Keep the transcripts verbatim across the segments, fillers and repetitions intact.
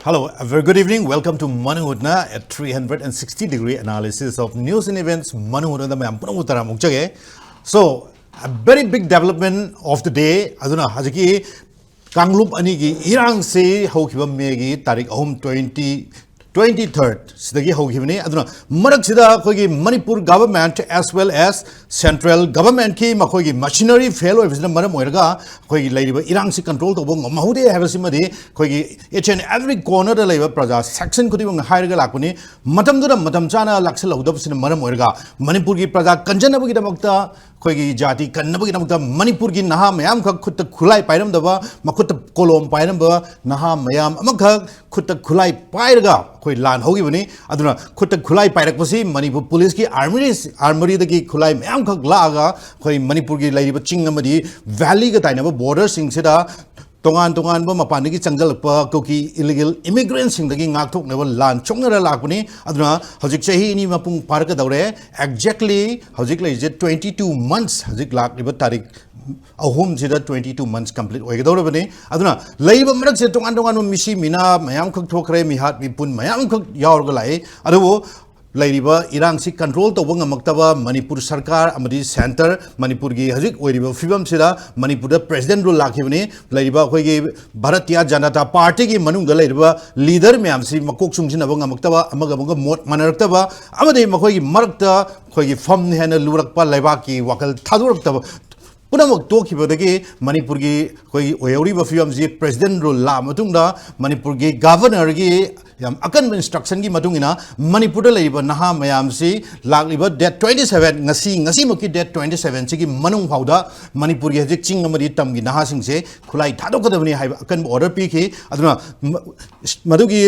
Hello, a very good evening. Welcome to Manihutna, a three hundred sixty degree analysis of news and events. Manihutnada mayam punamu taram ukjage. So, a very big development of the day. Aduna hajiki Kanglup anigi irangse haukiba May gi tarik ahum twenty twenty third sidagi ꯍꯧꯈꯤꯕꯅꯤ꯫ ꯑꯗꯨꯅ ꯃꯔꯛꯁꯤꯗ ꯑꯩꯈꯣꯏꯒꯤ Manipur government as well as central government ꯀꯤ ꯃꯈꯣꯏꯒꯤ machinery fail ꯑꯣꯏꯕꯁꯤꯅ ꯃꯔꯝ ꯑꯣꯏꯔꯒ ꯑꯩꯈꯣꯏꯒꯤ ꯂꯩꯔꯤꯕ ꯏꯔꯥꯡꯁꯤ control ꯇꯧꯕ ꯉꯝꯍꯧꯗꯦ ꯍꯥꯏꯕꯁꯤꯃꯗꯤ ꯑꯩꯈꯣꯏꯒꯤ each and every corner ꯗ ꯂꯩꯕ ꯄ꯭ꯔꯖꯥ section ꯈꯨꯗꯤꯡꯃꯛꯅ ꯍꯥꯏꯔꯒ ꯂꯥꯛꯄꯅꯤ꯫ ꯃꯇꯝꯗꯨꯗ ꯃꯇꯝ ꯆꯥꯅ ꯂꯥꯛꯁꯤꯜꯍꯧꯗꯕꯁꯤꯅ ꯃꯔꯝ ꯑꯣꯏꯔꯒ ꯃꯅꯤꯄꯨꯔꯒꯤ ꯄ꯭ꯔꯖꯥ ꯀꯟꯖꯅꯕꯒꯤꯗꯃꯛꯇ, ꯑꯩꯈꯣꯏꯒꯤ ꯖꯥꯇꯤ ꯀꯟꯅꯕꯒꯤꯗꯃꯛꯇ ꯃꯅꯤꯄꯨꯔꯒꯤ ꯅꯍꯥ ꯃꯌꯥꯝꯈꯛ ꯈꯨꯠꯇ ꯈꯨꯠꯂꯥꯏ ꯄꯥꯏꯔꯝꯗꯕ, ꯃꯈꯨꯠꯇ ꯀꯣꯂꯣꯝ ꯄꯥꯏꯔꯝꯕ ꯅꯍꯥ ꯃꯌꯥꯝ ꯑꯃꯈꯛ ꯈꯨꯠꯇ ꯈꯨꯠꯂꯥꯏ ꯄꯥꯏꯔꯒ ꯑꯩꯈꯣꯏ ꯂꯥꯟ ꯍꯧꯈꯤꯕꯅꯤ꯫ ꯑꯗꯨꯅ ꯈꯨꯠꯇ ꯈꯨꯠꯂꯥꯏ ꯄꯥꯏꯔꯛꯄꯁꯤ ꯃꯅꯤꯄꯨꯔ ꯄꯨꯂꯤꯁꯀꯤ armory, armory ꯗꯒꯤ ꯈꯨꯠꯂꯥꯏ ꯃꯌꯥꯝꯈꯛ ꯂꯥꯛꯑꯒ ꯑꯩꯈꯣꯏ ꯃꯅꯤꯄꯨꯔꯒꯤ ꯂꯩꯔꯤꯕ ꯆꯤꯡ ꯑꯃꯗꯤ valley ꯒ ꯇꯥꯏꯅꯕ border ꯁꯤꯡꯁꯤꯗ ꯇꯣꯉꯥꯟ ꯇꯣꯉꯥꯟꯕ ꯃꯄꯥꯟꯗꯒꯤ ꯆꯪꯁꯤꯜꯂꯛꯄ ꯀꯨꯀꯤ illegal immigrant ꯁꯤꯡꯗꯒꯤ ꯉꯥꯛꯊꯣꯛꯅꯕ ꯂꯥꯟ ꯁꯣꯛꯅꯔ ꯂꯥꯛꯄꯅꯤ꯫ ꯑꯗꯨꯅ ꯍꯧꯖꯤꯛ ꯆꯍꯤ ꯑꯅꯤ ꯃꯄꯨꯡ ꯐꯥꯔꯛꯀꯗꯧꯔꯦ꯫ Exactly ꯍꯧꯖꯤꯛ ꯂꯩꯔꯤꯁꯦ twenty two months, ꯍꯧꯖꯤꯛ ꯂꯥꯛꯂꯤꯕ ꯇꯥꯔꯤꯛ ꯑꯍꯨꯝꯁꯤꯗ twenty two months complete ꯑꯣꯏꯒꯗꯧꯔꯕꯅꯤ꯫ ꯑꯗꯨꯅ ꯂꯩꯔꯤꯕ ꯃꯔꯛꯁꯤꯗ ꯇꯣꯉꯥꯟ ꯇꯣꯉꯥꯟꯕ ꯃꯤꯁꯤ ꯃꯤꯅꯥ ꯃꯌꯥꯝꯈꯛ ꯊꯣꯛꯈ꯭ꯔꯦ, ꯃꯤꯍꯥꯠ ꯃꯤꯄꯨꯟ ꯃꯌꯥꯝꯈꯛ ꯌꯥꯎꯔꯒ ꯂꯥꯛꯏ꯫ ꯑꯗꯨꯕꯨ ꯂꯩꯔꯤꯕ ꯏꯔꯥꯡꯁꯤ control ꯇꯧꯕ ꯉꯝꯃꯛꯇꯕ ꯃꯅꯤꯄꯨꯔ ꯁꯔꯀꯥꯔ ꯑꯃꯗꯤ centre, ꯃꯅꯤꯄꯨꯔꯒꯤ ꯍꯧꯖꯤꯛ ꯑꯣꯏꯔꯤꯕ ꯐꯤꯕꯝꯁꯤꯗ ꯃꯅꯤꯄꯨꯔꯗ president rule ꯂꯥꯛꯈꯤꯕꯅꯤ꯫ ꯂꯩꯔꯤꯕ ꯑꯩꯈꯣꯏꯒꯤ ꯚꯥꯔꯇꯤꯌꯥ ꯖꯅꯇꯥ ꯄꯥꯔꯇꯤꯒꯤ ꯃꯅꯨꯡꯗ ꯂꯩꯔꯤꯕ leader ꯃꯌꯥꯝꯁꯤ ꯃꯀꯣꯛ ꯆꯨꯡꯁꯤꯟꯅꯕ ꯉꯝꯃꯛꯇꯕ, ꯑꯃꯒ ꯑꯃꯒ ꯃꯣꯠ ꯃꯥꯟꯅꯔꯛꯇꯕ ꯑꯃꯗꯤ ꯃꯈꯣꯏꯒꯤ ꯃꯔꯛꯇ ꯑꯩꯈꯣꯏꯒꯤ ꯐꯝ ꯍꯦꯟꯅ ꯂꯨꯔꯛꯄ, ꯂꯩꯕꯥꯛꯀꯤ ꯋꯥꯈꯜ ꯊꯥꯗꯣꯔꯛꯇꯕ ꯄꯨꯝꯅꯃꯛ ꯇꯣꯛꯈꯤꯕꯗꯒꯤ ꯃꯅꯤꯄꯨꯔꯒꯤ ꯑꯩꯈꯣꯏꯒꯤ ꯑꯣꯏꯍꯧꯔꯤꯕ ꯐꯤꯕꯝꯁꯤ president rule ꯂꯥꯛꯑ ꯃꯇꯨꯡꯗ ꯃꯅꯤꯄꯨꯔꯒꯤ governor ꯒꯤ ꯌꯥꯝ ꯑꯀꯟꯕ instruction ꯒꯤ ꯃꯇꯨꯡ ꯏꯟꯅ ꯃꯅꯤꯄꯨꯔꯗ ꯂꯩꯔꯤꯕ ꯅꯍꯥ ꯃꯌꯥꯝꯁꯤ ꯂꯥꯛꯂꯤꯕ date twenty seven, ꯉꯁꯤ, ꯉꯁꯤꯃꯛꯀꯤ date twenty seven ꯁꯤꯒꯤ ꯃꯅꯨꯡ ꯐꯥꯎꯗ ꯃꯅꯤꯄꯨꯔꯒꯤ ꯍꯧꯖꯤꯛ ꯆꯤꯡ ꯑꯃꯗꯤ ꯇꯝꯒꯤ ꯅꯍꯥꯁꯤꯡꯁꯦ ꯈꯨꯠꯂꯥꯏ ꯊꯥꯗꯣꯛꯀꯗꯕꯅꯤ ꯍꯥꯏꯕ ꯑꯀꯟꯕ order ꯄꯤꯈꯤ꯫ ꯑꯗꯨꯅ ꯃ-, ꯃꯗꯨꯒꯤ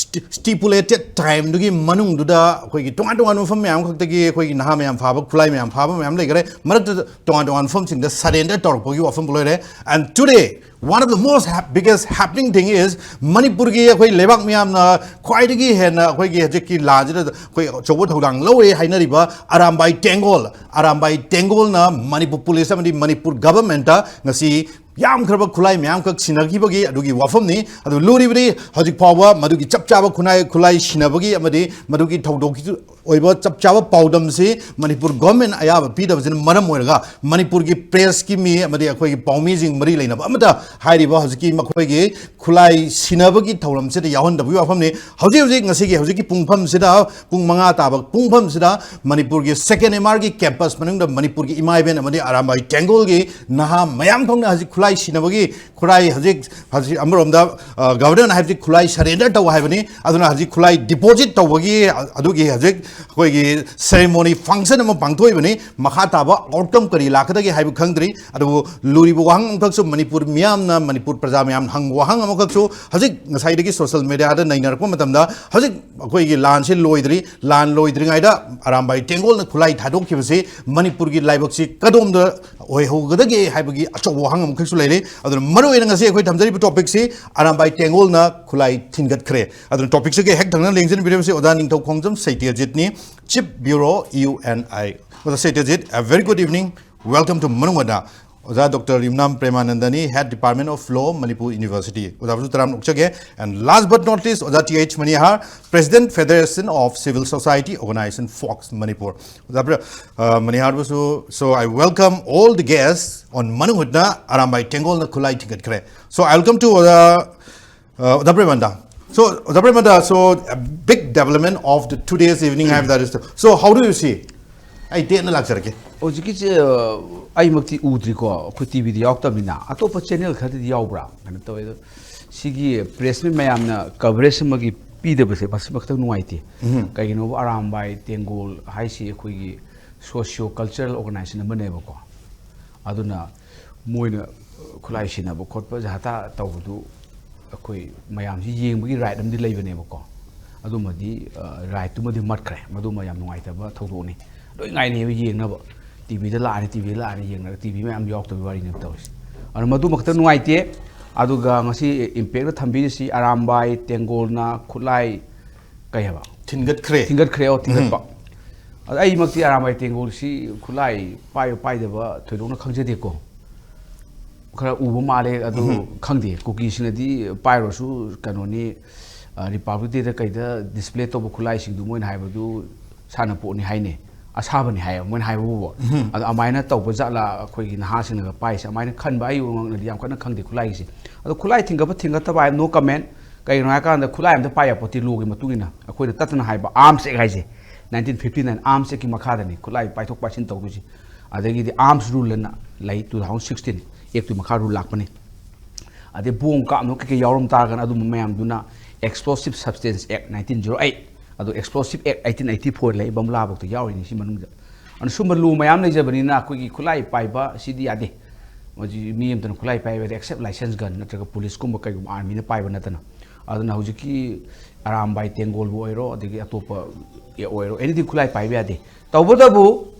ꯁ꯭ꯇꯤ-, stipulated time ꯗꯨꯒꯤ ꯃꯅꯨꯡꯗꯨꯗ ꯑꯩꯈꯣꯏꯒꯤ ꯇꯣꯉꯥꯟ ꯇꯣꯉꯥꯟꯕ ꯃꯐꯝ ꯃꯌꯥꯝ ꯈꯛꯇꯒꯤ ꯑꯩꯈꯣꯏꯒꯤ ꯅꯍꯥ ꯃꯌꯥꯝ ꯐꯥꯕ, ꯈꯨꯠꯂꯥꯏ ꯃꯌꯥꯝ ꯐꯥꯕ ꯃꯌꯥꯝ ꯂꯩꯈꯔꯦ꯫ ꯃꯔꯛꯇ ꯇꯣꯉꯥꯟ ꯇꯣꯉꯥꯟꯕ ꯃꯐꯝꯁꯤꯡꯗ surrender ꯇꯧꯔꯛꯄꯒꯤ ꯋꯥꯐꯝ ꯂꯣꯏꯔꯦ꯫ And today, one of the most hap-, biggest happening thing is, ꯃꯅꯤꯄꯨꯔꯒꯤ ꯑꯩꯈꯣꯏ ꯂꯩꯕꯥꯛ ꯃꯤꯌꯥꯝꯅ ꯈ꯭ꯋꯥꯏꯗꯒꯤ ꯍꯦꯟꯅ ꯑꯩꯈꯣꯏꯒꯤ ꯍꯧꯖꯤꯛꯀꯤ ꯂꯥꯟꯁꯤꯗ ꯑꯩꯈꯣꯏ ꯑꯆꯧꯕ ꯊꯧꯗꯥꯡ ꯂꯧꯔꯦ ꯍꯥꯏꯅꯔꯤꯕ ꯑꯔꯥꯝꯕꯥꯏ ꯇꯦꯡꯒꯣꯜ, ꯑꯔꯥꯝꯕꯥꯏ ꯇꯦꯡꯒꯣꯜꯅ ꯃꯅꯤꯄꯨꯔ ꯄꯨꯂꯤꯁ ꯑꯃꯗꯤ ꯃꯅꯤꯄꯨꯔ government ꯇ ꯉꯁꯤ ꯌꯥꯝꯈ꯭ꯔꯕ ꯈꯨꯠꯂꯥꯏ ꯃꯌꯥꯝꯈꯛ ꯁꯤꯟꯅꯈꯤꯕꯒꯤ ꯑꯗꯨꯒꯤ ꯋꯥꯐꯝꯅꯤ꯫ ꯑꯗꯨ ꯂꯨꯔꯤꯕꯗꯤ ꯍꯧꯖꯤꯛ ꯐꯥꯎꯕ ꯃꯗꯨꯒꯤ ꯆꯞ ꯆꯥꯕ ꯈꯨꯠꯂꯥꯏ ꯈꯨꯠꯂꯥꯏ ꯁꯤꯟꯅꯕꯒꯤ ꯑꯃꯗꯤ ꯃꯗꯨꯒꯤ ꯊꯧꯗꯣꯛꯀꯤ ꯑꯣꯏꯕ ꯆꯞ ꯆꯥꯕ ꯄꯥꯎꯗꯝꯁꯤ ꯃꯅꯤꯄꯨꯔ ꯒꯣꯔꯃꯦꯟ ꯑꯌꯥꯕ ꯄꯤꯗꯕꯁꯤꯅ ꯃꯔꯝ ꯑꯣꯏꯔꯒ ꯃꯅꯤꯄꯨꯔꯒꯤ ꯄ꯭ꯔꯦꯁꯀꯤ ꯃꯤ ꯑꯃꯗꯤ ꯑꯩꯈꯣꯏꯒꯤ ꯄꯥꯎꯃꯤꯁꯤꯡ ꯃꯔꯤ ꯂꯩꯅꯕ ꯑꯃꯠꯇ ꯍꯥꯏꯔꯤꯕ ꯍꯧꯖꯤꯛꯀꯤ ꯃꯈꯣꯏꯒꯤ ꯈꯨꯠꯂꯥꯏ ꯁꯤꯟꯅꯕꯒꯤ ꯊꯧꯔꯝꯁꯤꯗ ꯌꯥꯎꯍꯟꯗꯕꯒꯤ ꯋꯥꯐꯝꯅꯤ꯫ ꯍꯧꯖꯤꯛ ꯍꯧꯖꯤꯛ ꯉꯁꯤꯒꯤ ꯍꯧꯖꯤꯛꯀꯤ ꯄꯨꯡꯐꯝꯁꯤꯗ, ꯄꯨꯡ ꯃꯉꯥ ꯇꯥꯕ ꯄꯨꯡꯐꯝꯁꯤꯗ ꯃꯅꯤꯄꯨꯔꯒꯤ ꯁꯦꯀꯦꯟ ꯑꯦꯝ ꯑꯥꯔꯒꯤ ꯀꯦꯝꯄꯁ ꯃꯅꯨꯡꯗ ꯃꯅꯤꯄꯨꯔꯒꯤ ꯏꯃꯥ ꯏꯕꯦꯟ ꯑꯃꯗꯤ ꯑꯔꯥꯝꯕꯥꯏ ꯇꯦꯡꯒꯣꯜꯒꯤ ꯅꯍꯥ ꯃꯌꯥꯝ ꯊꯣꯛꯅ ꯍꯧꯖꯤꯛ ꯈꯨꯠꯂꯥꯏ ꯁꯤꯟꯅꯕꯒꯤ ꯈꯨꯠꯂꯥꯏ ꯍꯧꯖꯤꯛ, ꯍꯧꯖꯤꯛ ꯑꯃꯔꯣꯝꯗ, ꯑ, ꯒꯕꯔꯅꯔꯅ ꯍꯥꯏꯕꯗꯤ ꯈꯨꯠꯂꯥꯏ ꯁꯔꯦꯟꯗꯔ ꯇꯧ ꯍꯥꯏꯕꯅꯤ꯫ ꯑꯗꯨꯅ ꯍꯧꯖꯤꯛ ꯈꯨꯠꯂꯥꯏ ꯗꯤꯄꯣꯖꯤꯠ ꯇꯧꯕꯒꯤ, ꯑ, ꯑꯗꯨꯒꯤ ꯍꯧꯖꯤꯛ ꯑꯩꯈꯣꯏꯒꯤ ꯁꯦꯔꯦꯃꯣꯅꯤ ꯐꯪꯁꯟ ꯑꯃ ꯄꯥꯡꯊꯣꯛꯏꯕꯅꯤ꯫ ꯃꯈꯥ ꯇꯥꯕ ꯑꯥꯎꯠꯀꯝ ꯀꯔꯤ ꯂꯥꯛꯀꯗꯒꯦ ꯍꯥꯏꯕ ꯈꯪꯗ꯭ꯔꯤ꯫ ꯑꯗꯨꯕꯨ ꯂꯨꯔꯤꯕ ꯋꯥꯍꯪ ꯑꯃꯈꯛꯁꯨ ꯃꯅꯤꯄꯨꯔ ꯃꯤꯌꯥꯝꯅ, ꯃꯅꯤꯄꯨꯔ ꯄ꯭ꯔꯖꯥ ꯃꯌꯥꯝꯅ ꯍꯪꯕ ꯋꯥꯍꯪ ꯑꯃꯈꯛꯁꯨ ꯍꯧꯖꯤꯛ ꯉꯁꯥꯏꯗꯒꯤ ꯁꯣꯁꯤꯌꯦꯜ ꯃꯦꯗꯤꯌꯥꯗ ꯅꯩꯅꯔꯛꯄ ꯃꯇꯝꯗ ꯍꯧꯖꯤꯛ ꯑꯩꯈꯣꯏꯒꯤ ꯂꯥꯟꯁꯤ ꯂꯣꯏꯗ꯭ꯔꯤ꯫ ꯂꯥꯟ ꯂꯣꯏꯗ꯭ꯔꯤꯉꯩꯗ ꯑꯔꯥꯝꯕꯥꯏ ꯇꯦꯡꯒꯣꯜꯅ ꯈꯨꯠꯂꯥꯏ ꯊꯥꯗꯣꯛꯈꯤꯕꯁꯤ ꯃꯅꯤꯄꯨꯔꯒꯤ ꯂꯥꯏꯕꯛꯁꯤ ꯀꯗꯣꯝꯗ ꯑꯣꯏꯍꯧꯒꯗꯒꯦ ꯍꯥꯏꯕꯒꯤ ꯑꯆꯧꯕ ꯋꯥꯍꯪ ꯑꯃꯈꯛꯁꯨ ꯂꯩꯔꯤ꯫ ꯑꯗꯨꯅ ꯃꯔꯨꯑꯣꯏꯅ ꯉꯁꯤ ꯑꯩꯈꯣꯏ ꯊꯝꯖꯔꯤꯕ ꯇꯣꯄꯤꯛꯁꯤ ꯑꯔꯥꯝꯕꯥꯏ ꯇꯦꯡꯒꯣꯜꯅ ꯈꯨꯠꯂꯥꯏ ꯊꯤꯟꯒꯠꯈ꯭ꯔꯦ꯫ ꯑꯗꯨꯅ ꯇꯣꯄꯤꯛꯁꯤꯒꯤ ꯍꯦꯛ ꯊꯪꯅ ꯂꯦꯡꯖꯟꯕꯤꯔꯤꯕꯁꯤ ꯑꯣꯖꯥ ꯅꯤꯡꯊꯧ ꯈꯣꯡꯖꯝ ꯁꯩꯇ꯭ꯌꯖꯤꯠꯅꯤ, Chief Bureau U N I꯫ ꯑꯣꯖꯥ ꯁꯩꯇ꯭ꯌꯖꯤꯠ, a very good evening, welcome to ꯃꯅꯨꯡ ꯍꯨꯠꯅ꯫ ꯑꯣꯖꯥ ꯗꯣꯛꯇꯔ ꯌꯨꯝꯅꯥꯝ ꯄ꯭ꯔꯦꯃꯥꯅꯟꯗꯅꯤ, Head Department of Law,ꯃꯅꯤꯄꯨꯔ University꯫ ꯑꯣꯖꯥꯕꯨꯁꯨ ꯇꯔꯥꯝꯅ ꯑꯣꯛꯆꯒꯦ꯫ And last but not least, ꯑꯣꯖꯥ T H Manihar, President, Federation of Civil Society Organization, FOCS Manipur. ꯑꯣꯖꯥ ꯄ꯭ꯔ-, ꯑ, ꯃꯅꯤꯍꯥꯔꯕꯨꯁꯨ, so I welcome all the guests on ꯃꯅꯨꯡ ꯍꯨꯠꯅ ꯑꯔꯥꯝꯕꯥꯏ ꯇꯦꯡꯒꯣꯜꯅ ꯈꯨꯠꯂꯥꯏ ꯊꯤꯟꯒꯠꯈ꯭ꯔꯦ꯫ So I welcome to ꯑꯣꯖꯥ, ꯑ, ꯑꯣꯖꯥ ꯄ꯭ꯔꯦꯃꯥꯅꯟꯗ꯫ So, ꯑꯣꯖꯥ ꯄ꯭ꯔꯦꯃꯥꯅꯟꯗ, so a big development of the today's evening, I have that is, so how do you see? ꯑꯩ ꯇꯦꯟꯅ ꯂꯥꯛꯆꯔꯛꯀꯦ꯫ ꯍꯧꯖꯤꯛꯀꯤꯁꯦ, ꯑ, ꯑꯩꯃꯛꯇꯤ ꯎꯗ꯭ꯔꯤꯀꯣ, ꯑꯩꯈꯣꯏ ꯇꯤ ꯚꯤꯗ ꯌꯥꯎꯔꯛꯇꯕꯅꯤꯅ꯫ ꯑꯇꯣꯞꯄ ꯆꯦꯅꯦꯜ ꯈꯔꯗꯗꯤ ꯌꯥꯎꯕ꯭ꯔꯥ? ꯀꯩꯅꯣ ꯇꯧꯋꯦ ꯑꯗꯣ, ꯁꯤꯒꯤ ꯄ꯭ꯔꯦꯁ ꯃꯤꯠ ꯃꯌꯥꯝꯅ ꯀꯚꯔꯦꯖ ꯑꯃꯒꯤ ꯄꯤꯗꯕꯁꯦ ꯃꯁꯤꯃ ꯈꯤꯇꯪ ꯅꯨꯡꯉꯥꯏꯇꯦ꯫ ꯎꯝ꯫ ꯀꯩꯒꯤꯅꯣꯕ, ꯑꯔꯥꯝꯕꯥꯏ ꯇꯦꯡꯒꯣꯜ ꯍꯥꯏꯁꯤ ꯑꯩꯈꯣꯏꯒꯤ socio cultural organization ꯑꯃꯅꯦꯕꯀꯣ꯫ ꯑꯗꯨꯅ ꯃꯣꯏꯅ ꯈꯨꯠꯂꯥꯏ ꯁꯤꯟꯅꯕ ꯈꯣꯠꯄ ꯖꯍꯥꯇꯥ ꯇꯧꯕꯗꯨ ꯑꯩꯈꯣꯏ ꯃꯌꯥꯝꯁꯤ ꯌꯦꯡꯕꯒꯤ ꯔꯥꯏꯠ ꯑꯃꯗꯤ ꯂꯩꯕꯅꯦꯕꯀꯣ꯫ ꯑꯗꯨꯃꯗꯤ, ꯑ, ꯔꯥꯏꯠꯇꯨꯃꯗꯤ ꯃꯠꯈ꯭ꯔꯦ꯫ ꯃꯗꯨꯃ ꯌꯥꯝ ꯅꯨꯡꯉꯥꯏꯇꯕ ꯊꯧꯗꯣꯛꯅꯤ꯫ ꯂꯣꯏ ꯉꯥꯏꯅꯩꯕ ꯌꯦꯡꯅꯕ꯫ ꯇꯤ ꯚꯤꯗ ꯂꯥꯛꯑꯅꯤ, ꯇꯤ ꯚꯤꯗ ꯂꯥꯛꯑꯅꯤ ꯌꯦꯡꯅꯔꯒ ꯇꯤ ꯚꯤ ꯃꯌꯥꯝ ꯌꯥꯎꯔꯛꯇꯕꯒꯤ ꯋꯥꯔꯤꯅꯦꯕ ꯇꯧꯔꯤꯁꯦ꯫ ꯑꯗꯨꯅ ꯃꯗꯨꯃ ꯈꯛꯇꯪ ꯅꯨꯡꯉꯥꯏꯇꯦ꯫ ꯑꯗꯨꯒ ꯉꯁꯤ ꯏꯝꯄꯦꯛꯇ ꯊꯝꯕꯤꯔꯤꯁꯤ ꯑꯔꯥꯝꯕꯥꯏ ꯇꯦꯡꯒꯣꯜꯅ ꯈꯨꯠꯂꯥꯏ ꯀꯩ ꯍꯥꯏꯕ? ꯊꯤꯟꯒꯠꯈ꯭ꯔꯦ꯫ ꯊꯤꯟꯒꯠꯈ꯭ꯔꯦ, ꯑꯣ, ꯊꯤꯟꯒꯠꯄ꯫ ꯎꯝ꯫ ꯑꯗ ꯑꯩꯃꯛꯇꯤ ꯑꯔꯥꯝꯕꯥꯏ ꯇꯦꯡꯒꯣꯜꯁꯤ ꯈꯨꯠꯂꯥꯏ ꯄꯥꯏꯕ ꯄꯥꯏꯗꯕ ꯊꯣꯏꯗꯣꯛꯅ ꯈꯪꯖꯗꯦꯀꯣ꯫ ꯈꯔ ꯎꯕ ꯃꯥꯜꯂꯦ ꯑꯗꯨ꯫ ꯈꯪꯗꯦ, ꯀꯨꯀꯤꯁꯤꯡꯅꯗꯤ ꯄꯥꯏꯔꯨꯔꯁꯨ ꯀꯩꯅꯣꯅꯤ, ꯔꯤꯄꯕ꯭ꯂꯤꯛ ꯗꯦꯗ ꯀꯩꯗ ꯗꯤꯁꯄ꯭ꯂꯦ ꯇꯧꯕ ꯈꯨꯠꯂꯥꯏꯁꯤꯡꯗꯨ ꯃꯣꯏꯅ ꯍꯥꯏꯕꯗꯨ ꯁꯥꯟꯅꯄꯣꯠꯅꯤ ꯍꯥꯏꯅꯦ, ꯑꯁꯥꯕꯅꯤ ꯍꯥꯏꯌꯦ ꯃꯣꯏꯅ ꯍꯥꯏꯕꯕꯨ꯫ ꯑꯗꯣ ꯑꯗꯨꯃꯥꯏꯅ ꯇꯧꯕ ꯖꯥꯠꯂꯥ ꯑꯩꯈꯣꯏꯒꯤ ꯅꯍꯥꯁꯤꯡꯅꯒ ꯄꯥꯏꯁꯦ? ꯑꯗꯨꯃꯥꯏꯅ ꯈꯟꯕ ꯑꯩ ꯉꯛꯅꯗꯤ ꯌꯥꯝ ꯀꯟꯅ ꯈꯪꯗꯦ ꯈꯨꯠꯂꯥꯏꯒꯤꯁꯦ꯫ ꯑꯗꯣ ꯈꯨꯠꯂꯥꯏ ꯊꯤꯡꯒꯠꯄ ꯊꯤꯡꯒꯠꯇꯕ ꯍꯥꯏꯕ no comment꯫ ꯀꯩꯒꯤꯅꯣ ꯍꯥꯏꯔꯀꯥꯟꯗ ꯈꯨꯠꯂꯥꯏ ꯑꯝꯇ ꯄꯥꯏ ꯌꯥꯄꯣꯠꯇꯦ ꯂꯣꯒꯤ ꯃꯇꯨꯡ ꯏꯟꯅ꯫ ꯑꯩꯈꯣꯏꯅ ꯇꯠꯇꯅ ꯍꯥꯏꯕ ꯑꯥꯔꯝꯁ ꯑꯦꯛ ꯍꯥꯏꯁꯦ, ꯅꯥꯏꯟꯇꯤꯟ ꯐꯤꯐꯇꯤ ꯅꯥꯏꯟ ꯑꯥꯔꯝꯁ ꯑꯦꯛꯀꯤ ꯃꯈꯥꯗꯅꯤ ꯈꯨꯠꯂꯥꯏ ꯄꯥꯏꯊꯣꯛ ꯄꯥꯏꯁꯤꯟ ꯇꯧꯗꯣꯏꯁꯦ꯫ ꯑꯗꯒꯤꯗꯤ ꯑꯥꯔꯝꯁ ꯔꯨꯜ ꯑꯅ ꯂꯩ, ꯇꯨ ꯊꯥꯎꯖꯟ ꯁꯤꯛꯁꯇꯤꯟ ꯑꯦꯛꯇꯨꯒꯤ ꯃꯈꯥ ꯔꯨꯜ ꯂꯥꯛꯄꯅꯤ꯫ ꯑꯗꯩ ꯕꯣꯝ ꯀꯥꯞꯅꯕ ꯀꯩꯀꯩ ꯌꯥꯎꯔꯝ ꯇꯥꯔꯒꯅ ꯑꯗꯨꯝꯕ ꯃꯌꯥꯝꯗꯨꯅ Explosive Substance Act nineteen zero eight, ꯑꯗꯨ Explosive Act eighteen eighty four ꯂꯩ, ꯕꯝꯂꯥꯐꯧꯗ ꯌꯥꯎꯔꯤꯅꯤ ꯁꯤ ꯃꯅꯨꯡꯗ꯫ ꯑꯗꯨꯅ ꯁꯨꯝꯕ ꯂꯣ ꯃꯌꯥꯝ ꯂꯩꯖꯕꯅꯤꯅ ꯑꯩꯈꯣꯏꯒꯤ ꯈꯨꯠꯂꯥꯏ ꯄꯥꯏꯕ ꯁꯤꯗꯤ ꯌꯥꯗꯦ꯫ ꯍꯧꯖꯤꯛ ꯃꯤ ꯑꯃꯇꯅ ꯈꯨꯠꯂꯥꯏ ꯄꯥꯏꯕ ꯌꯥꯗꯦ, except license gun ꯅꯠꯇ꯭ꯔꯒ ꯄꯨꯂꯤꯁꯀꯨꯝꯕ ꯀꯩꯒꯨꯝꯕ ꯑꯥꯔꯃꯤꯅ ꯄꯥꯏꯕ ꯅꯠꯇꯅ꯫ ꯑꯗꯨꯅ ꯍꯧꯖꯤꯛꯀꯤ ꯑꯔꯥꯝꯕꯥꯏ ꯇꯦꯡꯒꯣꯜꯕꯨ ꯑꯣꯏꯔꯣ, ꯑꯗꯒꯤ ꯑꯇꯣꯞꯄ ꯑꯣꯏꯔꯣ, anything ꯈꯨꯠꯂꯥꯏ ꯄꯥꯏꯕ ꯌꯥꯗꯦ꯫ ꯇꯧꯕꯇꯕꯨ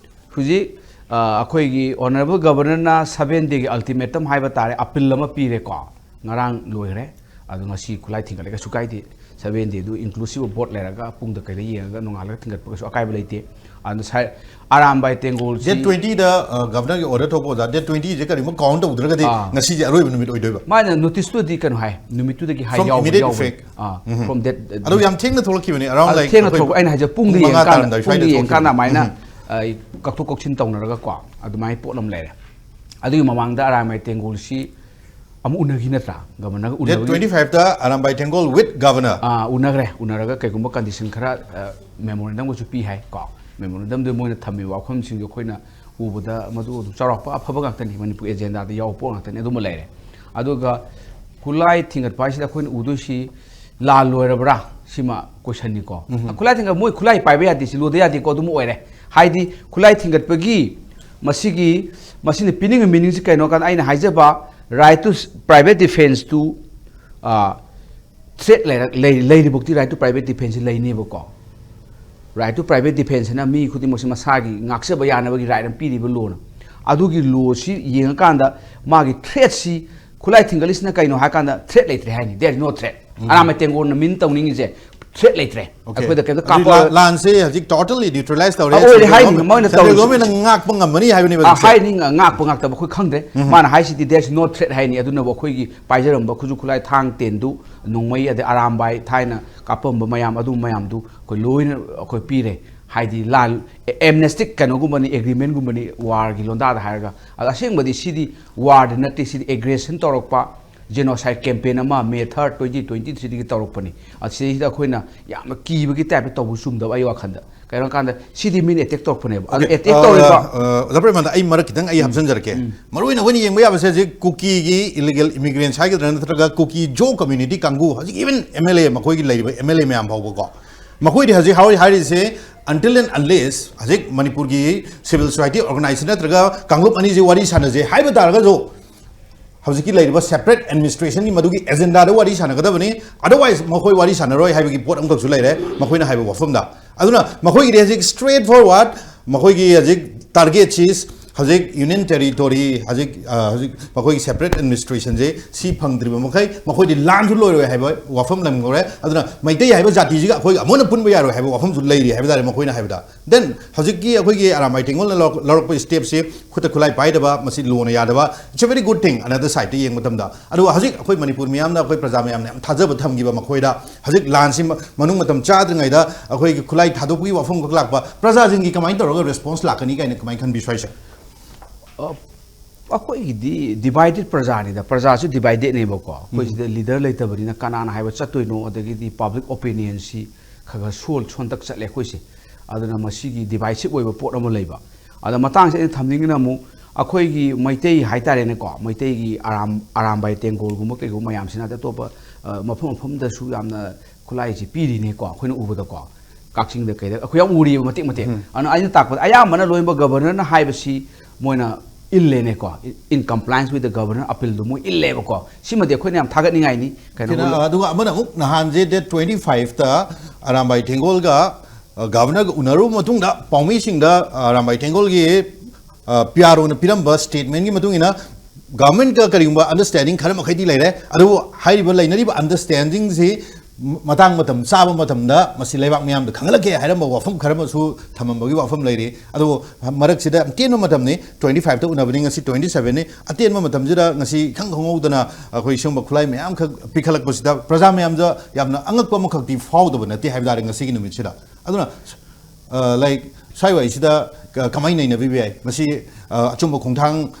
ꯍꯧꯖꯤꯛ, ꯑ, ꯑꯩꯈꯣꯏꯒꯤ Honourable Governorꯅ seven dayꯒꯤ ultimatum ꯍꯥꯏꯕ ꯇꯥꯔꯦ, ꯑꯄꯤꯜ ꯑꯃ ꯄꯤꯔꯦꯀꯣ, ꯉꯔꯥꯡ ꯂꯣꯏꯈ꯭ꯔꯦ꯫ ꯑꯗꯣ ꯉꯁꯤ ꯈꯨꯠꯂꯥꯏ ꯊꯤꯡꯒꯠꯂꯦ, ꯀꯩꯁꯨ ꯀꯥꯏꯗꯦ꯫ Seven dayꯗꯨ inclusive of board ꯂꯩꯔꯒ ꯄꯨꯡꯗ ꯀꯩꯗ ꯌꯦꯡꯉꯒ ꯅꯣꯡꯉꯥꯜꯂꯒ ꯊꯤꯡꯒꯠꯄ ꯀꯩꯁꯨ ꯑꯀꯥꯏꯕ ꯂꯩꯇꯦ꯫ ꯑꯗꯣ ꯁꯥꯏ-, ꯑꯔꯥꯝꯕꯥꯏ ꯇꯦꯡꯒꯣꯜꯁꯤ ꯗꯦꯠ ꯇ꯭ꯋꯦꯟꯇꯤꯗ ꯒꯚꯔꯅꯔꯒꯤ ꯑꯣꯔꯗꯔ ꯊꯣꯛꯄ ꯑꯣꯖꯥ, ꯗꯦꯠ ꯇ꯭ꯋꯦꯟꯇꯤꯁꯦ ꯀꯔꯤꯒꯨꯝꯕ ꯀꯥꯎꯟ ꯇꯧꯗ꯭ꯔꯒꯗꯤ ꯑꯥ꯫ ꯉꯁꯤꯁꯦ ꯑꯔꯣꯏꯕ ꯅꯨꯃꯤꯠ ꯑꯣꯏꯗꯣꯏꯕ? ꯃꯥꯅ ꯅꯣꯇꯤꯁꯇꯨꯗꯤ ꯀꯩꯅꯣ ꯍꯥꯏ, ꯅꯨꯃꯤꯠꯇꯨꯗꯒꯤ ꯍꯥꯏ From ꯌꯥꯎꯕ immediate ꯌꯥꯎꯕꯅꯤ꯫ Effect. Ah, um. From that ꯑꯗꯨ ꯌꯥꯝ ꯊꯦꯡꯅ ꯊꯣꯛꯂꯛꯈꯤꯕꯅꯤ, around ꯑꯗꯨ like ꯊꯦꯡꯅ ꯑꯩꯈꯣꯏ ꯊꯣꯛꯂꯛꯄ, ꯑꯩꯅ ꯍꯥꯏꯁꯦ ꯄꯨꯡꯗ ꯄꯨꯡ ꯃꯉꯥ ꯌꯦꯡꯉꯀꯥꯟꯗ, ꯇꯥꯔꯝꯗꯥꯏ ꯁ꯭ꯋꯥꯏꯗ ꯄꯨꯡꯗ ꯌꯦꯡꯉꯀꯥꯟꯗ ꯊꯣꯛꯂꯛꯈꯤꯕꯅꯤ꯫ ꯑꯗꯨꯃꯥꯏꯅ, ꯎꯝ꯫ ꯑ, ꯀꯛꯊꯣꯛ ꯀꯛꯁꯤꯟ ꯇꯧꯅꯔꯒꯀꯣ ꯑꯗꯨꯃꯥꯏꯅ ꯄꯣꯠ ꯑꯃ ꯂꯩꯔꯦ꯫ ꯑꯗꯨꯒꯤ ꯃꯃꯥꯡꯗ ꯑꯔꯥꯝꯕꯥꯏ ꯇꯦꯡꯒꯣꯜꯁꯤ ꯑꯃꯨꯛ ꯎꯅꯈꯤ ꯅꯠꯇ꯭ꯔꯥ? ꯒꯚꯔꯅꯔꯒ ꯗꯦꯠ ꯎꯅꯕꯒꯤ ꯇ꯭ꯋꯦꯟꯇꯤ ꯐꯥꯏꯚꯇ ꯑꯔꯥꯝꯕꯥꯏ ꯇꯦꯡꯒꯣꯜ with governor. ꯑꯥ, ꯎꯅꯈ꯭ꯔꯦ꯫ ꯎꯅꯔꯒ ꯀꯩꯒꯨꯝꯕ ꯀꯟꯗꯤꯁꯟ ꯈꯔ, ꯑ, ꯃꯦꯃꯣꯔꯦꯟꯗꯝꯒꯁꯨ ꯄꯤ ꯍꯥꯏ ꯀꯣ꯫ ꯃꯦꯃꯣꯔꯦꯟꯗꯝꯗꯨ ꯃꯣꯏꯅ ꯊꯝꯃꯤꯕ ꯋꯥꯐꯝꯁꯤꯡꯗꯣ ꯑꯩꯈꯣꯏꯅ ꯎꯕꯗ ꯃꯗꯨ ꯑꯗꯨꯝ ꯆꯥꯎꯔꯥꯛꯄ ꯑꯐꯕ ꯉꯥꯛꯇꯅꯤ, ꯃꯅꯤꯄꯨꯔ ꯑꯦꯖꯦꯟꯗꯥꯗ ꯌꯥꯎꯕ ꯄꯣꯠ ꯉꯥꯛꯇꯅꯤ꯫ ꯑꯗꯨꯃ ꯂꯩꯔꯦ꯫ ꯑꯗꯨꯒ ꯈꯨꯠꯂꯥꯏ ꯊꯤꯡꯒꯠꯄ ꯍꯥꯏꯁꯤꯗ ꯑꯩꯈꯣꯏꯅ ꯎꯗꯣꯏꯁꯤ ꯂꯥꯜ ꯂꯣꯏꯔꯕ꯭ꯔꯥ? ꯁꯤꯃ ꯀꯣꯏꯁꯟꯅꯤꯀꯣ꯫ ꯎꯝ꯫ ꯈꯨꯠꯂꯥꯏ ꯊꯤꯡꯒꯠ-, ꯃꯣꯏ ꯈꯨꯠꯂꯥꯏ ꯄꯥꯏꯕ ꯌꯥꯗꯦ, ꯁꯤ ꯂꯣꯗ ꯌꯥꯗꯦꯀꯣ, ꯑꯗꯨꯃ ꯑꯣꯏꯔꯦ꯫ ꯍꯥꯏꯗꯤ ꯈꯨꯠꯂꯥꯏ ꯊꯤꯡꯒꯠꯄꯒꯤ ꯃꯁꯤꯒꯤ, ꯃꯁꯤꯅ ꯄꯤꯅꯤꯡꯉꯤ ꯃꯤꯅꯤꯡꯁꯤ ꯀꯩꯅꯣ ꯀꯥꯟꯗ ꯑꯩꯅ ꯍꯥꯏꯖꯕ right to private defense two, ꯑ, threat ꯂꯩꯔꯛ-, ꯂꯩ-, ꯂꯩꯔꯤꯕꯧꯗꯤ right to private defense ꯁꯤ ꯂꯩꯅꯦꯕꯀꯣ꯫ Right to private defense ꯍꯥꯏꯅ ꯃꯤ ꯈꯨꯗꯤꯡꯃꯛꯁꯤ ꯃꯁꯥꯒꯤ ꯉꯥꯛꯆꯕ ꯌꯥꯅꯕꯒꯤ right ꯑꯃ ꯄꯤꯔꯤꯕ ꯂꯣꯅ꯫ ꯑꯗꯨꯒꯤ ꯂꯣꯁꯤ ꯌꯦꯡꯉꯀꯥꯟꯗ ꯃꯥꯒꯤ ꯊ꯭ꯔꯦꯠꯁꯤ, ꯈꯨꯠꯂꯥꯏ ꯊꯤꯡꯒꯠꯂꯤꯁꯤꯅ ꯀꯩꯅꯣ ꯍꯥꯏꯀꯥꯟꯗ ꯊ꯭ꯔꯦꯠ ꯂꯩꯇ꯭ꯔꯦ ꯍꯥꯏꯅꯤ, there is no threat꯫ Um. ꯑꯔꯥꯝꯕꯥꯏ ꯇꯦꯡꯒꯣꯜꯅ ꯃꯤꯟ ꯇꯧꯅꯤꯡꯉꯤꯁꯦ ꯊ꯭ꯔꯦꯠ ꯂꯩꯇ꯭ꯔꯦ꯫ Okay. ꯑꯩꯈꯣꯏꯗ ꯀꯩꯝꯇ ꯑꯗꯨꯗꯤ ꯀꯥꯞꯄ ꯂꯥꯟ- ꯂꯥꯟꯁꯦ ꯍꯧꯖꯤꯛ totally neutralize ꯇꯧꯔꯦ꯫ ꯑꯣꯏꯔꯦ Central ꯍꯥꯏꯅꯤ, government- ꯃꯣꯏꯅ central ꯇꯧꯔꯤꯁꯦ꯫ government ꯅ ꯉꯥꯛꯄ ꯉꯝꯃꯅꯤ ꯍꯥꯏꯕꯅꯦꯕ ꯑ, ꯍꯧꯖꯤꯛꯁꯦ꯫ ꯍꯥꯏꯅꯤ, ꯉ- ꯉꯥꯛꯄ ꯉꯥꯛꯇꯕ ꯑꯩꯈꯣꯏ ꯈꯪꯗ꯭ꯔꯦ꯫ ꯃꯥꯅ ꯍꯥꯏꯁꯤꯗꯤ there is no threat ꯍꯥꯏꯅꯤ꯫ ꯑꯗꯨꯅꯕꯨ ꯑꯩꯈꯣꯏꯒꯤ ꯄꯥꯏꯖꯔꯝꯕ ꯈꯨꯠꯁꯨ ꯈꯨꯠꯂꯥꯏ, ꯊꯥꯡ ꯇꯦꯟꯗꯨ, ꯅꯣꯡꯃꯩ, ꯑꯗꯩ ꯑꯔꯥꯝꯕꯥꯏ, ꯊꯥꯏꯅ ꯀꯥꯞꯄꯝꯕ ꯃꯌꯥꯝ, ꯑꯗꯨ ꯃꯌꯥꯝꯗꯨ ꯑꯩꯈꯣꯏ ꯂꯣꯏꯅ ꯑꯩꯈꯣꯏ ꯄꯤꯔꯦ꯫ ꯍꯥꯏꯗꯤ ꯂꯥꯟ, amnestic ꯀꯩꯅꯣꯒꯨꯝꯕꯅꯤ, ꯑꯦꯒ꯭ꯔꯤꯃꯦꯟꯒꯨꯝꯕꯅꯤ, ꯋꯥꯔꯒꯤ ꯂꯣꯟꯗꯥꯗ ꯍꯥꯏꯔꯒ꯫ ꯑꯗꯣ ꯑꯁꯦꯡꯕꯗꯤ ꯁꯤꯗꯤ ꯋꯥꯔꯗꯤ ꯅꯠꯇꯦ, ꯁꯤꯗꯤ ꯑꯦꯒ꯭ꯔꯦꯁꯟ ꯇꯧꯔꯛꯄ, genocide campaign ꯑꯃ May third, twenty twenty three ꯗꯒꯤ ꯇꯧꯔꯛꯄꯅꯤ꯫ ꯑꯁꯤꯗꯩꯁꯤꯗ ꯑꯩꯈꯣꯏꯅ ꯌꯥꯝꯅ ꯀꯤꯕꯒꯤ ꯇꯥꯏꯞꯇ ꯇꯧꯕ ꯆꯨꯝꯗꯕ ꯑꯩ ꯋꯥꯈꯜꯗ꯫ ꯀꯩꯅꯣ ꯍꯥꯏꯀꯥꯟꯗ ꯁꯤꯗꯤ ꯃꯤꯅ ꯑꯦꯇꯦꯛ ꯇꯧꯔꯛꯄꯅꯦꯕ꯫ ꯑꯗꯣ Okay. ꯑꯦꯇꯦꯛ ꯑ, ꯇꯧꯔꯤꯕ ꯑ, ꯑꯣꯖꯥ ꯄ꯭ꯔꯦꯃꯥꯅꯟꯗ, ꯑꯩ ꯃꯔꯛ ꯈꯤꯇꯪ ꯑꯩ ꯍꯥꯞꯆꯤꯟꯖꯔꯛꯀꯦ꯫ ꯃꯔꯨ ꯑꯣꯏꯅ ꯑꯩꯈꯣꯏꯅ ꯌꯦꯡꯕ ꯌꯥꯕꯁꯦ ꯍꯧꯖꯤꯛ ꯀꯨꯀꯤꯒꯤ ꯏꯂꯤꯒꯦꯜ ꯏꯃꯤꯒ꯭ꯔꯦꯟꯁ ꯍꯥꯏꯒꯗ꯭ꯔꯥ, ꯅꯠꯇ꯭ꯔꯒ ꯀꯨꯀꯤ ꯖꯣ ꯀꯝꯃ꯭ꯌꯨꯅꯤꯇꯤ ꯀꯥꯡꯕꯨ, ꯍꯧꯖꯤꯛ even M L A, ꯃꯈꯣꯏꯒꯤ ꯂꯩꯔꯤꯕ M L A ꯃꯌꯥꯝ ꯐꯥꯎꯕꯀꯣ, ꯃꯈꯣꯏꯗꯤ ꯍꯧꯖꯤꯛ ꯍꯥꯏꯔꯤ-, ꯍꯥꯏꯔꯤꯁꯦ until and unless ꯍꯧꯖꯤꯛ ꯃꯅꯤꯄꯨꯔꯒꯤ civil society organization ꯅꯠꯇ꯭ꯔꯒ ꯀꯥꯡꯂꯨꯞ ꯑꯅꯤꯁꯦ ꯋꯥꯔꯤ ꯁꯥꯟꯅꯁꯦ ꯍꯥꯏꯕ ꯇꯥꯔꯒꯁꯨ, ꯍꯧꯖꯤꯛꯀꯤ ꯂꯩꯔꯤꯕ separate administration ꯒꯤ ꯃꯗꯨꯒꯤ agenda ꯗ ꯋꯥꯔꯤ ꯁꯥꯟꯅꯒꯗꯕꯅꯤ, otherwise ꯃꯈꯣꯏ ꯋꯥꯔꯤ ꯁꯥꯟꯅꯔꯣꯏ ꯍꯥꯏꯕꯒꯤ ꯄꯣꯠ ꯑꯃꯈꯛꯁꯨ ꯂꯩꯔꯦ ꯃꯈꯣꯏꯅ ꯍꯥꯏꯕ ꯋꯥꯐꯝꯗ꯫ ꯑꯗꯨꯅ ꯃꯈꯣꯏꯒꯤꯗꯤ ꯍꯧꯖꯤꯛ straight forward ꯃꯈꯣꯏꯒꯤ ꯍꯧꯖꯤꯛ target ꯁꯤ ꯍꯧꯖꯤꯛ union territory, ꯍꯧꯖꯤꯛ, ꯑ, ꯍꯧꯖꯤꯛ ꯃꯈꯣꯏꯒꯤ separate administration ꯁꯦ ꯁꯤ ꯐꯪꯗ꯭ꯔꯤꯕ ꯃꯈꯩ ꯃꯈꯣꯏꯗꯤ ꯂꯥꯟꯁꯨ ꯂꯣꯏꯔꯣꯏ ꯍꯥꯏꯕ ꯋꯥꯐꯝ ꯂꯩꯈ꯭ꯔꯦ꯫ ꯑꯗꯨꯅ ꯃꯩꯇꯩ ꯍꯥꯏꯕ ꯖꯥꯇꯤꯁꯤꯒ ꯑꯩꯈꯣꯏꯒ ꯑꯃꯨꯛ ꯍꯟꯅ ꯄꯨꯟꯕ ꯌꯥꯔꯣꯏ ꯍꯥꯏꯕ ꯋꯥꯐꯝꯁꯨ ꯂꯩꯔꯤ ꯍꯥꯏꯕ ꯇꯥꯔꯦ ꯃꯈꯣꯏꯅ ꯍꯥꯏꯕꯗ꯫ Then ꯍꯧꯖꯤꯛꯀꯤ ꯑꯩꯈꯣꯏꯒꯤ ꯑꯔꯥꯝꯕꯥꯏ ꯇꯦꯡꯒꯣꯜꯅ ꯂꯧꯔꯛ-, ꯂꯧꯔꯛꯄ step ꯁꯤ, ꯈꯨꯠꯇ ꯈꯨꯠꯂꯥꯏ ꯄꯥꯏꯗꯕ, ꯃꯁꯤ ꯂꯣꯅ ꯌꯥꯗꯕ, it's a very good thing another side ꯇ ꯌꯦꯡꯕ ꯃꯇꯝꯗ꯫ ꯑꯗꯨꯒ ꯍꯧꯖꯤꯛ ꯑꯩꯈꯣꯏ ꯃꯅꯤꯄꯨꯔ ꯃꯤꯌꯥꯝꯅ, ꯑꯩꯈꯣꯏ ꯄ꯭ꯔꯖꯥ ꯃꯌꯥꯝꯅ ꯌꯥꯝ ꯊꯥꯖꯕ ꯊꯝꯈꯤꯕ ꯃꯈꯣꯏꯗ, ꯍꯧꯖꯤꯛ ꯂꯥꯟꯁꯤ ꯃ-, ꯃꯅꯨꯡ ꯃꯇꯝ ꯆꯥꯗ꯭ꯔꯤꯉꯩꯗ ꯑꯩꯈꯣꯏꯒꯤ ꯈꯨꯠꯂꯥꯏ ꯊꯥꯗꯣꯛꯄꯒꯤ ꯋꯥꯐꯝꯈꯛ ꯂꯥꯛꯄ, ꯄ꯭ꯔꯖꯥꯁꯤꯡꯒꯤ ꯀꯃꯥꯏꯅ ꯇꯧꯔꯒ response ꯂꯥꯛꯀꯅꯤ ꯀꯥꯏꯅ ꯀꯃꯥꯏꯅ ꯈꯟꯕꯤ ꯁ꯭ꯋꯥꯏꯁꯦ? ꯑ, ꯑꯩꯈꯣꯏꯒꯤꯗꯤ divided ꯄ꯭ꯔꯖꯥꯅꯤꯗ, ꯄ꯭ꯔꯖꯥꯁꯨ divided ꯅꯦꯕꯀꯣ꯫ ꯑꯩꯈꯣꯏ ꯁꯤꯗ leader ꯂꯩꯇꯕꯅꯤꯅ ꯀꯅꯥꯅ ꯍꯥꯏꯕ ꯆꯠꯇꯣꯏꯅꯣ, ꯑꯗꯒꯤꯗꯤ public opinion ꯁꯤ ꯈꯔ ꯈꯔ ꯁꯣꯜ ꯁꯣꯟꯇꯛ ꯆꯠꯂꯦ ꯑꯩꯈꯣꯏꯁꯦ꯫ ꯑꯗꯨꯅ ꯃꯁꯤꯒꯤ divisive ꯑꯣꯏꯕ ꯄꯣꯠ ꯑꯃ ꯂꯩꯕ꯫ ꯑꯗ ꯃꯇꯥꯡꯁꯤꯗ ꯑꯩꯅ ꯊꯝꯅꯤꯡꯉꯤꯅ ꯑꯃꯨꯛ ꯑꯩꯈꯣꯏꯒꯤ ꯃꯩꯇꯩ ꯍꯥꯏꯇꯥꯔꯦꯅꯦꯀꯣ, ꯃꯩꯇꯩꯒꯤ ꯑꯔꯥꯝ-, ꯑꯔꯥꯝꯕꯥꯏ ꯇꯦꯡꯒꯣꯜꯒꯨꯝꯕ ꯀꯩꯒꯨꯝꯕ ꯃꯌꯥꯝꯁꯤꯅ ꯑꯇꯣꯞꯄ, ꯑ, ꯃꯐꯝ ꯃꯐꯝꯗꯁꯨ ꯌꯥꯝꯅ ꯈꯨꯠꯂꯥꯏꯁꯤ ꯄꯤꯔꯤꯅꯦꯀꯣ, ꯑꯩꯈꯣꯏꯅ ꯎꯕꯗꯀꯣ꯫ ꯀꯛꯆꯤꯡꯗ ꯀꯩꯗ ꯑꯩꯈꯣꯏ ꯌꯥꯝ ꯎꯔꯤꯕ ꯃꯇꯦꯛ ꯃꯇꯦꯛ꯫ ꯑꯗꯨꯅ ꯑꯩꯅ ꯇꯥꯛꯄꯗ ꯑꯌꯥꯝꯕꯅ ꯂꯣꯏꯅꯃꯛ governor ꯅ ꯍꯥꯏꯕꯁꯤ ꯃꯣꯏꯅ ꯏꯜꯂꯦꯅꯦꯀꯣ, in compliance with the governor appeal ꯗꯨ ꯃꯣꯏ ꯏꯜꯂꯦꯕꯀꯣ꯫ ꯁꯤꯃꯗꯤ ꯑꯩꯈꯣꯏꯅ ꯌꯥꯝ ꯊꯥꯒꯠꯅꯤꯡꯉꯥꯏꯅꯤ꯫ ꯀꯩꯅꯣ, ꯀꯩꯅꯣ, ꯑꯗꯨꯒ ꯑꯃꯅ ꯑꯃꯨꯛ ꯅꯍꯥꯟꯁꯦ date twenty five ꯇ ꯑꯔꯥꯝꯕꯥꯏ ꯊꯦꯡꯒꯣꯜꯒ, ꯑ, governor ꯒ ꯎꯅꯔꯨꯕ ꯃꯇꯨꯡꯗ ꯄꯥꯎꯃꯤꯁꯤꯡꯗ, ꯑ, ꯑꯔꯥꯝꯕꯥꯏ ꯊꯦꯡꯒꯣꯜꯒꯤ, ꯑ, P R O ꯅ ꯄꯤꯔꯝꯕ statement ꯀꯤ ꯃꯇꯨꯡ ꯏꯟꯅ government ꯀ ꯀꯔꯤꯒꯨꯝꯕ understanding ꯈꯔ ꯃꯈꯩꯗꯤ ꯂꯩꯔꯦ, ꯑꯗꯨꯕꯨ ꯍꯥꯏꯔꯤꯕ ꯂꯩꯅꯔꯤꯕ understanding ꯁꯤ ꯃꯇꯥꯡ ꯃꯇꯝ ꯆꯥꯕ ꯃꯇꯝꯗ ꯃꯁꯤ ꯂꯩꯕꯥꯛ ꯃꯤꯌꯥꯝꯗ ꯈꯪꯍꯜꯂꯛꯀꯦ ꯍꯥꯏꯔꯝꯕ ꯋꯥꯐꯝ ꯈꯔ ꯑꯃꯁꯨ ꯊꯝꯃꯝꯕꯒꯤ ꯋꯥꯐꯝ ꯂꯩꯔꯤ꯫ ꯑꯗꯨꯕꯨ ꯃꯔꯛꯁꯤꯗ ꯑꯇꯦꯟꯕ ꯃꯇꯝꯅꯤ, twenty five ꯇ ꯎꯅꯕꯅꯤ, ꯉꯁꯤ twenty seven ꯅꯤ꯫ ꯑꯇꯦꯟꯕ ꯃꯇꯝꯁꯤꯗ ꯉꯁꯤ ꯏꯈꯪ ꯈꯪꯍꯧꯗꯅ ꯑꯩꯈꯣꯏ ꯁꯤꯒꯨꯝꯕ ꯈꯨꯠꯂꯥꯏ ꯃꯌꯥꯝꯈꯛ ꯄꯤꯈꯠꯂꯛꯄꯁꯤꯗ ꯄ꯭ꯔꯖꯥ ꯃꯌꯥꯝꯗ ꯌꯥꯝꯅ ꯑꯉꯛꯄ ꯑꯃꯈꯛꯇꯤ ꯐꯥꯎꯗꯕ ꯅꯠꯇꯦ ꯍꯥꯏꯕ ꯇꯥꯔꯦ ꯉꯁꯤꯒꯤ ꯅꯨꯃꯤꯠꯁꯤꯗ꯫ ꯑꯗꯨꯅ ꯂꯥꯏꯛ ꯁ꯭ꯋꯥꯏꯋꯥꯏꯁꯤꯗ ꯀꯃꯥꯏꯅ ꯅꯩꯅꯕꯤꯕ ꯌꯥꯏ? ꯃꯁꯤ ꯑꯆꯨꯝꯕ ꯈꯣꯡꯊꯥꯡ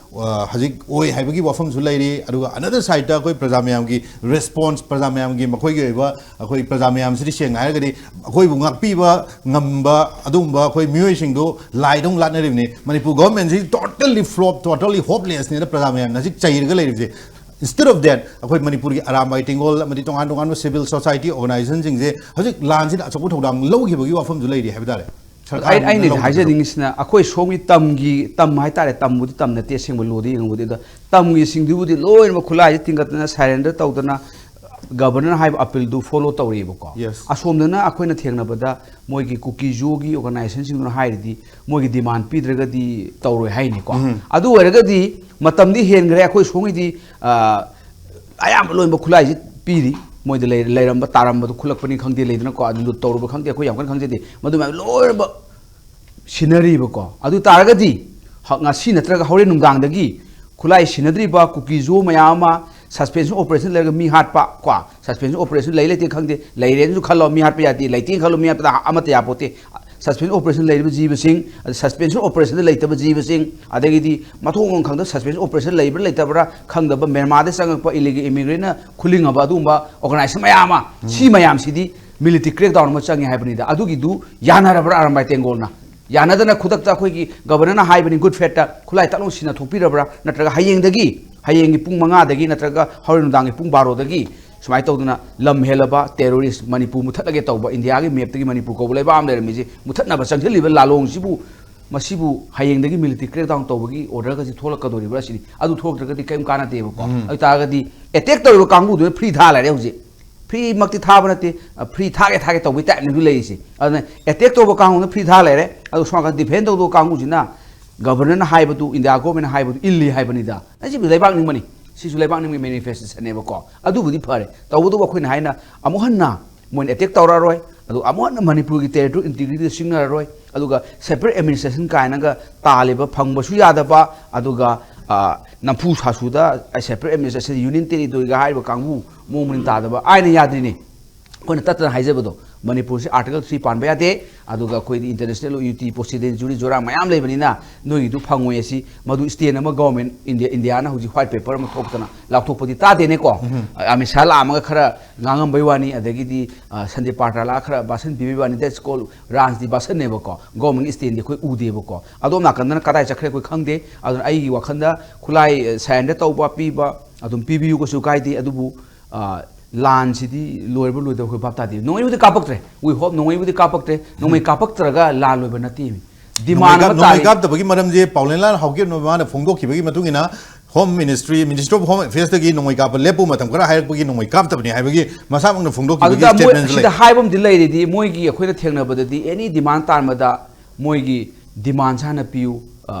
ꯍꯧꯖꯤꯛ ꯑꯣꯏ ꯍꯥꯏꯕꯒꯤ ꯋꯥꯐꯝꯁꯨ ꯂꯩꯔꯤ꯫ ꯑꯗꯨꯒ ꯑꯅꯗꯔ ꯁꯥꯏꯗꯇ ꯑꯩꯈꯣꯏ ꯄ꯭ꯔꯖꯥ ꯃꯌꯥꯝꯒꯤ ꯔꯦꯁꯄꯣꯟꯁ, ꯄ꯭ꯔꯖꯥ ꯃꯌꯥꯝꯒꯤ ꯃꯈꯣꯏꯒꯤ ꯑꯣꯏꯕ, ꯑꯩꯈꯣꯏ ꯄ꯭ꯔꯖꯥ ꯃꯌꯥꯝꯁꯤꯗꯤ ꯁꯦꯡꯅ ꯍꯥꯏꯔꯒꯗꯤ ꯑꯩꯈꯣꯏꯕꯨ ꯉꯥꯛꯄꯤꯕ ꯉꯝꯕ ꯑꯗꯨꯒꯨꯝꯕ ꯑꯩꯈꯣꯏ ꯃꯤꯑꯣꯏꯁꯤꯡꯗꯨ ꯂꯥꯏꯗꯧ ꯂꯥꯠꯅꯔꯤꯕꯅꯤ꯫ Manipur ꯒꯣꯚꯔꯟꯃꯦꯟꯁꯤ totally flop, totally hopeless ꯅꯦꯅ ꯄ꯭ꯔꯖꯥ ꯃꯌꯥꯝꯅ ꯍꯧꯖꯤꯛ ꯆꯩꯔꯒ ꯂꯩꯔꯤꯕꯁꯦ꯫ Instead of that, ꯑꯩꯈꯣꯏ ꯃꯅꯤꯄꯨꯔꯒꯤ ꯑꯔꯥꯝꯕꯥꯏ ꯇꯦꯡꯒꯣꯜ ꯑꯃꯗꯤ ꯇꯣꯉꯥꯟ ꯇꯣꯉꯥꯟꯕ civil society organization ꯁꯤꯡꯁꯦ ꯍꯧꯖꯤꯛ ꯂꯥꯟꯁꯤꯗ ꯑꯆꯧꯕ ꯊꯧꯗꯥꯡ ꯂꯧꯈꯤꯕꯒꯤ ꯋꯥꯐꯝꯁꯨ ꯂꯩꯔꯤ ꯍꯥꯏꯕ ꯇꯥꯔꯦ꯫ ꯁꯔꯀꯥꯔꯅ ꯑꯩꯅꯗꯤ ꯂꯧꯈꯤꯕꯗꯣ꯫ ꯍꯥꯏꯖꯅꯤꯡꯉꯤꯁꯤꯅ ꯑꯩꯈꯣꯏ ꯁꯣꯝꯒꯤ ꯇꯝꯒꯤ, ꯇꯝ ꯍꯥꯏꯇꯥꯔꯦ, ꯇꯝꯕꯨꯗꯤ ꯇꯝ ꯅꯠꯇꯦ, ꯑꯁꯦꯡꯕ ꯂꯣꯗ ꯌꯦꯡꯉꯕꯨꯗꯤ, ꯑꯗꯣ ꯇꯝꯒꯤꯁꯤꯡꯗꯨꯕꯨꯗꯤ ꯂꯣꯏꯅꯃꯛ ꯈꯨꯠꯂꯥꯏꯁꯦ ꯊꯤꯡꯒꯠꯇꯅ, ꯁꯔꯦꯟꯗꯔ ꯇꯧꯗꯅ, ꯒꯕꯔꯅꯔ ꯍꯥꯏꯕ ꯑꯄꯤꯜꯗꯨ ꯐꯣꯂꯣ ꯇꯧꯔꯤꯕꯀꯣ꯫ Yes. ꯑꯁꯣꯝꯗꯅ ꯑꯩꯈꯣꯏꯅ ꯊꯦꯡꯅꯕꯗ ꯃꯣꯏꯒꯤ ꯀꯨꯀꯤꯖꯣꯒꯤ ꯑꯣꯔꯒꯅꯥꯏꯖꯦꯁꯟꯁꯤꯡꯗꯨꯅ ꯍꯥꯏꯔꯤꯗꯤ ꯃꯣꯏꯒꯤ ꯗꯤꯃꯥꯟ ꯄꯤꯗ꯭ꯔꯒꯗꯤ ꯇꯧꯔꯣꯏ ꯍꯥꯏꯅꯤꯀꯣ꯫ ꯑꯗꯨ ꯑꯣꯏꯔꯒꯗꯤ ꯃꯇꯝꯗꯤ ꯍꯦꯟꯈ꯭ꯔꯦ꯫ ꯑꯩꯈꯣꯏ ꯁꯣꯝꯒꯤꯗꯤ ꯑ, ꯑꯌꯥꯝꯕ ꯂꯣꯏꯅꯃꯛ ꯈꯨꯠꯂꯥꯏꯁꯤ ꯄꯤꯔꯤ꯫ ꯃꯣꯏꯗ ꯂꯩ-, ꯂꯩꯔꯝꯕ ꯇꯥꯔꯝꯕꯗꯨ ꯈꯨꯠꯂꯛꯄꯅꯤ ꯈꯪꯗꯦ, ꯂꯩꯗꯅꯀꯣ, ꯑꯗꯨ ꯂꯨꯠ ꯇꯧꯔꯨꯕ ꯈꯪꯗꯦ, ꯑꯩꯈꯣꯏ ꯌꯥꯝ ꯀꯟꯅ ꯈꯪꯖꯗꯦ꯫ ꯃꯗꯨ ꯃꯌꯥꯝ ꯂꯣꯏꯅꯃꯛ ꯁꯤꯟꯅꯔꯤꯕꯀꯣ꯫ ꯑꯗꯨ ꯇꯥꯔꯒꯗꯤ ꯍ-, ꯉꯁꯤ ꯅꯠꯇ꯭ꯔꯒ ꯍꯣꯔꯦꯟ ꯅꯨꯡꯗꯥꯡꯗꯒꯤ ꯈꯨꯠꯂꯥꯏ ꯁꯤꯟꯅꯗ꯭ꯔꯤꯕ ꯀꯨꯀꯤꯖꯣ ꯃꯌꯥꯝ ꯑꯃ ꯁꯁꯄꯦꯟꯁꯟ ꯑꯣꯄꯔꯦꯁꯟ ꯂꯩꯔꯒ ꯃꯤ ꯍꯥꯠꯄ ꯀꯣ, ꯁꯁꯄꯦꯟꯁꯟ ꯑꯣꯄꯔꯦꯁꯟ ꯂꯩ ꯂꯩꯇꯦ ꯈꯪꯗꯦ, ꯂꯩꯔꯦꯅꯁꯨ ꯈꯜꯂꯣ, ꯃꯤ ꯍꯥꯠꯄ ꯌꯥꯗꯦ, ꯂꯩꯇꯦꯅ ꯈꯜꯂꯣ, ꯃꯤ ꯍꯥꯠꯄꯗ ꯑꯃꯠꯇ ꯌꯥꯄꯣꯠꯇꯦ꯫ ꯁꯁꯄꯦꯟꯁꯟ ꯑꯣꯄꯔꯦꯁꯟ ꯂꯩꯔꯤꯕ ꯖꯤꯕꯁꯤꯡ, ꯑꯗ ꯁꯁꯄꯦꯟꯁꯟ ꯑꯣꯄꯔꯦꯁꯟꯗ ꯂꯩꯇꯕ ꯖꯤꯕꯁꯤꯡ, ꯑꯗꯒꯤꯗꯤ ꯃꯊꯣꯡ ꯃꯔꯝ ꯈꯪꯗ ꯁꯁꯄꯦꯟꯁꯟ ꯑꯣꯄꯔꯦꯁꯟ ꯂꯩꯕ꯭ꯔꯥ ꯂꯩꯇꯕ꯭ꯔꯥ ꯈꯪꯗꯕ ꯃ꯭ꯌꯥꯟꯃꯥꯔꯗ ꯆꯪꯉꯛꯄ ꯏꯂꯤꯒꯦꯜ ꯏꯃꯤꯒ꯭ꯔꯦꯟꯅ ꯈꯨꯂꯤꯡꯉꯕ ꯑꯗꯨꯒꯨꯝꯕ ꯑꯣꯔꯒꯅꯥꯏꯖꯦꯁꯟ ꯃꯌꯥꯝ ꯑꯃ, ꯁꯤ ꯃꯌꯥꯝꯁꯤꯗꯤ ꯃꯤꯂꯤꯇꯔꯤ ꯀ꯭ꯔꯦꯛꯗꯥꯎꯟ ꯑꯃ ꯆꯪꯉꯦ ꯍꯥꯏꯕꯅꯤꯗ꯫ ꯑꯗꯨꯒꯤꯗꯨ ꯌꯥꯅꯔꯕ꯭ꯔꯥ ꯑꯔꯥꯝꯕꯥꯏ ꯇꯦꯡꯒꯣꯜꯅ? ꯌꯥꯅꯗꯅ ꯈꯨꯗꯛꯇ ꯑꯩꯈꯣꯏꯒꯤ ꯒꯕꯔꯅꯔꯅ ꯍꯥꯏꯕꯅꯤ ꯒꯨꯗ ꯐꯦꯠꯇ ꯈꯨꯠꯂꯥꯏ ꯇꯛꯂꯥꯎ ꯁꯤꯟꯅ ꯊꯣꯛꯄꯤꯔꯕ꯭ꯔꯥ? ꯅꯠꯇ꯭ꯔꯒ ꯍꯌꯦꯡꯗꯒꯤ, ꯍꯌꯦꯡꯒꯤ ꯄꯨꯡ ꯃꯉꯥꯗꯒꯤ ꯅꯠꯇ꯭ꯔꯒ ꯍꯣꯔꯦꯟ ꯅꯨꯡꯗꯥꯡꯒꯤ ꯄꯨꯡ ꯕꯥꯔꯣꯗꯒꯤ ꯁꯨꯃꯥꯏꯅ ꯇꯧꯗꯅ ꯂꯝ ꯍꯦꯜꯂꯕ ꯇꯦꯔꯣꯔꯤꯁ ꯃꯅꯤꯄꯨꯔ ꯃꯨꯊꯠꯂꯒꯦ ꯇꯧꯕ, ꯏꯟꯗꯤꯌꯥꯒꯤ ꯃꯦꯞꯇꯒꯤ ꯃꯅꯤꯄꯨꯔ ꯀꯧꯕ ꯂꯩꯕꯥꯛ ꯑꯃ ꯂꯩꯔꯝꯃꯤꯁꯤ ꯃꯨꯊꯠꯅꯕ ꯆꯪꯁꯤꯜꯂꯤꯕ ꯂꯥꯂꯣꯡꯁꯤꯕꯨ, ꯃꯁꯤꯕꯨ ꯍꯌꯦꯡꯗꯒꯤ ꯃꯤꯂꯤꯇꯔꯤ ꯀ꯭ꯔꯦꯛꯗꯥꯎꯟ ꯇꯧꯕꯒꯤ ꯑꯣꯔꯗꯔꯒꯁꯤ ꯊꯣꯛꯂꯛꯀꯗꯣꯔꯤꯕ꯭ꯔꯥ ꯁꯤꯅꯤ꯫ ꯑꯗꯨ ꯊꯣꯛꯂꯛꯇ꯭ꯔꯒꯗꯤ ꯀꯔꯤꯝ ꯀꯥꯟꯅꯗꯦꯕꯀꯣ꯫ ꯑꯗꯨ ꯇꯥꯔꯒꯗꯤ ꯑꯦꯇꯦꯛ ꯇꯧꯔꯤꯕ ꯀꯥꯡꯕꯨꯗꯨꯅ ꯐ꯭ꯔꯤ ꯊꯥ ꯂꯩꯔꯦ ꯍꯧꯖꯤꯛ꯫ ꯐ꯭ꯔꯤꯃꯛꯇꯤ ꯊꯥꯕ ꯅꯠꯇꯦ, ꯐ꯭ꯔꯤ ꯊꯥꯒꯦ ꯊꯥꯒꯦ ꯇꯧꯕꯒꯤ ꯇꯥꯏꯞꯅꯦꯕ ꯂꯩꯔꯤꯁꯦ꯫ ꯑꯗꯨꯅ ꯑꯦꯇꯦꯛ ꯇꯧꯕ ꯀꯥꯡꯕꯨꯅ ꯐ꯭ꯔꯤ ꯊꯥ ꯂꯩꯔꯦ, ꯑꯗꯣ ꯁꯣꯝ ꯅꯥꯀꯟ ꯗꯤꯐꯦꯟ ꯇꯧꯗꯧꯕ ꯀꯥꯡꯕꯨꯁꯤꯅ ꯒꯕꯔꯅꯔꯅ ꯍꯥꯏꯕꯗꯨ, ꯏꯟꯗꯤꯌꯥ ꯒꯣꯔꯃꯦꯟꯅ ꯍꯥꯏꯕꯗꯨ ꯏꯜꯂꯤ ꯍꯥꯏꯕꯅꯤꯗ꯫ ꯑꯩ ꯁꯤꯕꯨ ꯂꯩꯕꯥꯛ ꯅꯤꯡꯕꯅꯤ꯫ ꯁꯤꯁꯨ ꯂꯩꯕꯥꯛ ꯅꯤꯡꯕꯒꯤ ꯃꯦꯅꯤꯐꯦꯁꯇꯦꯁꯟꯅꯦꯕꯀꯣ꯫ ꯑꯗꯨꯕꯨꯗꯤ ꯐꯔꯦ, ꯇꯧꯕꯇꯕꯨ ꯑꯩꯈꯣꯏꯅ ꯍꯥꯏꯅ ꯑꯃꯨꯛ ꯍꯟꯅ ꯃꯣꯏꯅ ꯑꯦꯇꯦꯛ ꯇꯧꯔꯛꯑꯔꯣꯏ, ꯑꯗꯨꯒ ꯑꯃꯨꯛ ꯍꯟꯅ ꯃꯅꯤꯄꯨꯔꯒꯤ ꯇꯦꯔꯤꯇꯣꯔꯤ ꯏꯟꯇꯤꯒ꯭ꯔꯤꯇꯤꯗ ꯁꯤꯡꯅꯔꯔꯣꯏ, ꯑꯗꯨꯒ ꯁꯦꯄꯔꯦꯠ ꯑꯦꯗꯃꯤꯅꯤꯁꯇ꯭ꯔꯦꯁꯟ ꯀꯥꯏꯅꯒ ꯇꯥꯜꯂꯤꯕ, ꯐꯪꯕꯁꯨ ꯌꯥꯗꯕ, ꯑꯗꯨꯒ ꯅꯝꯐꯨ ꯁꯥꯁꯨꯗ ꯁꯦꯄꯔꯦꯠ ꯑꯦꯗꯃꯤꯅꯤꯁꯇ꯭ꯔꯦꯁꯟ, ꯌꯨꯅꯤꯌꯟ ꯇꯦꯔꯤꯇꯣꯔꯤꯒ ꯍꯥꯏꯔꯤꯕ ꯀꯥꯡꯕꯨ ꯃꯑꯣꯡ ꯃꯔꯤꯟ ꯇꯥꯗꯕ, ꯑꯥꯏꯟꯅ ꯌꯥꯗ꯭ꯔꯤꯅꯤ꯫ ꯑꯩꯈꯣꯏꯅ ꯇꯠꯇꯅ ꯍꯥꯏꯖꯕꯗꯣ, ꯃꯅꯤꯄꯨꯔꯁꯤ ꯑꯥꯔꯇꯤꯀꯜ ꯊ꯭ꯔꯤ ꯄꯥꯟꯕ ꯌꯥꯗꯦ, ꯑꯗꯨꯒ ꯑꯩꯈꯣꯏꯗꯤ ꯏꯟꯇꯔꯅꯦꯁꯅꯦꯜ ꯌꯨꯇꯤ ꯄ꯭ꯔꯣꯁꯤꯗꯦꯟ ꯖꯨꯔꯤ ꯖꯣꯔꯥ ꯃꯌꯥꯝ ꯂꯩꯕꯅꯤꯅ ꯅꯣꯏꯒꯤꯗꯨ ꯐꯪꯉꯣꯏ꯫ ꯑꯁꯤ ꯃꯗꯨ ꯁ꯭ꯇꯦꯟ ꯑꯃ ꯒꯣꯔꯃꯦꯟ ꯏꯟꯗꯤꯌꯥ, ꯏꯟꯗꯤꯌꯥꯅ ꯍꯧꯖꯤꯛ ꯋꯥꯏꯠ ꯄꯦꯄꯔ ꯑꯃ ꯊꯣꯛꯇꯅ ꯂꯥꯎꯊꯣꯛꯄꯗꯤ ꯇꯥꯗꯦꯅꯦꯀꯣ꯫ ꯑꯃꯤꯠ ꯁꯥꯍ ꯂꯥꯛꯑꯝꯃꯒ ꯈꯔ ꯉꯥꯡꯉꯝꯕꯩ ꯋꯥꯅꯤ, ꯑꯗꯒꯤꯗꯤ ꯁꯟꯗꯤꯞ ꯄꯥꯇ꯭ꯔ ꯂꯥꯛꯑ ꯈꯔ ꯚꯥꯁꯟ ꯄꯤꯕꯩ ꯋꯥꯅꯤ, that's called ꯔꯥꯟꯁꯇꯤ ꯚꯥꯁꯟꯅꯦꯕꯀꯣ꯫ ꯒꯣꯔꯃꯦꯟꯒꯤ ꯁ꯭ꯇꯦꯟꯗꯤ ꯑꯩꯈꯣꯏ ꯎꯗꯦꯕꯀꯣ꯫ ꯑꯗꯣꯝ ꯅꯥꯀꯟꯗꯅ ꯀꯗꯥꯏ ꯆꯠꯈ꯭ꯔꯦ ꯑꯩꯈꯣꯏ ꯈꯪꯗꯦ꯫ ꯑꯗꯨꯅ ꯑꯩꯒꯤ ꯋꯥꯈꯜꯗ ꯈꯨꯠꯂꯥꯏ ꯁꯔꯦꯟꯗꯔ ꯇꯧꯕ ꯄꯤꯕ ꯑꯗꯨꯝ ꯄꯤꯕꯤꯌꯨ, ꯀꯩꯁꯨ ꯀꯥꯏꯗꯦ꯫ ꯑꯗꯨꯕꯨ ꯂꯥꯟꯁꯤꯗꯤ ꯂꯣꯏꯔꯕ ꯂꯣꯏꯗꯕ ꯑꯩꯈꯣꯏ ꯚꯥꯞ ꯇꯥꯗꯦ꯫ ꯅꯣꯡꯃꯩꯕꯨꯗꯤ ꯀꯥꯞꯄꯛꯇ꯭ꯔꯦ, we hope ꯅꯣꯡꯃꯩꯕꯨꯗꯤ ꯀꯥꯞꯄꯛꯇ꯭ꯔꯦ꯫ ꯅꯣꯡꯃꯩ ꯀꯥꯞꯄꯛꯇ꯭ꯔꯒ ꯂꯥꯟ ꯂꯣꯏꯕ ꯅꯠꯇꯦ꯫ ꯗꯤꯃꯥꯟ ꯑꯃ ꯇꯥꯔꯤ꯫ ꯅꯣꯡꯃꯩ ꯀꯥꯞꯇꯕꯒꯤ ꯃꯔꯝꯁꯦ ꯄꯥꯎꯂꯦꯟꯂꯥꯜ ꯍꯥꯎꯀꯤꯞꯅ ꯃꯥꯅ ꯐꯣꯡꯗꯣꯛꯈꯤꯕꯒꯤ ꯃꯇꯨꯡ ꯏꯟꯅ home ministry, ministry of home ꯑꯦꯐꯤꯌꯔꯁꯇꯒꯤ ꯅꯣꯡꯃꯩ ꯀꯥꯞꯄ ꯂꯦꯞꯄꯨ ꯃꯇꯝ ꯈꯔ ꯍꯥꯏꯔꯛꯄꯒꯤ ꯅꯣꯡꯃꯩ ꯀꯥꯞꯇꯕꯅꯤ ꯍꯥꯏꯕꯒꯤ ꯃꯁꯥꯃꯛꯅ ꯐꯣꯡꯗꯣꯛꯈꯤꯕꯒꯤ ꯑꯗꯨꯗ ꯃꯣꯏ statement ꯁꯤꯗ ꯂꯩ꯫ ꯍꯥꯏꯕ ꯑꯃꯗꯤ ꯂꯩꯔꯤꯗꯤ, ꯃꯣꯏꯒꯤ ꯑꯩꯈꯣꯏꯅ ꯊꯦꯡꯅꯕꯗꯗꯤ ꯑꯦꯅꯤ ꯗꯤꯃꯥꯟ ꯇꯥꯟꯕꯗ ꯃꯣꯏꯒꯤ ꯗꯤꯃꯥꯟꯁꯦ ꯍꯥꯟꯅ ꯄꯤꯌꯨ,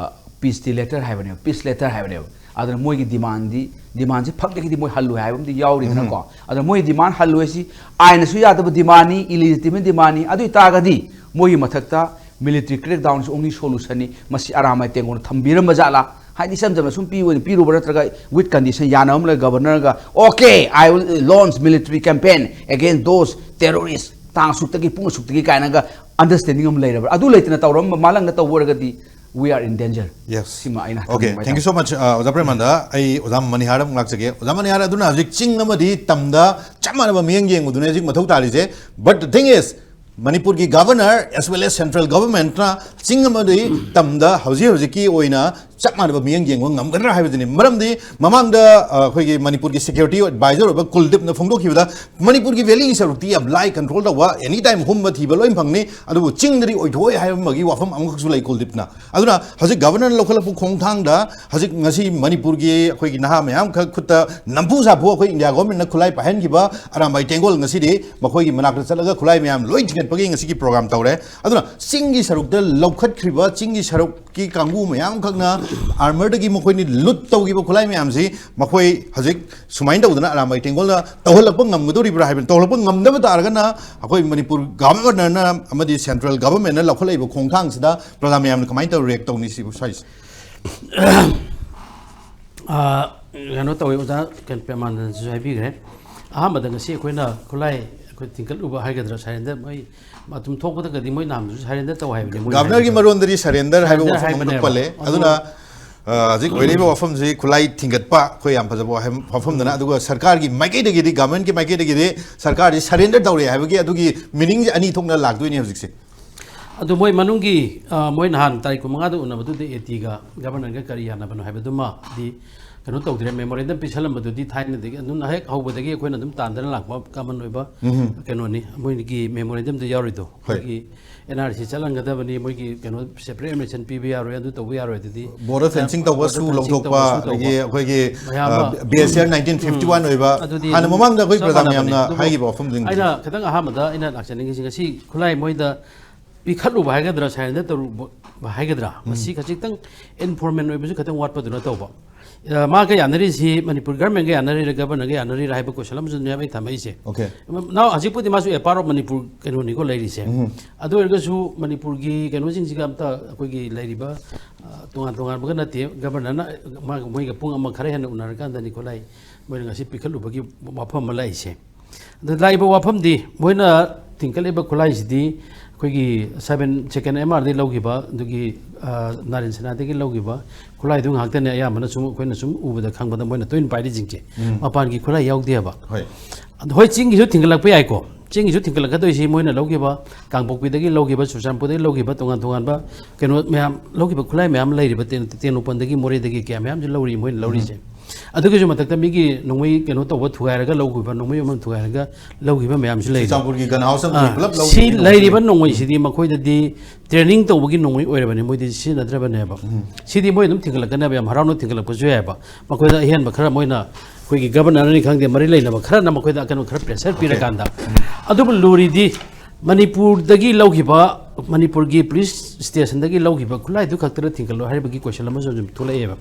ꯄꯤꯁꯇꯤ ꯂꯦꯇꯔ ꯍꯥꯏꯕꯅꯦꯕ, ꯄꯤꯁ ꯂꯦꯇꯔ ꯍꯥꯏꯕꯅꯦꯕ꯫ ꯑꯗꯨꯅ ꯃꯣꯏꯒꯤ ꯗꯤꯃꯥꯟꯗꯤ, ꯗꯤꯃꯥꯟꯁꯤ ꯐꯪꯗ꯭ꯔꯒꯗꯤ ꯃꯣꯏ ꯍꯜꯂꯣꯏ ꯍꯥꯏꯕ ꯑꯃꯗꯤ ꯌꯥꯎꯔꯤꯗꯅꯀꯣ꯫ ꯑꯗꯨꯅ ꯃꯣꯏ ꯗꯤꯃꯥꯟ ꯍꯜꯂꯣꯏ ꯍꯥꯏꯁꯤ ꯑꯥꯏꯟꯅꯁꯨ ꯌꯥꯗꯕ ꯗꯤꯃꯥꯟꯅꯤ, ꯏꯂꯤꯖꯤꯇꯤꯃꯦꯠ ꯗꯤꯃꯥꯟꯅꯤ꯫ ꯑꯗꯨ ꯑꯣꯏꯇꯥꯔꯒꯗꯤ ꯃꯣꯏꯒꯤ ꯃꯊꯛꯇ military crackdown is only solution ꯅꯤ꯫ ꯃꯁꯤ ꯑꯔꯥꯃꯥꯏ ꯇꯦꯡꯒꯣꯜꯅ ꯊꯝꯕꯤꯔꯝꯕ ꯖꯥꯠꯂꯥ? ꯍꯥꯏꯗꯤ ꯏꯆꯝ ꯆꯝꯅ ꯁꯨꯝ ꯄꯤꯕ ꯑꯣꯏꯅ ꯄꯤꯔꯨꯕ ꯅꯠꯇ꯭ꯔꯒ with condition, ꯌꯥꯅꯕ ꯑꯃ ꯂꯩ, ꯒꯕꯔꯅꯔꯒ, "Okay, I will launch military campaign against those terrorists, ꯇꯥꯡ ꯑꯁꯨꯛꯇꯒꯤ ꯄꯨꯡ ꯑꯁꯨꯛꯇꯒꯤ" ꯀꯥꯏꯅꯒ ꯑꯟꯗꯔꯁ꯭ꯇꯦꯟꯗꯤꯡ ꯑꯃ ꯂꯩꯔꯕ꯭ꯔꯥ? ꯑꯗꯨ ꯂꯩꯇꯅ ꯇꯧꯔꯝꯕ ꯃꯥꯂꯪꯅ ꯇꯧꯕ ꯑꯣꯏꯔꯒꯗꯤ we are in danger꯫ Yes. ꯁꯤꯃ ꯑꯩꯅ Okay, ꯍꯥꯏꯖꯅꯤꯡꯕ thank you so much, ꯑ, ꯑꯣꯖꯥ ꯄ꯭ꯔꯦꯃꯥꯅꯟꯗ꯫ ꯑꯩ ꯑꯣꯖꯥ ꯃꯅꯤꯍꯥꯔ ꯑꯃꯨꯛ ꯂꯥꯛꯆꯒꯦ꯫ ꯑꯣꯖꯥ ꯃꯅꯤꯍꯥꯔ, ꯑꯗꯨꯅ ꯍꯧꯖꯤꯛ ꯆꯤꯡ ꯑꯃꯗꯤ ꯇꯝꯗ ꯆꯞ ꯃꯥꯟꯅꯕ ꯃꯤꯠꯌꯦꯡ ꯌꯦꯡꯕꯗꯨꯅꯦ ꯍꯧꯖꯤꯛ ꯃꯊꯧ ꯇꯥꯔꯤꯁꯦ꯫ But the thing is, ꯃꯅꯤꯄꯨꯔꯒꯤ governor as well as central government ꯅ ꯆꯤꯡ ꯑꯃꯗꯤ ꯇꯝꯗ ꯍꯧꯖꯤꯛ ꯍꯧꯖꯤꯛꯀꯤ ꯑꯣꯏꯅ ꯆꯞ ꯃꯥꯟꯅꯕ ꯃꯤꯠꯌꯦꯡ ꯌꯦꯡꯕ ꯉꯝꯒꯗ꯭ꯔꯥ ꯍꯥꯏꯕꯗꯨꯅꯤ꯫ ꯃꯔꯝꯗꯤ ꯃꯃꯥꯡꯗ, ꯑ, ꯑꯩꯈꯣꯏꯒꯤ ꯃꯅꯤꯄꯨꯔꯒꯤ security advisor ꯑꯣꯏꯕ ꯀꯨꯜꯗꯤꯞꯅ ꯐꯣꯡꯗꯣꯛꯈꯤꯕꯗ ꯃꯅꯤꯄꯨꯔꯒꯤ valley ꯁꯔꯨꯛꯇꯤ ꯌꯥꯝ ꯂꯥꯏ control ꯇꯧꯕ, any time ꯍꯨꯝꯕ ꯊꯤꯕ ꯂꯣꯏ ꯐꯪꯅꯤ, ꯑꯗꯨꯕꯨ ꯆꯤꯡꯗꯗꯤ ꯑꯣꯏꯊꯣꯛꯑꯣꯏ ꯍꯥꯏꯕ ꯑꯃꯒꯤ ꯋꯥꯐꯝ ꯑꯃꯈꯛꯁꯨ ꯂꯩ ꯀꯨꯜꯗꯤꯞꯅ꯫ ꯑꯗꯨꯅ ꯍꯧꯖꯤꯛ ꯒꯕꯔꯅꯔꯅ ꯂꯧꯈꯠꯂꯛꯄ ꯈꯣꯡꯊꯥꯡꯗ ꯍꯧꯖꯤꯛ ꯉꯁꯤ ꯃꯅꯤꯄꯨꯔꯒꯤ ꯑꯩꯈꯣꯏꯒꯤ ꯅꯍꯥ ꯃꯌꯥꯝ ꯈꯛ ꯈꯨꯠꯇ ꯅꯝꯐꯨ ꯁꯥꯐꯨ ꯑꯩꯈꯣꯏ ꯏꯟꯗꯤꯌꯥ ꯒꯣꯔꯃꯦꯟꯅ ꯈꯨꯠꯂꯥꯏ ꯄꯥꯏꯍꯟꯈꯤꯕ ꯑꯔꯥꯝꯕꯥꯏ ꯇꯦꯡꯒꯣꯜ ꯉꯁꯤꯗꯤ ꯃꯈꯣꯏꯒꯤ ꯃꯅꯥꯛꯇ ꯆꯠꯂꯒ ꯈꯨꯠꯂꯥꯏ ꯃꯌꯥꯝ ꯂꯣꯏ ꯊꯤꯡꯒꯠꯄꯒꯤ ꯉꯁꯤꯒꯤ program ꯇꯧꯔꯦ꯫ ꯑꯗꯨꯅ ꯆꯤꯡꯒꯤ ꯁꯔꯨꯛꯇ ꯂꯧꯈꯠꯈ꯭ꯔꯤꯕ, ꯆꯤꯡꯒꯤ ꯁꯔꯨꯛ ꯀꯤ ꯀꯥꯡꯕꯨ ꯃꯌꯥꯝ ꯈꯛꯅ ꯑꯥꯔꯃꯔꯗꯒꯤ ꯃꯈꯣꯏꯅ ꯂꯨꯠ ꯇꯧꯈꯤꯕ ꯈꯨꯠꯂꯥꯏ ꯃꯌꯥꯝꯁꯤ ꯃꯈꯣꯏ ꯍꯧꯖꯤꯛ ꯁꯨꯃꯥꯏꯅ ꯇꯧꯗꯅ ꯑꯔꯥꯝꯕꯥꯏ ꯇꯦꯡꯒꯣꯜꯅ ꯇꯧꯍꯜꯂꯛꯄ ꯉꯝꯒꯗꯧꯔꯤꯕ꯭ꯔꯥ ꯍꯥꯏꯕꯅꯤ꯫ ꯇꯧꯍꯜꯂꯛꯄ ꯉꯝꯗꯕ ꯇꯥꯔꯒꯅ ꯑꯩꯈꯣꯏ ꯃꯅꯤꯄꯨꯔ ꯒꯚꯔꯅꯔꯅ ꯑꯃꯗꯤ ꯁꯦꯟꯇ꯭ꯔꯦꯜ ꯒꯚꯔꯟꯃꯦꯟꯅ ꯂꯧꯈꯠꯂꯛꯏꯕ ꯈꯣꯡꯊꯥꯡꯁꯤꯗ ꯄ꯭ꯔꯖꯥ ꯃꯌꯥꯝꯅ ꯀꯃꯥꯏꯅ ꯇꯧꯔ ꯔꯤꯌꯦꯛ ꯇꯧꯅꯤ ꯁꯤꯕꯨ ꯁ꯭ꯋꯥꯏꯁꯦ? ꯑꯥ, ꯀꯩꯅꯣ ꯇꯧꯋꯤ ꯑꯣꯖꯥ, ꯀꯩꯅꯣ ꯄ꯭ꯔꯦꯃꯥꯅꯟꯗꯁꯨ ꯍꯥꯏꯕꯤꯈ꯭ꯔꯦ꯫ ꯑꯍꯥꯟꯕꯗ ꯉꯁꯤ ꯑꯩꯈꯣꯏꯅ ꯈꯨꯠꯂꯥꯏ ꯑꯩꯈꯣꯏ ꯊꯤꯡꯒꯠꯂꯨꯕ ꯍꯥꯏꯒꯗ꯭ꯔꯥ, ꯁꯔꯦꯟꯗꯔ ꯃꯣꯏ ꯑꯗꯨꯝ ꯊꯣꯛꯄꯗꯒꯗꯤ ꯃꯣꯏ ꯅꯍꯥꯟꯁꯨ ꯁꯔꯦꯟꯗꯔ ꯇꯧ ꯍꯥꯏꯕꯅꯤ꯫ ꯃꯣꯏ ꯒꯚꯔꯅꯔꯒꯤ ꯍꯥꯏꯕꯗꯣ꯫ ꯁꯔꯦꯟꯗꯔ ꯍꯥꯏꯕ ꯁꯔꯦꯟꯗꯔ ꯋꯥꯐꯝ ꯑꯃꯈꯛ ꯍꯥꯏꯕꯅꯦꯕ꯫ ꯄꯜꯂꯦ꯫ ꯑꯗꯨ ꯑꯗꯨꯅ ꯑ, ꯍꯧꯖꯤꯛ ꯑꯣꯏꯔꯤꯕ ꯋꯥꯐꯝꯁꯤ ꯈꯨꯠꯂꯥꯏ ꯊꯤꯡꯒꯠꯄ ꯑꯩꯈꯣꯏ ꯌꯥꯝ ꯐꯖꯕ ꯋꯥꯐꯝ, ꯋꯥꯐꯝꯗꯅ, ꯑꯗꯨꯒ ꯁꯔꯀꯥꯔꯒꯤ ꯃꯥꯏꯀꯩꯗꯒꯤꯗꯤ, ꯒꯚꯔꯟꯃꯦꯟꯠꯀꯤ ꯃꯥꯏꯀꯩꯗꯒꯤꯗꯤ ꯁꯔꯀꯥꯔꯁꯤ ꯁꯔꯦꯟꯗꯔ ꯇꯧꯔꯦ ꯍꯥꯏꯕꯒꯤ ꯑꯗꯨꯒꯤ ꯃꯤꯅꯤꯡꯁꯦ ꯑꯅꯤ ꯊꯣꯛꯅ ꯂꯥꯛꯇꯣꯏꯅꯦ ꯍꯧꯖꯤꯛꯁꯦ꯫ ꯑꯗꯨ ꯃꯣꯏ ꯃꯅꯨꯡꯒꯤ, ꯑ, ꯃꯣꯏ ꯅꯍꯥꯟ ꯇꯥꯔꯤꯛ ꯀꯨꯟꯃꯉꯥꯗ ꯎꯅꯕꯗꯨꯗ ꯑꯦ ꯇꯤꯒ ꯒꯚꯔꯅꯔꯒ ꯀꯔꯤ ꯌꯥꯅꯕꯅꯣ ꯍꯥꯏꯕꯗꯨꯃꯗꯤ ꯀꯩꯅꯣ ꯇꯧꯗ꯭ꯔꯦ꯫ ꯃꯦꯃꯣꯔꯦꯟꯗꯝ ꯄꯤꯁꯜꯂꯝꯕꯗꯨꯗꯤ ꯊꯥꯏꯅꯗꯒꯤ ꯑꯗꯨꯝ ꯍꯦꯛ ꯍꯧꯕꯗꯒꯤ ꯑꯩꯈꯣꯏꯅ ꯑꯗꯨꯝ ꯇꯥꯟꯗꯅ ꯂꯥꯛꯄ ꯀꯃꯟ ꯑꯣꯏꯕ ꯀꯩꯅꯣꯅꯤ꯫ ꯃꯣꯏꯒꯤ ꯃꯦꯃꯣꯔꯦꯟꯗꯝꯗ ꯌꯥꯎꯔꯤꯗꯣ ꯍꯣꯏ꯫ ꯑꯩꯈꯣꯏꯒꯤ ꯑꯦꯟ ꯑꯥꯔ ꯁꯤ ꯆꯠꯍꯟꯒꯗꯕꯅꯤ, ꯃꯣꯏꯒꯤ ꯀꯩꯅꯣ ꯁꯦꯄꯔꯦꯠ ꯑꯦꯗꯃꯤꯁꯟ ꯄꯤꯕ ꯌꯥꯔꯣꯏ, ꯑꯗꯨ ꯇꯧꯕ ꯌꯥꯔꯣꯏ꯫ ꯑꯗꯨꯗꯤ ꯕꯣꯔꯗꯔ ꯐꯦꯟꯁꯤꯡ ꯇꯧꯕ, ꯕꯣꯔꯗꯔ ꯁꯨ ꯐꯦꯟꯁꯤꯡ ꯂꯧꯊꯣꯛꯄ, ꯇꯧꯕ, ꯁꯨ ꯇꯧꯕ꯫ ꯑꯗꯒꯤ ꯑꯩꯈꯣꯏꯒꯤ ꯃꯌꯥꯝ ꯑꯃ ꯕꯤ ꯑꯦꯁ ꯑꯦꯜ ꯅꯥꯏꯟꯇꯤꯟ ꯐꯤꯐꯇꯤ ꯋꯥꯟ ꯑꯣꯏꯕ, ꯑꯗꯨꯗꯤ ꯍꯥꯟꯅ ꯑꯗꯨꯝ ꯃꯃꯥꯡꯗ ꯑꯩꯈꯣꯏ ꯆꯞ ꯄ꯭ꯔꯖꯥ ꯃꯥꯟꯅꯕꯅꯦ꯫ ꯃꯌꯥꯝꯅ ꯑꯗꯨꯕꯨ ꯍꯥꯏꯈꯤꯕ ꯋꯥꯐꯝꯁꯤꯡ ꯑꯩꯅ ꯈꯤꯇꯪ ꯑꯍꯥꯟꯕꯗ ꯑꯩꯅ ꯂꯥꯛꯆꯅꯤꯡꯉꯤꯁꯤ, ꯉꯁꯤ ꯈꯨꯠꯂꯥꯏ ꯃꯣꯏꯗ ꯄꯤꯈꯠꯂꯨꯕ ꯍꯥꯏꯒꯗ꯭ꯔꯥ, ꯁꯔꯦꯟꯗꯔ ꯇꯧꯔꯨꯕ ꯍꯥꯏꯒꯗ꯭ꯔꯥ, ꯃꯁꯤ ꯈꯖꯤꯛꯇꯪ ꯏꯟꯐꯣꯔꯃꯦꯜ ꯑꯣꯏꯕꯁꯨ ꯈꯤꯇꯪ ꯋꯥꯠꯄꯗꯨꯅ ꯇꯧꯕ꯫ ꯑ, ꯃꯥꯒ ꯌꯥꯅꯔꯤꯁꯤ, ꯃꯅꯤꯄꯨꯔ ꯒꯚꯔꯟꯃꯦꯟꯠꯀ ꯌꯥꯅꯔꯤꯔꯥ, ꯒꯚꯔꯅꯔꯒ ꯌꯥꯅꯔꯤꯔꯥ ꯍꯥꯏꯕ ꯀꯣꯏꯁꯟ ꯑꯃꯁꯨ ꯑꯗꯨꯝ ꯑꯩ ꯊꯝꯃꯛꯏꯁꯦ꯫ ꯑꯣꯀꯦ꯫ ꯅꯥꯎ ꯍꯧꯖꯤꯛꯄꯨꯗꯤ ꯃꯥꯁꯨ ꯑꯦ ꯄꯥꯔꯠ ꯑꯣꯐ ꯃꯅꯤꯄꯨꯔ ꯀꯩꯅꯣꯅꯤꯀꯣ ꯂꯩꯔꯤꯁꯦ꯫ ꯑꯗꯨ ꯑꯣꯏꯔꯒꯁꯨ ꯃꯅꯤꯄꯨꯔꯒꯤ ꯀꯩꯅꯣꯁꯤꯡꯁꯤꯒ ꯑꯝꯇ ꯑꯩꯈꯣꯏꯒꯤ ꯂꯩꯔꯤꯕ, ꯑ, ꯇꯣꯉꯥꯟ ꯇꯣꯉꯥꯟꯕꯒ ꯅꯠꯇꯦ꯫ ꯒꯚꯔꯅꯔꯅ ꯃꯥꯒ ꯃꯣꯏꯒ ꯄꯨꯡ ꯑꯃ ꯈꯔ ꯍꯦꯟꯅ ꯎꯅꯔꯀꯥꯟꯗꯅꯤ ꯈꯨꯠꯂꯥꯏ ꯃꯣꯏꯅ ꯉꯁꯤ ꯄꯤꯈꯠꯂꯨꯕꯒꯤ ꯋꯥꯐꯝ ꯑꯃ ꯂꯥꯛꯏꯁꯦ꯫ ꯑꯗ ꯂꯥꯛꯏꯕ ꯋꯥꯐꯝꯗꯤ ꯃꯣꯏꯅ ꯊꯤꯡꯒꯠꯂꯤꯕ ꯈꯨꯠꯂꯥꯏꯁꯤꯗꯤ ꯑꯩꯈꯣꯏꯒꯤ ꯁꯕꯦꯟ, ꯁꯦꯀꯦꯟ ꯑꯦꯝ ꯑꯥꯔꯗꯒꯤ ꯂꯧꯈꯤꯕ, ꯑꯗꯨꯒꯤ, ꯑ, ꯅꯥꯔꯦꯟ ꯁꯦꯅꯥꯗꯒꯤ ꯂꯧꯈꯤꯕ ꯈꯨꯠꯂꯥꯏꯗꯨ ꯉꯥꯛꯇꯅꯦ꯫ ꯑꯌꯥꯝꯕꯅ ꯁꯨꯝ ꯑꯩꯈꯣꯏꯅ ꯁꯨꯝ ꯎꯕꯗ ꯈꯪꯕꯗ ꯃꯣꯏꯅ ꯇꯣꯏꯅ ꯄꯥꯏꯔꯤꯁꯤꯡꯁꯦ꯫ ꯃꯄꯥꯟꯒꯤ ꯈꯨꯠꯂꯥꯏ ꯌꯥꯎꯗꯦꯕ꯫ ꯍꯣꯏ꯫ ꯑꯗꯣ ꯍꯣꯏ, ꯆꯤꯡꯒꯤꯁꯨ ꯊꯤꯡꯒꯠꯂꯛꯄ ꯌꯥꯏꯀꯣ꯫ ꯆꯤꯡꯒꯤꯁꯨ ꯊꯤꯡꯒꯠꯂꯛꯀꯗꯣꯏꯁꯤ ꯃꯣꯏꯅ ꯂꯧꯈꯤꯕ, ꯀꯥꯡꯄꯣꯛꯄꯤꯗꯒꯤ ꯂꯧꯈꯤꯕ, ꯆꯨꯔꯆꯥꯟꯄꯨꯔꯗꯒꯤ ꯂꯧꯈꯤꯕ, ꯇꯣꯉꯥꯟ ꯇꯣꯉꯥꯟꯕ ꯀꯩꯅꯣ ꯃꯌꯥꯝ ꯂꯧꯈꯤꯕ, ꯈꯨꯠꯂꯥꯏ ꯃꯌꯥꯝ ꯂꯩꯔꯤꯕ, ꯇꯦꯡ-, ꯇꯦꯡꯅꯧꯄꯜꯗꯒꯤ, ꯃꯣꯔꯦꯗꯒꯤ ꯀꯌꯥ ꯃꯌꯥꯝꯁꯨ ꯂꯧꯔꯤ ꯃꯣꯏꯅ ꯂꯧꯔꯤꯁꯦ꯫ ꯑꯗꯨꯒꯤꯁꯨ ꯃꯊꯛꯇ ꯃꯤꯒꯤ ꯅꯣꯡꯃꯩ ꯀꯩꯅꯣ ꯇꯧꯕ ꯊꯨꯒꯥꯏꯔꯒ ꯂꯧꯈꯤꯕ, ꯅꯣꯡꯃꯩ ꯌꯣꯟꯐꯝ ꯊꯨꯒꯥꯏꯔꯒ ꯂꯧꯈꯤꯕ ꯃꯌꯥꯝꯁꯨ ꯂꯩꯔꯤ꯫ ꯆꯨꯔꯆꯥꯟꯄꯨꯔꯒꯤ gun house ꯑꯃꯗꯤ ꯑꯥ, ꯄꯨꯂꯞ ꯂꯧꯈꯤꯕ ꯁꯤ ꯅꯣꯡꯃꯩ ꯂꯩꯔꯤꯕ ꯂꯩ꯫ ꯅꯣꯡꯃꯩꯁꯤꯗꯤ ꯃꯈꯣꯏꯗꯗꯤ ꯇ꯭ꯔꯦꯅꯤꯡ ꯇꯧꯕꯒꯤ ꯅꯣꯡꯃꯩ ꯑꯣꯏꯔꯕꯅꯤ, ꯃꯣꯏꯗꯤ ꯁꯤꯖꯤꯟꯅꯗ꯭ꯔꯕꯅꯦꯕ꯫ ꯁꯤꯗꯤ ꯃꯣꯏ ꯑꯗꯨꯝ ꯊꯤꯡꯒꯠꯂꯛꯀꯅꯦꯕ, ꯌꯥꯝ ꯍꯔꯥꯎꯅ ꯊꯤꯡꯒꯠꯂꯛꯄꯁꯨ ꯌꯥꯏꯑꯕ꯫ ꯃꯈꯣꯏꯗ ꯑꯍꯦꯟꯕ ꯈꯔ ꯃꯣꯏꯅ ꯑꯩꯈꯣꯏꯒꯤ ꯒꯕꯔꯅꯔꯅꯤ ꯈꯪꯗꯦ, ꯃꯔꯤ ꯂꯩꯅꯕ ꯈꯔꯅ ꯃꯈꯣꯏꯗ ꯀꯩꯅꯣ ꯈꯔ ꯄ꯭ꯔꯦꯁꯔ ꯄꯤꯔꯀꯥꯟꯗ꯫ ꯑꯗꯨꯕꯨ ꯂꯨꯔꯤꯗꯤ ꯃꯅꯤꯄꯨꯔꯗꯒꯤ ꯂꯧꯈꯤꯕ, ꯃꯅꯤꯄꯨꯔꯒꯤ ꯄꯨꯂꯤꯁ ꯁ꯭ꯇꯦꯁꯟꯗꯒꯤ ꯂꯧꯈꯤꯕ ꯈꯨꯠꯂꯥꯏꯗꯨ ꯈꯛꯇꯔ ꯊꯤꯡꯒꯠꯂꯣ ꯍꯥꯏꯔꯤꯕꯒꯤ ꯀꯣꯏꯁꯟ ꯑꯃꯁꯨ ꯑꯗꯨꯝ ꯊꯣꯛꯂꯛꯑꯦꯕ꯫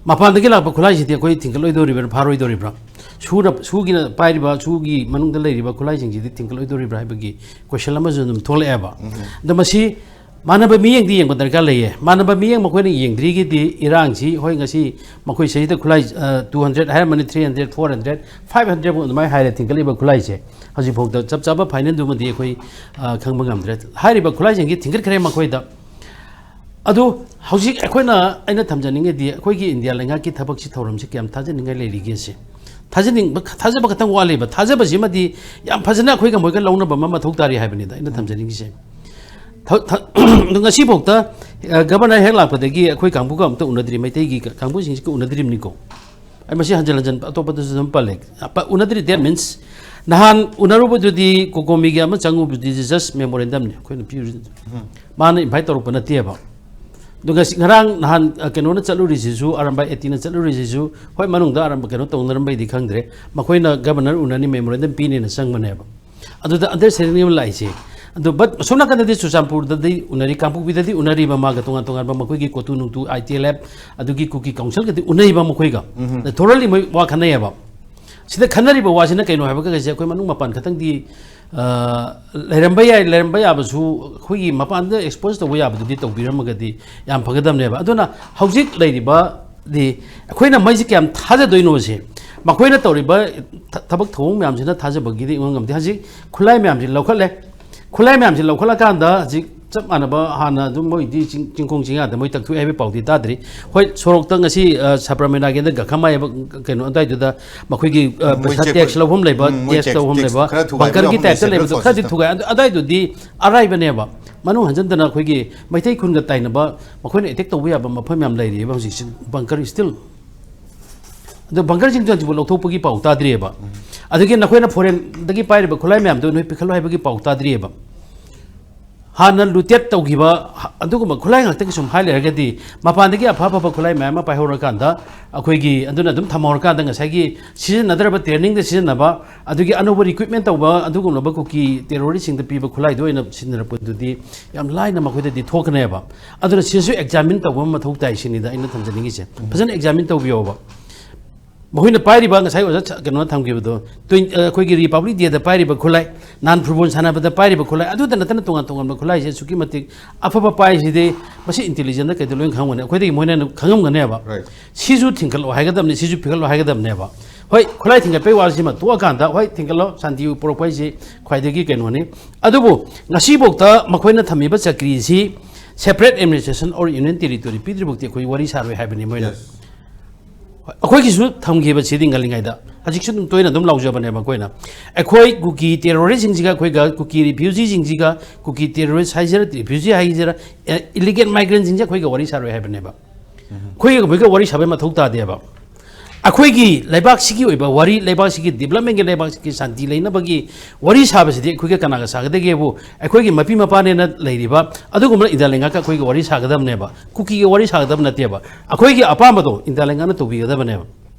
ꯃꯄꯥꯟꯗꯒꯤ ꯂꯥꯛꯄ ꯈꯨꯠꯂꯥꯏꯁꯤꯗꯤ ꯑꯩꯈꯣꯏ ꯊꯤꯡꯒꯠꯂꯣꯏꯗꯣꯔꯤꯕ꯭ꯔꯥ, ꯐꯥꯔꯣꯏꯗꯣꯔꯤꯕ꯭ꯔꯥ? ꯁꯨꯅ, ꯁꯨꯒꯤꯅ ꯄꯥꯏꯔꯤꯕ, ꯁꯨꯒꯤ ꯃꯅꯨꯡꯗ ꯂꯩꯔꯤꯕ ꯈꯨꯠꯂꯥꯏꯁꯤꯡꯁꯤꯗꯤ ꯊꯤꯡꯒꯠꯂꯣꯏꯗꯣꯔꯤꯕ꯭ꯔꯥ ꯍꯥꯏꯕꯒꯤ ꯀꯣꯏꯁꯟ ꯑꯃꯁꯨ ꯑꯗꯨꯝ ꯊꯣꯛꯂꯛꯑꯦꯕ꯫ ꯑꯗꯣ ꯃꯁꯤ ꯃꯥꯟꯅꯕ ꯃꯤꯠꯌꯦꯡꯗꯤ ꯌꯦꯡꯕ ꯗꯔꯀꯥꯔ ꯂꯩꯌꯦ꯫ ꯃꯥꯟꯅꯕ ꯃꯤꯠꯌꯦꯡ ꯃꯈꯣꯏꯅ ꯌꯦꯡꯗ꯭ꯔꯤꯒꯤꯗꯤ ꯏꯔꯥꯡꯁꯤ, ꯍꯣꯏ, ꯉꯁꯤ ꯃꯈꯣꯏ ꯁꯤꯗꯩꯗ ꯈꯨꯠꯂꯥꯏ, ꯑ, two hundred ꯍꯥꯏꯔꯝꯃꯅꯤ, three hundred, four hundred, five hundred ꯐꯥꯎ ꯑꯗꯨꯃꯥꯏꯅ ꯍꯥꯏꯔꯦ ꯊꯤꯡꯒꯠꯂꯤꯕ ꯈꯨꯠꯂꯥꯏꯁꯦ꯫ ꯍꯧꯖꯤꯛꯐꯥꯎꯗ ꯆꯞ ꯆꯥꯕ ꯐꯥꯏꯅꯦꯜꯗꯨꯃꯗꯤ ꯑꯩꯈꯣꯏ, ꯑ, ꯈꯪꯕ ꯉꯝꯗ꯭ꯔꯦ꯫ ꯍꯥꯏꯔꯤꯕ ꯈꯨꯠꯂꯥꯏꯁꯤꯡꯁꯤ ꯊꯤꯡꯒꯠꯈ꯭ꯔꯦ ꯃꯈꯣꯏꯗ꯫ ꯑꯗꯨ ꯍꯧꯖꯤꯛ ꯑꯩꯈꯣꯏꯅ, ꯑꯩꯅ ꯊꯝꯖꯅꯤꯡꯉꯤꯗꯤ ꯑꯩꯈꯣꯏꯒꯤ ꯏꯟꯗꯤꯌꯥ ꯂꯩꯉꯥꯛꯀꯤ ꯊꯕꯛꯁꯤ, ꯊꯧꯔꯝꯁꯤ ꯀꯌꯥꯝ ꯊꯥꯖꯅꯤꯡꯉꯥꯏ ꯂꯩꯔꯤꯒꯦ ꯁꯤ꯫ ꯊꯥꯖꯅꯤꯡꯕ, ꯊꯥꯖꯕ ꯈꯛꯇꯪ ꯋꯥꯠꯂꯤꯕ꯫ ꯊꯥꯖꯕꯁꯤꯃꯗꯤ ꯌꯥꯝ ꯐꯖꯅ ꯑꯩꯈꯣꯏꯒ ꯃꯣꯏꯒ ꯂꯧꯅꯕ ꯑꯃ ꯃꯊꯧ ꯇꯥꯔꯤ ꯍꯥꯏꯕꯅꯤꯗ ꯑꯩꯅ ꯊꯝꯖꯅꯤꯡꯉꯤꯁꯦ꯫ ꯊ-, ꯊ-, ꯑꯗꯨ ꯉꯁꯤꯐꯥꯎꯗ, ꯑ, ꯒꯚꯔꯅꯔ ꯍꯦꯛ ꯂꯥꯛꯄꯗꯒꯤ ꯑꯩꯈꯣꯏ ꯀꯥꯡꯕꯨꯒ ꯑꯝꯇ ꯎꯅꯗ꯭ꯔꯤ, ꯃꯩꯇꯩꯒꯤ ꯀ-, ꯀꯥꯡꯕꯨꯁꯤꯡꯁꯤꯒ ꯎꯅꯗ꯭ꯔꯤꯕꯅꯤꯀꯣ꯫ ꯑꯩ ꯃꯁꯤ ꯍꯟꯖꯤꯟ ꯍꯟꯖꯤꯟ ꯑꯇꯣꯞꯄꯗꯁꯨ ꯑꯗꯨꯝ ꯄꯜꯂꯦ꯫ ꯑ, ꯄ-, ꯎꯅꯗ꯭ꯔꯤ, that means ꯅꯍꯥꯟ ꯎꯅꯔꯨꯕꯗꯨꯗꯤ ꯀꯣꯀꯣꯃꯤꯒꯤ ꯑꯃ ꯆꯪꯉꯨꯕꯗꯨꯗꯤ just memorandumꯅꯤ ꯑꯩꯈꯣꯏꯅ ꯄꯤꯔꯤꯁꯤ꯫ ꯃꯥꯅ invite ꯇꯧꯔꯛꯄ ꯅꯠꯇꯦꯕ꯫ ꯑꯗꯨꯒ ꯁꯤ ꯉꯔꯥꯡ ꯅꯍꯥꯟ, ꯑ, ꯀꯩꯅꯣꯅ ꯆꯠꯂꯨꯔꯤꯁꯤꯁꯨ, ꯑꯔꯥꯝꯕꯥꯏ ꯑꯦꯇꯤꯅ ꯆꯠꯂꯨꯔꯤꯁꯤꯁꯨ, ꯍꯣꯏ, ꯃꯅꯨꯡꯗ ꯑꯔꯥꯝꯕ ꯀꯩꯅꯣ ꯇꯧꯅꯔꯝꯕꯩꯗꯤ ꯈꯪꯗ꯭ꯔꯦ, ꯃꯈꯣꯏꯅ ꯒꯚꯔꯅꯔ ꯎꯅꯅꯤ, memorandum ꯄꯤꯅꯦꯅ ꯆꯪꯕꯅꯦꯕ꯫ ꯑꯗꯨꯗ understanding ꯑꯃ ꯂꯥꯛꯏꯁꯦ꯫ ꯑꯗꯨ, but ꯑꯁꯣꯝ ꯅꯥꯀꯟꯗꯗꯤ ꯆꯨꯔꯆꯥꯟꯄꯨꯔꯗꯗꯤ ꯎꯅꯔꯤ, ꯀꯥꯡꯄꯣꯛꯄꯤꯗꯗꯤ ꯎꯅꯔꯤꯕ ꯃꯥꯒ ꯇꯣꯉꯥꯟ ꯇꯣꯉꯥꯟꯕ ꯃꯈꯣꯏꯒꯤ ꯀꯣꯇꯨ ꯅꯨꯡꯇꯨ, ITLF, ꯑꯗꯨꯒꯤ ꯀꯨꯀꯤ ꯀꯥꯎꯟꯁꯤꯜꯒꯗꯤ ꯎꯅꯩꯕ ꯃꯈꯣꯏꯒ꯫ Thoroughly ꯃꯣꯏ ꯋꯥ ꯈꯟꯅꯩꯌꯦꯕ꯫ ꯁꯤꯗ ꯈꯟꯅꯔꯤꯕ ꯋꯥꯁꯤꯅ ꯀꯩꯅꯣ ꯍꯥꯏꯕꯒꯁꯦ ꯑꯩꯈꯣꯏ ꯃꯅꯨꯡ ꯃꯄꯥꯟ ꯈꯛꯇꯪꯗꯤ, ꯑ, ꯂꯩꯔꯝꯕ ꯌꯥꯏ, ꯂꯩꯔꯝꯕ ꯌꯥꯕꯁꯨ ꯑꯩꯈꯣꯏꯒꯤ ꯃꯄꯥꯟꯗ expose ꯇꯧꯕ ꯌꯥꯕꯗꯨꯗꯤ ꯇꯧꯕꯤꯔꯝꯃꯒꯗꯤ ꯌꯥꯝ ꯐꯒꯗꯕꯅꯦꯕ꯫ ꯑꯗꯨꯅ ꯍꯧꯖꯤꯛ ꯂꯩꯔꯤꯕ ꯗꯤ ꯑꯩꯈꯣꯏꯅ ꯃꯩꯁꯤ ꯀꯌꯥꯝ ꯊꯥꯖꯗꯣꯏꯅꯣꯁꯦ꯫ ꯃꯈꯣꯏꯅ ꯇꯧꯔꯤꯕ ꯊ-, ꯊꯕꯛ ꯊꯧꯑꯣꯡ ꯃꯌꯥꯝꯁꯤꯅ ꯊꯥꯖꯕꯒꯤꯗꯤ ꯏꯉꯝ ꯉꯝꯗꯦ꯫ ꯍꯧꯖꯤꯛ ꯈꯨꯠꯂꯥꯏ ꯃꯌꯥꯝꯁꯤ ꯂꯧꯈꯠꯂꯦ꯫ ꯈꯨꯠꯂꯥꯏ ꯃꯌꯥꯝꯁꯤ ꯂꯧꯈꯠꯂꯀꯥꯟꯗ ꯍꯧꯖꯤꯛ ꯆꯞ ꯃꯥꯟꯅꯕ ꯍꯥꯟꯅ ꯑꯗꯨꯝ ꯃꯣꯏꯗꯤ ꯆꯤꯡ-, ꯆꯤꯡꯈꯣꯡ ꯆꯤꯡꯌꯥꯗ ꯃꯣꯏ ꯇꯛꯊꯣꯛꯑꯦ ꯍꯥꯏꯕꯒꯤ ꯄꯥꯎꯗꯤ ꯇꯥꯗ꯭ꯔꯤ꯫ ꯍꯣꯏ, ꯁꯣꯔꯣꯛꯇ ꯉꯁꯤ, ꯑ, ꯁꯥꯄ꯭ꯔꯃꯦꯅꯥꯒꯤ ꯍꯟꯗꯛ ꯒꯈꯝ ꯍꯥꯏꯕ ꯀꯩꯅꯣ ꯑꯗꯨꯋꯥꯏꯗꯨꯗ ꯃꯈꯣꯏꯒꯤ, ꯑ, ꯃꯣꯏ ꯄꯩꯁꯥ check ꯇꯦꯛꯁ ꯂꯧꯐꯝ ꯂꯩꯕ, ꯎꯝ, ꯃꯣꯏ ꯇꯦꯛꯁ check, ꯂꯧꯐꯝ check ꯂꯩꯕ, ꯈꯔ ꯊꯨꯒꯥꯏꯕ ꯕꯪꯀꯔꯒꯤ ꯌꯥꯎꯕꯅꯦ, ꯇꯥꯏꯞꯇ central ꯂꯩꯕꯗꯣ ꯈꯔꯗꯤ forceꯇ ꯊꯨꯒꯥꯏ꯫ ꯑꯗꯨ, ꯑꯗꯨꯋꯥꯏꯗꯨꯗꯤ ꯑꯔꯥꯏꯕꯅꯦꯕ꯫ ꯃꯅꯨꯡ ꯍꯟꯖꯤꯟꯗꯅ ꯑꯩꯈꯣꯏꯒꯤ ꯃꯩꯇꯩ ꯈꯨꯟꯒ ꯇꯥꯏꯅꯕ, ꯃꯈꯣꯏꯅ attack ꯇꯧꯕ ꯌꯥꯕ ꯃꯐꯝ ꯌꯥꯝ ꯂꯩꯔꯤꯑꯕ ꯍꯧꯖꯤꯛꯁꯤ, bunker still꯫ ꯑꯗꯣ bunkerꯁꯤꯡꯗꯣ ꯍꯧꯖꯤꯛꯐꯥꯎ ꯂꯧꯊꯣꯛꯄꯒꯤ ꯄꯥꯎ ꯇꯥꯗ꯭ꯔꯤꯑꯕ꯫ ꯑꯗꯒꯤ ꯅꯈꯣꯏꯅ foreignꯗꯒꯤ ꯄꯥꯏꯔꯤꯕ ꯈꯨꯠꯂꯥꯏ ꯃꯌꯥꯝꯗꯣ ꯅꯣꯏ ꯄꯤꯈꯠꯂꯣ ꯍꯥꯏꯕꯒꯤ ꯄꯥꯎ ꯇꯥꯗ꯭ꯔꯤꯑꯕ꯫ ꯍꯥꯟꯅ ꯂꯨꯇꯦꯠ ꯇꯧꯈꯤꯕ ꯑꯗꯨꯒꯨꯝꯕ ꯈꯨꯠꯂꯥꯏ ꯉꯥꯛꯇꯒꯤ ꯁꯨꯝ ꯍꯥꯏ ꯂꯩꯔꯒꯗꯤ, ꯃꯄꯥꯟꯗꯒꯤ ꯑꯐ ꯑꯐꯕ ꯈꯨꯠꯂꯥꯏ ꯃꯌꯥꯝ ꯑꯃ ꯄꯥꯏꯍꯧꯔꯀꯥꯟꯗ, ꯑꯩꯈꯣꯏꯒꯤ ꯑꯗꯨꯅ ꯑꯗꯨꯝ ꯊꯝꯍꯧꯔꯀꯥꯟꯗ, ꯉꯁꯥꯏꯒꯤ ꯁꯤꯖꯤꯟꯅꯗ꯭ꯔꯕ, ꯇ꯭ꯔꯦꯅꯤꯡꯗ ꯁꯤꯖꯤꯟꯅꯕ, ꯑꯗꯨꯒꯤ ꯑꯅꯧꯕ ꯔꯤꯀ꯭ꯔꯨꯠꯃꯦꯟ ꯇꯧꯕ ꯑꯗꯨꯒꯨꯝꯂꯕ ꯀꯨꯀꯤ ꯇꯦꯔꯣꯔꯤꯁꯁꯤꯡꯗ ꯄꯤꯕ ꯈꯨꯠꯂꯥꯏꯗꯣ ꯑꯣꯏꯅ ꯁꯤꯖꯤꯟꯅꯔꯛꯄꯗꯨꯗꯤ ꯌꯥꯝ ꯂꯥꯏꯅ ꯃꯈꯣꯏꯗꯗꯤ ꯊꯣꯛꯀꯅꯦꯕ꯫ ꯑꯗꯨꯅ ꯁꯤꯁꯨ ꯑꯦꯛꯖꯥꯃꯤꯟ ꯇꯧꯕ ꯑꯃ ꯃꯊꯧ ꯇꯥꯏ ꯁꯤꯅꯤꯗ ꯑꯩꯅ ꯊꯝꯖꯅꯤꯡꯉꯤꯁꯦ꯫ ꯐꯖꯅ ꯑꯦꯛꯖꯥꯃꯤꯟ ꯇꯧꯕꯤꯌꯣꯕ꯫ ꯃꯈꯣꯏꯅ ꯄꯥꯏꯔꯤꯕ, ꯉꯁꯥꯏ ꯑꯣꯖꯥ ꯀꯩꯅꯣꯅ ꯊꯝꯈꯤꯕꯗꯣ, twenty, ꯑꯩꯈꯣꯏꯒꯤ ꯔꯤꯄꯕ꯭ꯂꯤꯛ ꯗꯦꯗ ꯄꯥꯏꯔꯤꯕ ꯈꯨꯠꯂꯥꯏ, ꯅꯍꯥꯟ ꯐꯨꯠꯕꯣꯜ ꯁꯥꯟꯅꯕꯗ ꯄꯥꯏꯔꯤꯕ ꯈꯨꯠꯂꯥꯏ, ꯑꯗꯨꯗ ꯅꯠꯇꯅ ꯇꯣꯉꯥꯟ ꯇꯣꯉꯥꯟꯕ ꯈꯨꯠꯂꯥꯏꯁꯦ ꯑꯁꯨꯛꯀꯤ ꯃꯇꯤꯛ ꯑꯐꯕ ꯄꯥꯏꯁꯤꯗꯤ, ꯃꯁꯤ ꯏꯟꯇꯦꯂꯤꯖꯦꯟꯁꯇ ꯀꯩꯗ ꯂꯣꯏꯅ ꯈꯪꯉꯝꯒꯅꯤ, ꯑꯩꯈꯣꯏꯗꯒꯤ ꯃꯣꯏꯅ ꯍꯦꯟꯅ ꯈꯪꯉꯝꯒꯅꯦꯕ꯫ Right. ꯁꯤꯁꯨ ꯊꯤꯡꯒꯠꯂꯣ ꯍꯥꯏꯒꯗꯕꯅꯤ, ꯁꯤꯁꯨ ꯄꯤꯈꯠꯂꯣ ꯍꯥꯏꯒꯗꯕꯅꯦꯕ꯫ ꯍꯣꯏ, ꯈꯨꯠꯂꯥꯏ ꯊꯤꯡꯒꯠꯄꯩ ꯋꯥꯁꯤꯃ ꯇꯣꯛꯑꯀꯥꯟꯗ, ꯍꯣꯏ, ꯊꯤꯡꯒꯠꯂꯣ, ꯁꯥꯟꯇꯤ ꯄꯨꯔꯛꯄ ꯍꯥꯏꯁꯤ ꯈ꯭ꯋꯥꯏꯗꯒꯤ ꯀꯩꯅꯣꯅꯤ꯫ ꯑꯗꯨꯕꯨ ꯉꯁꯤꯐꯥꯎꯗ ꯃꯈꯣꯏꯅ ꯊꯝꯃꯤꯕ ꯆꯀ꯭ꯔꯤꯁꯤ separate administration or union territory ꯄꯤꯗ꯭ꯔꯤꯐꯥꯎꯗꯤ ꯑꯩꯈꯣꯏ ꯋꯥꯔꯤ ꯁꯥꯔꯣꯏ ꯍꯥꯏꯕꯅꯤ ꯃꯣꯏꯅ꯫ Yes. ꯑꯩꯈꯣꯏꯒꯤꯁꯨ ꯊꯝꯈꯤꯕ ꯁꯤꯗꯤ ꯉꯜꯂꯤꯉꯩꯗ, ꯍꯧꯖꯤꯛꯁꯨ ꯑꯗꯨꯝ ꯇꯣꯏꯅ ꯑꯗꯨꯝ ꯂꯥꯎꯖꯕꯅꯦꯕ ꯑꯩꯈꯣꯏꯅ꯫ ꯑꯩꯈꯣꯏ ꯀꯨꯀꯤ ꯇꯦꯔꯣꯔꯤꯁꯁꯤꯡꯁꯤꯒ, ꯑꯩꯈꯣꯏꯒ ꯀꯨꯀꯤ ꯔꯤꯐ꯭ꯌꯨꯖꯤꯁꯤꯡꯁꯤꯒ, ꯀꯨꯀꯤ ꯇꯦꯔꯣꯔꯤꯁ ꯍꯥꯏꯁꯤꯔ, ꯔꯤꯐ꯭ꯌꯨꯖꯤ ꯍꯥꯏꯁꯤꯔ, ꯏꯂꯤꯒꯦꯜ ꯃꯥꯏꯒ꯭ꯔꯦꯟꯁꯤꯡꯁꯦ ꯑꯩꯈꯣꯏꯒ ꯋꯥꯔꯤ ꯁꯥꯔꯣꯏ ꯍꯥꯏꯕꯅꯦꯕ꯫ ꯑꯩꯈꯣꯏꯒ ꯃꯣꯏꯒ ꯋꯥꯔꯤ ꯁꯥꯕꯩ ꯃꯊꯧ ꯇꯥꯗꯦꯕ꯫ ꯑꯩꯈꯣꯏꯒꯤ ꯂꯩꯕꯥꯛꯁꯤꯒꯤ ꯑꯣꯏꯕ ꯋꯥꯔꯤ, ꯂꯩꯕꯥꯛꯁꯤꯒꯤ ꯗꯤꯕꯂꯞꯃꯦꯟꯒꯤ, ꯂꯩꯕꯥꯛꯁꯤꯒꯤ ꯁꯥꯟꯇꯤ ꯂꯩꯅꯕꯒꯤ ꯋꯥꯔꯤ ꯁꯥꯕꯁꯤꯗꯤ ꯑꯩꯈꯣꯏꯒ ꯀꯅꯥꯒ ꯁꯥꯒꯗꯒꯦꯕꯨ? ꯑꯩꯈꯣꯏꯒꯤ ꯃꯄꯤ ꯃꯄꯥꯅꯦꯅ ꯂꯩꯔꯤꯕ ꯑꯗꯨꯒꯨꯝꯕ ꯏꯟꯗꯤꯌꯥ ꯂꯩꯉꯥꯛꯀ ꯑꯩꯈꯣꯏꯒ ꯋꯥꯔꯤ ꯁꯥꯒꯗꯕꯅꯦꯕ, ꯀꯨꯀꯤꯒ ꯋꯥꯔꯤ ꯁꯥꯒꯗꯕ ꯅꯠꯇꯦꯕ꯫ ꯑꯩꯈꯣꯏꯒꯤ ꯑꯄꯥꯝꯕꯗꯣ ꯏꯟꯗꯤꯌꯥ ꯂꯩꯉꯥꯛꯅ ꯇꯧꯕꯤꯒꯗꯕꯅꯦꯕ,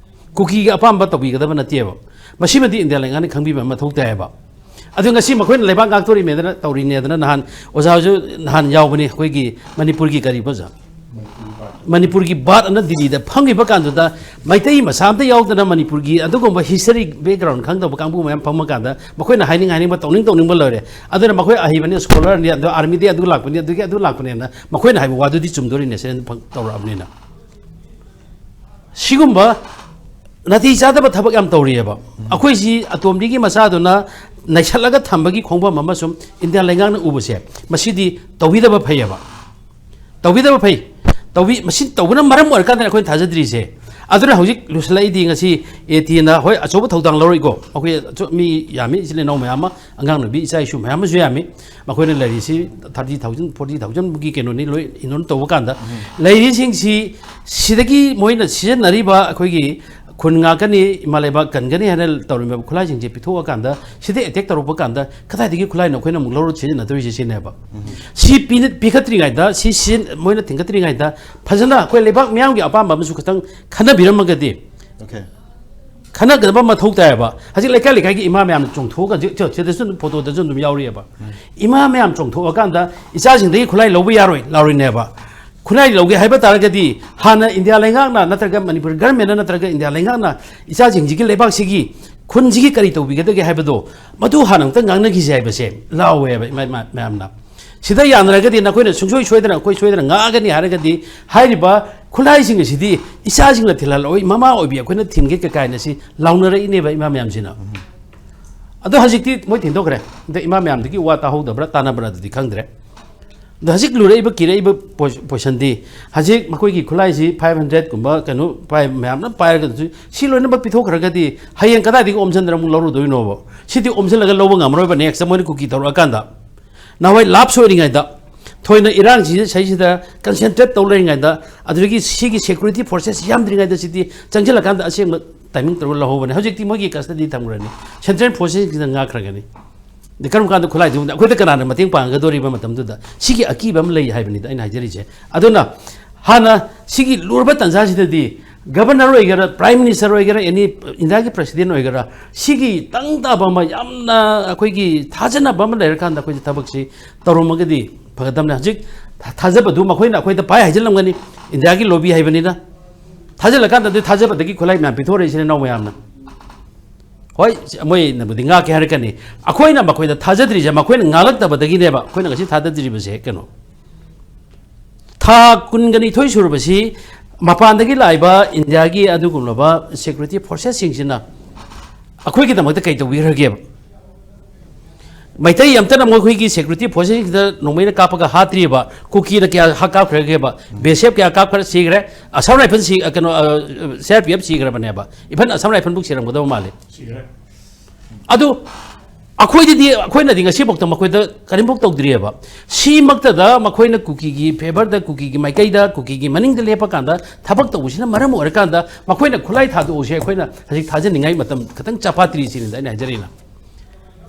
ꯀꯨꯀꯤꯒꯤ ꯑꯄꯥꯝꯕ ꯇꯧꯕꯤꯒꯗꯕ ꯅꯠꯇꯦꯕ꯫ ꯃꯁꯤꯃꯗꯤ ꯏꯟꯗꯤꯌꯥ ꯂꯩꯉꯥꯛꯅ ꯈꯪꯕꯤꯕ ꯑꯃ ꯃꯊꯧ ꯇꯥꯏꯌꯦꯕ꯫ ꯑꯗꯨ ꯉꯁꯤ ꯃꯈꯣꯏꯅ ꯂꯩꯕꯥꯛ ꯉꯥꯛꯇꯣꯔꯤꯃꯦꯗꯅ, ꯇꯧꯔꯤꯅꯦꯗꯅ ꯅꯍꯥꯟ ꯑꯣꯖꯥꯁꯨ ꯅꯍꯥꯟ ꯌꯥꯎꯕꯅꯤ, ꯑꯩꯈꯣꯏꯒꯤ ꯃꯅꯤꯄꯨꯔꯒꯤ ꯀꯔꯤꯕ ꯑꯣꯖꯥ? ꯃꯅꯤꯄꯨꯔꯒꯤ ꯕꯥꯠ ꯑꯅ ꯗꯤꯜꯂꯤꯗ ꯐꯝꯈꯤꯕ ꯀꯥꯟꯗꯨꯗ ꯃꯩꯇꯩ ꯃꯆꯥ ꯑꯝꯇ ꯌꯥꯎꯗꯅ, ꯃꯅꯤꯄꯨꯔꯒꯤ ꯑꯗꯨꯒꯨꯝꯕ ꯍꯤꯁꯇꯔꯤ ꯕꯦꯛꯒ꯭ꯔꯥꯎꯟ ꯈꯪꯗꯕ ꯀꯥꯡꯕꯨ ꯃꯌꯥꯝ ꯐꯝꯃ ꯀꯥꯟꯗ, ꯃꯈꯣꯏꯅ ꯍꯥꯏꯅꯤꯡ ꯍꯥꯏꯅꯤꯡꯕ, ꯇꯧꯅꯤꯡ ꯇꯧꯅꯤꯡꯕ ꯂꯣꯏꯔꯦ꯫ ꯑꯗꯨꯅ ꯃꯈꯣꯏ ꯑꯍꯩꯕꯅꯤ, ꯁ꯭ꯀꯣꯂꯔꯅꯤ, ꯑꯗꯣ ꯑꯥꯔꯃꯤꯗꯤ ꯑꯗꯨ ꯂꯥꯛꯄꯅꯤ, ꯑꯗꯨꯒꯤ ꯑꯗꯨ ꯂꯥꯛꯄꯅꯦꯅ ꯃꯈꯣꯏꯅ ꯍꯥꯏꯕ ꯋꯥꯗꯨꯗꯤ ꯆꯨꯝꯗꯣꯔꯤꯅꯦ, ꯁꯦꯟ ꯐꯪ-, ꯇꯧꯔꯛꯑꯕꯅꯤꯅ꯫ ꯁꯤꯒꯨꯝꯕ ꯅꯥꯇꯩ ꯆꯥꯗꯕ ꯊꯕꯛ ꯌꯥꯝ ꯇꯧꯔꯤꯑꯕ꯫ ꯑꯩꯈꯣꯏꯁꯤ ꯑꯇꯣꯝꯕꯤꯒꯤ ꯃꯆꯥꯗꯨꯅ ꯅꯩꯁꯜꯂꯒ ꯊꯝꯕꯒꯤ ꯈꯣꯡꯐꯝ ꯑꯃꯁꯨꯡ ꯏꯟꯗꯤꯌꯥ ꯂꯩꯉꯥꯛꯅ ꯎꯕꯁꯦ, ꯃꯁꯤꯗꯤ ꯇꯧꯕꯤꯗꯕ ꯐꯩꯌꯦꯕ꯫ ꯇꯧꯕꯤꯗꯕ ꯐꯩ꯫ ꯇꯧꯕꯤ-, ꯃꯁꯤ ꯇꯧꯕꯅ ꯃꯔꯝ ꯑꯣꯏꯔꯀꯥꯟꯗ ꯑꯩꯈꯣꯏꯅ ꯊꯥꯖꯗ꯭ꯔꯤꯁꯦ꯫ ꯑꯗꯨꯅ ꯍꯧꯖꯤꯛ ꯂꯨꯁꯜꯂꯛꯏꯗꯤ ꯉꯁꯤ ꯑꯦ ꯇꯤꯅ, ꯍꯣꯏ, ꯑꯆꯧꯕ ꯊꯧꯗꯥꯡ ꯂꯧꯔꯛꯏꯀꯣ꯫ ꯑꯩꯈꯣꯏ ꯑꯆꯧ-, ꯃꯤ ꯌꯥꯝꯃꯤ, ꯏꯆꯤꯜ ꯏꯅꯥꯎ ꯃꯌꯥꯝ ꯑꯃ, ꯑꯉꯥꯡ ꯅꯨꯄꯤ ꯏꯆꯥ ꯏꯁꯨ ꯃꯌꯥꯝ ꯑꯃꯁꯨ ꯌꯥꯝꯃꯤ꯫ ꯃꯈꯣꯏꯅ ꯂꯩꯔꯤꯁꯤ thirty thousand, forty thousand ꯃꯨꯛꯀꯤ ꯀꯩꯅꯣꯅꯤ, ꯂꯣꯏ ꯏꯟꯔꯣꯜ ꯇꯧꯕ ꯀꯥꯟꯗ꯫ ꯂꯩꯔꯤꯁꯤꯡꯁꯤ ꯁꯤꯗꯒꯤ ꯃꯣꯏꯅ ꯁꯤꯖꯤꯟꯅꯔꯤꯕ ꯑꯩꯈꯣꯏꯒꯤ ꯈꯨꯟ ꯉꯥꯛꯀꯅꯤ, ꯏꯃꯥ ꯂꯩꯕꯥꯛ ꯀꯟꯒꯅꯤ ꯍꯥꯏꯅ ꯇꯧꯔꯝꯃꯤꯕ ꯈꯨꯠꯂꯥꯏꯁꯤꯡꯁꯦ ꯄꯤꯊꯣꯛꯑꯀꯥꯟꯗ, ꯁꯤꯗ ꯑꯦꯇꯦꯛ ꯇꯧꯔꯛꯄ ꯀꯥꯟꯗ ꯀꯗꯥꯏꯗꯒꯤ ꯈꯨꯠꯂꯥꯏꯅꯣ ꯑꯩꯈꯣꯏꯅ ꯑꯃꯨꯛ ꯂꯧꯔ ꯁꯤꯖꯤꯟꯅꯗꯣꯔꯤꯁꯦ ꯁꯤꯅꯦꯕ꯫ ꯁꯤ ꯄꯤ-, ꯄꯤꯈꯠꯇ꯭ꯔꯤꯉꯩꯗ, ꯁꯤ ꯁꯤ-, ꯃꯣꯏꯅ ꯊꯤꯡꯒꯠꯇ꯭ꯔꯤꯉꯩꯗ ꯐꯖꯅ ꯑꯩꯈꯣꯏ ꯂꯩꯕꯥꯛ ꯃꯤꯌꯥꯝꯒꯤ ꯑꯄꯥꯝꯕ ꯑꯃꯁꯨ ꯈꯤꯇꯪ ꯈꯟꯅꯕꯤꯔꯝꯃꯒꯗꯤ, Okay. ꯈꯟꯅꯒꯗꯕ ꯃꯊꯧ ꯇꯥꯏꯌꯦꯕ꯫ ꯍꯧꯖꯤꯛ ꯂꯩꯀꯥꯏ ꯂꯩꯀꯥꯏꯒꯤ ꯏꯃꯥ ꯃꯌꯥꯝꯅ ꯆꯣꯡꯊꯣꯛꯑꯒ, ꯍꯧꯖꯤꯛ, ꯁꯤ-, ꯁꯤꯗꯁꯨ ꯑꯗꯨꯝ, ꯐꯣꯇꯣꯗꯁꯨ ꯑꯗꯨꯝ ꯌꯥꯎꯔꯤꯑꯕ꯫ ꯏꯃꯥ ꯃꯌꯥꯝ ꯆꯣꯡꯊꯣꯛꯑꯀꯥꯟꯗ ꯏꯆꯥꯁꯤꯡꯗꯒꯤ ꯈꯨꯠꯂꯥꯏ ꯂꯧꯕ ꯌꯥꯔꯣꯏ, ꯂꯥꯎꯔꯤꯅꯦꯕ꯫ ꯈꯨꯠꯂꯥꯏ ꯂꯧꯒꯦ ꯍꯥꯏꯕ ꯇꯥꯔꯒꯗꯤ ꯍꯥꯟꯅ ꯏꯟꯗꯤꯌꯥ ꯂꯩꯉꯥꯛꯅ ꯅꯠꯇ꯭ꯔꯒ ꯃꯅꯤꯄꯨꯔ ꯒꯔꯃꯦꯟꯅ ꯅꯠꯇ꯭ꯔꯒ ꯏꯟꯗꯤꯌꯥ ꯂꯩꯉꯥꯛꯅ ꯏꯆꯥꯁꯤꯡꯁꯤꯒꯤ, ꯂꯩꯕꯥꯛꯁꯤꯒꯤ, ꯈꯨꯟꯁꯤꯒꯤ ꯀꯔꯤ ꯇꯧꯕꯤꯒꯗꯒꯦ ꯍꯥꯏꯕꯗꯣ, ꯃꯗꯨ ꯍꯥꯟꯅ ꯑꯃꯨꯛꯇ ꯉꯥꯡꯅꯈꯤꯁꯦ ꯍꯥꯏꯕꯁꯦ ꯂꯥꯎꯋꯦꯕ ꯏꯃꯥ, ꯏꯃꯥ ꯃꯌꯥꯝꯅ꯫ ꯁꯤꯗ ꯌꯥꯅꯔꯒꯗꯤ ꯅꯈꯣꯏꯅ ꯁꯨꯡꯁꯣꯏ ꯁꯣꯏꯗꯅ, ꯑꯩꯈꯣꯏ ꯁꯣꯏꯗꯅ ꯉꯥꯛꯑꯒꯅꯤ ꯍꯥꯏꯔꯒꯗꯤ, ꯍꯥꯏꯔꯤꯕ ꯈꯨꯠꯂꯥꯏꯁꯤꯡ ꯑꯁꯤꯗꯤ ꯏꯆꯥꯁꯤꯡꯅ ꯊꯤꯜꯍꯜꯂꯛꯑꯣꯏ, ꯃꯃꯥ ꯑꯣꯏꯕꯤ ꯑꯩꯈꯣꯏꯅ ꯊꯤꯟꯒꯦ ꯀ-, ꯀꯥꯏꯅ ꯁꯤ ꯂꯥꯎꯅꯔꯛꯏꯅꯦꯕ ꯏꯃꯥ ꯃꯌꯥꯝꯁꯤꯅ꯫ ꯑꯗꯣ ꯍꯧꯖꯤꯛꯇꯤ ꯃꯣꯏ ꯊꯤꯟꯗꯣꯛꯈ꯭ꯔꯦ꯫ ꯑꯗ ꯏꯃꯥ ꯃꯌꯥꯝꯗꯒꯤ ꯋꯥ ꯇꯥꯍꯧꯗꯕ꯭ꯔꯥ ꯇꯥꯅꯕ꯭ꯔꯥ ꯑꯗꯨꯗꯤ ꯈꯪꯗ꯭ꯔꯦ꯫ ꯑꯗꯣ ꯍꯧꯖꯤꯛ ꯂꯨꯔꯛꯏꯕ, ꯀꯤꯔꯛꯏꯕ ꯄꯣ-, ꯄꯣꯁꯟꯗꯤ, ꯍꯧꯖꯤꯛ ꯃꯈꯣꯏꯒꯤ ꯈꯨꯠꯂꯥꯏꯁꯤ five hundred ꯀꯨꯝꯕ ꯀꯩꯅꯣ ꯄꯥꯏ-, ꯃꯌꯥꯝꯅ ꯄꯥꯏꯔꯒꯁꯨ ꯁꯤ ꯂꯣꯏꯅꯃꯛ ꯄꯤꯊꯣꯛꯈ꯭ꯔꯒꯗꯤ ꯍꯌꯦꯡ ꯀꯗꯥꯏꯗꯒꯤ ꯑꯣꯝꯁꯤꯟꯗꯅ ꯑꯃꯨꯛ ꯂꯧꯔꯨꯗꯣꯏꯅꯣꯕ? ꯁꯤꯗꯤ ꯑꯣꯝꯁꯤꯜꯂꯒ ꯂꯧꯕ ꯉꯝꯃꯔꯣꯏꯕ next ꯃꯣꯏꯅ ꯀꯨꯀꯤ ꯇꯧꯔꯛꯑꯀꯥꯟꯗ꯫ ꯅꯍꯥꯟꯋꯥꯏ ꯂꯥꯞꯁꯨ ꯑꯣꯏꯔꯤꯉꯩꯗ ꯊꯣꯏꯅ ꯏꯔꯥꯡꯁꯤ ꯁꯤꯗꯩꯁꯤꯗ concentrate ꯇꯧ ꯂꯩꯔꯤꯉꯩꯗ, ꯑꯗꯨꯗꯒꯤ ꯁꯤꯒꯤ security forces ꯌꯥꯝꯗ꯭ꯔꯤꯉꯩꯗ ꯁꯤꯗꯤ ꯆꯪꯁꯤꯜꯂꯀꯥꯟꯗ ꯑꯁꯦꯡꯕ timing ꯇꯧꯔꯒ ꯂꯧꯍꯧꯕꯅꯦ꯫ ꯍꯧꯖꯤꯛꯇꯤ ꯃꯣꯏꯒꯤ custody ꯊꯝꯈ꯭ꯔꯅꯤ, central forcesꯁꯤꯡꯁꯤꯅ ꯉꯥꯛꯈ꯭ꯔꯒꯅꯤ꯫ ꯑꯗ ꯀꯔꯝ ꯀꯥꯟꯗ ꯈꯨꯠꯂꯥꯏꯗꯨ ꯑꯩꯈꯣꯏꯗ ꯀꯅꯥꯅ ꯃꯇꯦꯡ ꯄꯥꯡꯒꯗꯧꯔꯤꯕ ꯃꯇꯝꯗꯨꯗ? ꯁꯤꯒꯤ ꯑꯀꯤꯕ ꯑꯃ ꯂꯩ ꯍꯥꯏꯕꯅꯤꯗ ꯑꯩꯅ ꯍꯥꯏꯖꯔꯤꯁꯦ꯫ ꯑꯗꯨꯅ ꯍꯥꯟꯅ ꯁꯤꯒꯤ ꯂꯨꯔꯕ ꯇꯥꯟꯖꯥꯁꯤꯗꯗꯤ governor ꯑꯣꯏꯒꯦꯔꯥ, prime minister ꯑꯣꯏꯒꯦꯔꯥ, any ꯏꯟꯗꯤꯌꯥꯒꯤ president ꯑꯣꯏꯒꯦꯔꯥ, ꯁꯤꯒꯤ ꯇꯪ ꯇꯥꯕ ꯑꯃ, ꯌꯥꯝꯅ ꯑꯩꯈꯣꯏꯒꯤ ꯊꯥꯖꯅꯕ ꯑꯃ ꯂꯩꯔꯀꯥꯟꯗ ꯑꯩꯈꯣꯏꯁꯦ ꯊꯕꯛꯁꯤ ꯇꯧꯔꯝꯃꯒꯗꯤ ꯐꯒꯗꯕꯅꯦ꯫ ꯍꯧꯖꯤꯛ ꯊꯥ-, ꯊꯥꯖꯕꯗꯨ ꯃꯈꯣꯏꯅ ꯑꯩꯈꯣꯏꯗ ꯄꯥꯏ ꯍꯥꯏꯖꯤꯜꯂꯝꯒꯅꯤ, ꯏꯟꯗꯤꯌꯥꯒꯤ lobby ꯍꯥꯏꯕꯅꯤꯅ꯫ ꯊꯥꯖꯤꯜꯂꯀꯥꯟꯗꯗꯤ ꯊꯥꯖꯕꯗꯒꯤ ꯈꯨꯠꯂꯥꯏ ꯃꯌꯥꯝ ꯄꯤꯊꯣꯔꯛꯏꯁꯤꯅ ꯏꯅꯥꯎ ꯃꯌꯥꯝꯅ꯫ ꯍꯣꯏ, ꯃꯣꯏꯅꯕꯨꯗꯤ ꯉꯥꯛꯀꯦ ꯍꯥꯏꯔꯛꯀꯅꯤ꯫ ꯑꯩꯈꯣꯏꯅ ꯃꯈꯣꯏꯗ ꯊꯥꯖꯗ꯭ꯔꯤꯁꯦ ꯃꯈꯣꯏꯅ ꯉꯥꯡꯂꯛꯇꯕꯗꯒꯤꯅꯦꯕ ꯑꯩꯈꯣꯏꯅ ꯉꯁꯤ ꯊꯥꯖꯗ꯭ꯔꯤꯕꯁꯦ꯫ ꯀꯩꯅꯣ, ꯊꯥ ꯀꯨꯟꯒ ꯅꯤꯊꯣꯏ ꯁꯨꯔꯕꯁꯤ ꯃꯄꯥꯟꯗꯒꯤ ꯂꯥꯛꯏꯕ ꯏꯟꯗꯤꯌꯥꯒꯤ ꯑꯗꯨꯒꯨꯝꯂꯕ security forcesꯁꯤꯡꯁꯤꯅ ꯑꯩꯈꯣꯏꯒꯤꯗꯃꯛꯇ ꯀꯩ ꯇꯧꯕꯤꯈ꯭ꯔꯒꯦꯕ? ꯃꯩꯇꯩ ꯑꯝꯇꯅ ꯃꯈꯣꯏꯒꯤ security forcesꯁꯤꯡꯁꯤꯗ ꯅꯣꯡꯃꯩꯅ ꯀꯥꯞꯄꯒ ꯍꯥꯠꯇ꯭ꯔꯤꯕ, ꯀꯨꯀꯤꯅ ꯀꯌꯥ ꯍꯥ-, ꯀꯥꯞꯈ꯭ꯔꯒꯦꯕ? BSF ꯀꯌꯥ ꯀꯥꯞꯈ꯭ꯔ ꯁꯤꯈ꯭ꯔꯦ? Assam Rifle ꯁꯤ-, ꯀꯩꯅꯣ, ꯑ, CRPF ꯁꯤꯈ꯭ꯔꯕꯅꯦꯕ꯫ Even Assam Rifleꯕꯨ ꯁꯤꯔꯝꯒꯗꯕ ꯃꯥꯜꯂꯤ꯫ ꯑꯗꯨ ꯑꯩꯈꯣꯏꯗꯗꯤ, ꯑꯩꯈꯣꯏꯅꯗꯤ ꯉꯁꯤꯐꯥꯎꯗ ꯃꯈꯣꯏꯗ ꯀꯔꯤꯝꯐꯥꯎ ꯇꯧꯗ꯭ꯔꯤꯑꯕ꯫ ꯁꯤꯃꯛꯇꯗ ꯃꯈꯣꯏꯅ ꯀꯨꯀꯤꯒꯤ ꯐꯦꯚꯔꯗ, ꯀꯨꯀꯤꯒꯤ ꯃꯥꯏꯀꯩꯗ, ꯀꯨꯀꯤꯒꯤ ꯃꯅꯤꯡꯗ ꯂꯦꯞꯄ ꯀꯥꯟꯗ ꯊꯕꯛ ꯇꯧꯕꯁꯤꯅ ꯃꯔꯝ ꯑꯣꯏꯔꯀꯥꯟꯗ ꯃꯈꯣꯏꯅ ꯈꯨꯠꯂꯥꯏ ꯊꯥꯗꯣꯛꯎꯁꯦ ꯑꯩꯈꯣꯏꯅ ꯍꯧꯖꯤꯛ ꯊꯥꯖꯅꯤꯡꯉꯥꯏ ꯃꯇꯝ ꯈꯤꯇꯪ ꯆꯥꯐꯥꯠꯇ꯭ꯔꯤ ꯁꯤꯅꯤꯗ ꯑꯩꯅ ꯍꯥꯏꯖꯔꯤꯅ꯫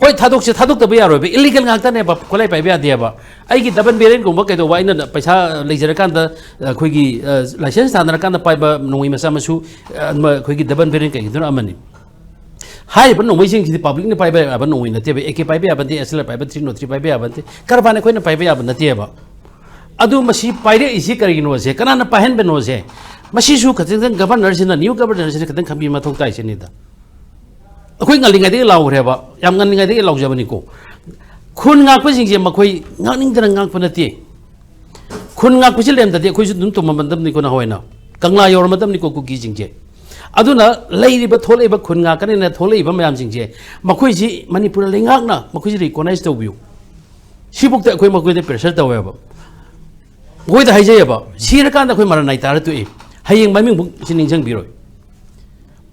ꯍꯣꯏ, ꯊꯥꯗꯣꯛꯁꯦ, ꯊꯥꯗꯣꯛꯇꯕ ꯌꯥꯔꯣꯏꯕ, ꯏꯂꯤꯒꯦꯜ ꯉꯥꯛꯇꯅꯦꯕ, ꯈꯨꯠꯂꯥꯏ ꯄꯥꯏꯕ ꯌꯥꯗꯦꯕ꯫ ꯑꯩꯒꯤ ꯗꯕꯜ ꯕꯦꯔꯦꯟꯒꯨꯝꯕ ꯀꯩꯗꯧꯕ ꯑꯩꯅ ꯄꯩꯁꯥ ꯂꯩꯖꯔꯀꯥꯟꯗ, ꯑꯩꯈꯣꯏꯒꯤ, ꯑ, ꯂꯥꯏꯁꯦꯟꯁ ꯊꯥꯅꯔꯀꯥꯟꯗ ꯄꯥꯏꯕ ꯅꯣꯡꯃꯩ ꯃꯆꯥ ꯃꯁꯨ, ꯑ, ꯑꯃ, ꯑꯩꯈꯣꯏꯒꯤ ꯗꯕꯜ ꯕꯦꯔꯦꯟ ꯀꯩꯒꯤꯗꯨꯅ ꯑꯃꯅꯤ꯫ ꯍꯥꯏꯔꯤꯕ ꯅꯣꯡꯃꯩꯁꯤꯡꯁꯤꯗꯤ ꯄꯕ꯭ꯂꯤꯛꯅ ꯄꯥꯏꯕ ꯌꯥꯕ ꯅꯣꯡꯃꯩ ꯅꯠꯇꯦꯕ, ꯑꯦ ꯀꯦ ꯄꯥꯏꯕ ꯌꯥꯕ ꯅꯠꯇꯦ, ꯑꯦꯁ ꯑꯦꯜ ꯑꯥꯔ ꯄꯥꯏꯕ, ꯊ꯭ꯔꯤ ꯅꯣꯠ ꯊ꯭ꯔꯤ ꯄꯥꯏꯕ ꯌꯥꯕ ꯅꯠꯇꯦ, ꯀꯔꯕꯥꯔꯅ ꯑꯩꯈꯣꯏꯅ ꯄꯥꯏꯕ ꯌꯥꯕ ꯅꯠꯇꯦꯕ꯫ ꯑꯗꯨ ꯃꯁꯤ ꯄꯥꯏꯔꯛꯏꯁꯤ ꯀꯔꯤꯒꯤꯅꯣꯁꯦ, ꯀꯅꯥꯅ ꯄꯥꯏꯍꯟꯕꯅꯣꯁꯦ, ꯃꯁꯤꯁꯨ ꯈꯖꯤꯛꯇꯪ ꯒꯕꯔꯅꯔꯁꯤꯅ, ꯅ꯭ꯌꯨ ꯒꯕꯔꯅꯔꯁꯤꯅ ꯈꯤꯇꯪ ꯈꯟꯕꯤꯕ ꯃꯊꯧ ꯇꯥꯏ ꯁꯤꯅꯤꯗ꯫ ꯑꯩꯈꯣꯏ ꯉꯜꯂꯤꯉꯩꯗꯒꯤ ꯂꯥꯎꯈ꯭ꯔꯦꯕ, ꯌꯥꯝ ꯉꯜꯂꯤꯉꯩꯗꯒꯤ ꯂꯥꯎꯖꯕꯅꯤꯀꯣ꯫ ꯈꯨꯟ ꯉꯥꯛꯄꯁꯤꯡꯁꯦ ꯃꯈꯣꯏ ꯉꯥꯛꯅꯤꯡꯗꯅ ꯉꯥꯛꯄ ꯅꯠꯇꯦ꯫ ꯈꯨꯟ ꯉꯥꯛꯄꯁꯤ ꯂꯩꯔꯝꯗꯗꯤ ꯑꯩꯈꯣꯏꯁꯨ ꯑꯗꯨꯝ ꯇꯨꯝꯃꯝꯃꯗꯕꯅꯤꯀꯣ ꯅꯍꯥꯟꯋꯥꯏꯅ꯫ ꯀꯪꯂꯥ ꯌꯧꯔꯝꯃꯗꯕꯅꯤꯀꯣ ꯀꯨꯀꯤꯁꯤꯡꯁꯦ꯫ ꯑꯗꯨꯅ ꯂꯩꯔꯤꯕ, ꯊꯣꯛꯂꯛꯏꯕ ꯈꯨꯟ ꯉꯥꯛꯀꯅꯤꯅ ꯊꯣꯛꯂꯛꯏꯕ ꯃꯌꯥꯝꯁꯤꯡꯁꯦ, ꯃꯈꯣꯏꯁꯤ ꯃꯅꯤꯄꯨꯔ ꯂꯩꯉꯥꯛꯅ ꯃꯈꯣꯏꯁꯤ ꯔꯤꯀꯣꯅꯥꯏꯁ ꯇꯧꯕꯤꯌꯨ꯫ ꯁꯤꯐꯧꯗ ꯑꯩꯈꯣꯏ ꯃꯈꯣꯏꯗ ꯄ꯭ꯔꯦꯁꯔ ꯇꯧꯋꯦꯕ꯫ ꯃꯈꯣꯏꯗ ꯍꯥꯏꯖꯩꯑꯕ, ꯁꯤꯔꯀꯥꯟꯗ ꯑꯩꯈꯣꯏ ꯃꯔꯟ ꯅꯥꯏ ꯇꯥꯔ ꯇꯣꯛꯏ꯫ ꯍꯌꯦꯡ ꯃꯃꯤꯡꯕꯨꯛ ꯁꯤ ꯅꯤꯡꯁꯤꯡꯕꯤꯔꯣꯏ꯫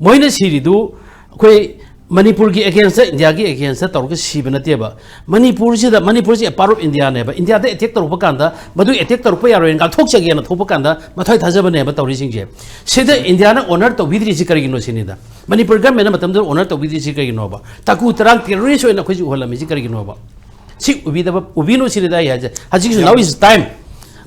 ꯃꯣꯏꯅ ꯁꯤꯔꯤꯗꯨ ꯑꯩꯈꯣꯏ ꯃꯅꯤꯄꯨꯔꯒꯤ ꯑꯦꯒꯦꯟꯁꯇ, ꯏꯟꯗꯤꯌꯥꯒꯤ ꯑꯦꯒꯦꯟꯁꯇ ꯇꯧꯔꯒ ꯁꯤꯕ ꯅꯠꯇꯦꯕ꯫ ꯃꯅꯤꯄꯨꯔꯁꯤꯗ, ꯃꯅꯤꯄꯨꯔꯁꯤ ꯑꯦ ꯄꯥꯔꯠ ꯑꯣꯐ ꯏꯟꯗꯤꯌꯥꯅꯦꯕ꯫ ꯏꯟꯗꯤꯌꯥꯗ ꯑꯦꯇꯦꯛ ꯇꯧꯔꯛꯄ ꯀꯥꯟꯗ, ꯃꯗꯨ ꯑꯦꯇꯦꯛ ꯇꯧꯔꯛꯄ ꯌꯥꯔꯣꯏꯅ ꯉꯥꯛꯊꯣꯛꯆꯒꯦꯅ ꯊꯣꯛꯄ ꯀꯥꯟꯗ ꯃꯊ꯭ꯋꯥꯏ ꯊꯥꯖꯕꯅꯦꯕ ꯇꯧꯔꯤꯁꯤꯡꯁꯦ꯫ ꯁꯤꯗ ꯏꯟꯗꯤꯌꯥꯅ ꯑꯣꯅꯔ ꯇꯧꯕꯤꯗ꯭ꯔꯤꯁꯤ ꯀꯔꯤꯒꯤꯅꯣ ꯁꯤꯅꯤꯗ꯫ ꯃꯅꯤꯄꯨꯔ ꯒꯚꯔꯟꯃꯦꯟꯠꯅ ꯃꯇꯝꯗꯨꯗ ꯑꯣꯅꯔ ꯇꯧꯕꯤꯗ꯭ꯔꯤꯁꯤ ꯀꯔꯤꯒꯤꯅꯣꯕ? ꯇꯥꯀꯨ ꯇꯔꯥꯡ ꯇꯦꯔꯣꯔꯤꯁ ꯑꯣꯏꯅ ꯑꯩꯈꯣꯏꯁꯤ ꯎꯍꯜꯂꯝꯃꯤꯁꯤ ꯀꯔꯤꯒꯤꯅꯣꯕ? ꯁꯤ ꯎꯕꯤꯗꯕ, ꯎꯕꯤꯅꯨ ꯁꯤꯅꯤꯗ ꯑꯩ ꯍꯥꯏꯁꯦ꯫ ꯍꯧꯖꯤꯛꯁꯨ, now is time꯫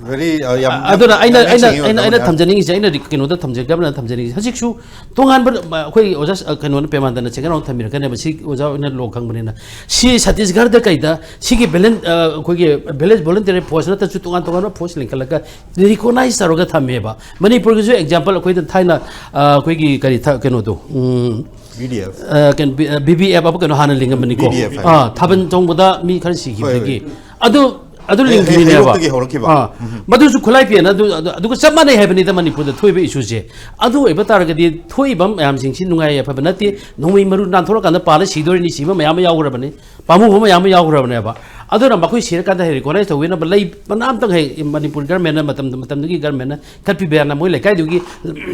Very, uh, ꯌꯥꯝ, ꯑ, ꯑꯗꯨꯅ ꯑꯩꯅ, ꯌꯥꯝ ꯑꯩꯅ, ꯅꯤꯡꯁꯤꯡꯉꯤ ꯑꯩꯅ, ꯑꯩꯅ ꯑꯣꯖꯥ꯫ ꯊꯝꯖꯅꯤꯡꯉꯤꯁꯦ, ꯑꯩꯅ ꯔꯤ-, ꯀꯩꯅꯣꯗ ꯊꯝꯖ-, ꯒꯚꯔꯅꯔꯗ ꯊꯝꯖꯅꯤꯡꯉꯤꯁꯦ, ꯍꯧꯖꯤꯛꯁꯨ ꯇꯣꯉꯥꯟꯕ, ꯑ, ꯑꯩꯈꯣꯏꯒꯤ ꯑꯣꯖꯥ ꯁ-, ꯑ, ꯀꯩꯅꯣꯅ, ꯄꯦꯃꯥꯟꯗꯅ ꯁꯦꯀꯦꯟ ꯔꯥꯎꯟ ꯊꯝꯕꯤꯔꯛꯀꯅꯦꯕ, ꯁꯤ ꯑꯣꯖꯥ ꯑꯣꯏꯅ ꯂꯣ ꯈꯪꯕꯅꯤꯅ꯫ ꯁꯤ ꯁꯠꯇꯤꯁꯒꯔꯗ ꯀꯩꯗ ꯁꯤꯒꯤ ꯚꯦꯂꯦꯟ-, ꯑ, ꯑꯩꯈꯣꯏꯒꯤ ꯚꯤꯂꯦꯖ ꯚꯣꯂꯨꯟꯇꯤꯌꯔ ꯐꯣꯔꯁ ꯅꯠꯇ꯭ꯔꯁꯨ ꯇꯣꯉꯥꯟ ꯇꯣꯉꯥꯟꯕ ꯐꯣꯔꯁ ꯂꯤꯡꯈꯠꯂꯒ ꯔꯤꯀꯣꯅꯥꯏꯁ ꯇꯧꯔꯒ ꯊꯝꯃꯦꯕ꯫ ꯃꯅꯤꯄꯨꯔꯒꯤꯁꯨ ꯑꯦꯛꯖꯥꯝꯄꯜ ꯑꯩꯈꯣꯏꯗ ꯊꯥꯏꯅ, ꯑ, ꯑꯩꯈꯣꯏꯒꯤ ꯀꯔꯤ ꯊ-, ꯀꯩꯅꯣꯗꯣ, ꯎꯝ, ꯕꯤ ꯗꯤ ꯑꯦꯐ꯫ ꯑ, ꯀꯩꯅꯣ, ꯕꯤ-, ꯑ, ꯕꯤ ꯕꯤ ꯑꯦꯐ ꯍꯥꯏꯕ ꯀꯩꯅꯣ ꯍꯥꯟꯅ ꯂꯤꯡꯉꯝꯕꯅꯤꯀꯣ꯫ ꯕꯤ ꯗꯤ ꯑꯦꯐ ꯍꯥꯏꯕ꯫ ꯑ, ꯊꯥꯕꯜ ꯆꯣꯡꯕꯗ ꯃꯤ ꯈꯔ ꯁꯤꯈꯤꯕꯗꯒꯤ꯫ ꯍꯣꯏ, ꯍꯣꯏ꯫ ꯑꯗꯨ, ꯑꯗꯨ ꯍꯦ-, ꯍꯦ-, ꯂꯤꯡꯈꯤꯕꯅꯦꯕ꯫ ꯍꯩꯔꯣꯛꯇꯒꯤ ꯍꯧꯔꯛꯈꯤꯕ꯫ ꯑ, ꯎꯝ꯫ ꯃꯗꯨꯁꯨ ꯈꯨꯠꯂꯥꯏ ꯄꯦꯟꯅ ꯑꯗꯨ, ꯑꯗꯨ, ꯑꯗꯨꯒ ꯆꯞ ꯃꯥꯟꯅꯩ ꯍꯥꯏꯕꯅꯤꯗ ꯃꯅꯤꯄꯨꯔꯗ ꯊꯣꯛꯏꯕ ꯏꯁꯨꯁꯦ꯫ ꯑꯗꯨ ꯑꯣꯏꯕ ꯇꯥꯔꯒꯗꯤ ꯊꯣꯛꯏꯕ ꯃꯌꯥꯝꯁꯤꯡꯁꯤ ꯅꯨꯡꯉꯥꯏ ꯌꯥꯏꯐꯕ ꯅꯠꯇꯦ꯫ ꯅꯣꯡꯃꯩ ꯃꯔꯨ ꯅꯥꯟꯊꯣꯔꯛꯀꯥꯟꯗ ꯄꯥꯜꯂ ꯁꯤꯗꯣꯔꯤꯅꯤ, ꯁꯤꯕ ꯃꯌꯥꯝ ꯑꯃ ꯌꯥꯎꯈ꯭ꯔꯕꯅꯤ, ꯄꯥꯝꯃꯨꯕ ꯃꯌꯥꯝ ꯑꯃ ꯌꯥꯎꯈ꯭ꯔꯕꯅꯦꯕ꯫ ꯑꯗꯨꯅ ꯃꯈꯣꯏ ꯁꯤꯔꯀꯥꯟꯗ ꯍꯦꯛ ꯔꯤꯀꯣꯛꯅꯥꯏꯁ ꯇꯧꯕꯤꯅꯕ ꯂꯩ ꯃꯅꯥ ꯑꯝꯇꯪ ꯍꯦꯛ ꯃꯅꯤꯄꯨꯔ ꯒꯔꯃꯦꯟꯅ ꯃꯇꯝꯗ ꯃꯇꯝꯗꯨꯒꯤ ꯒꯔꯃꯦꯟꯅ ꯀꯠꯄꯤꯕ ꯌꯥꯅ, ꯃꯣꯏ ꯂꯩꯀꯥꯏꯗꯨꯒꯤ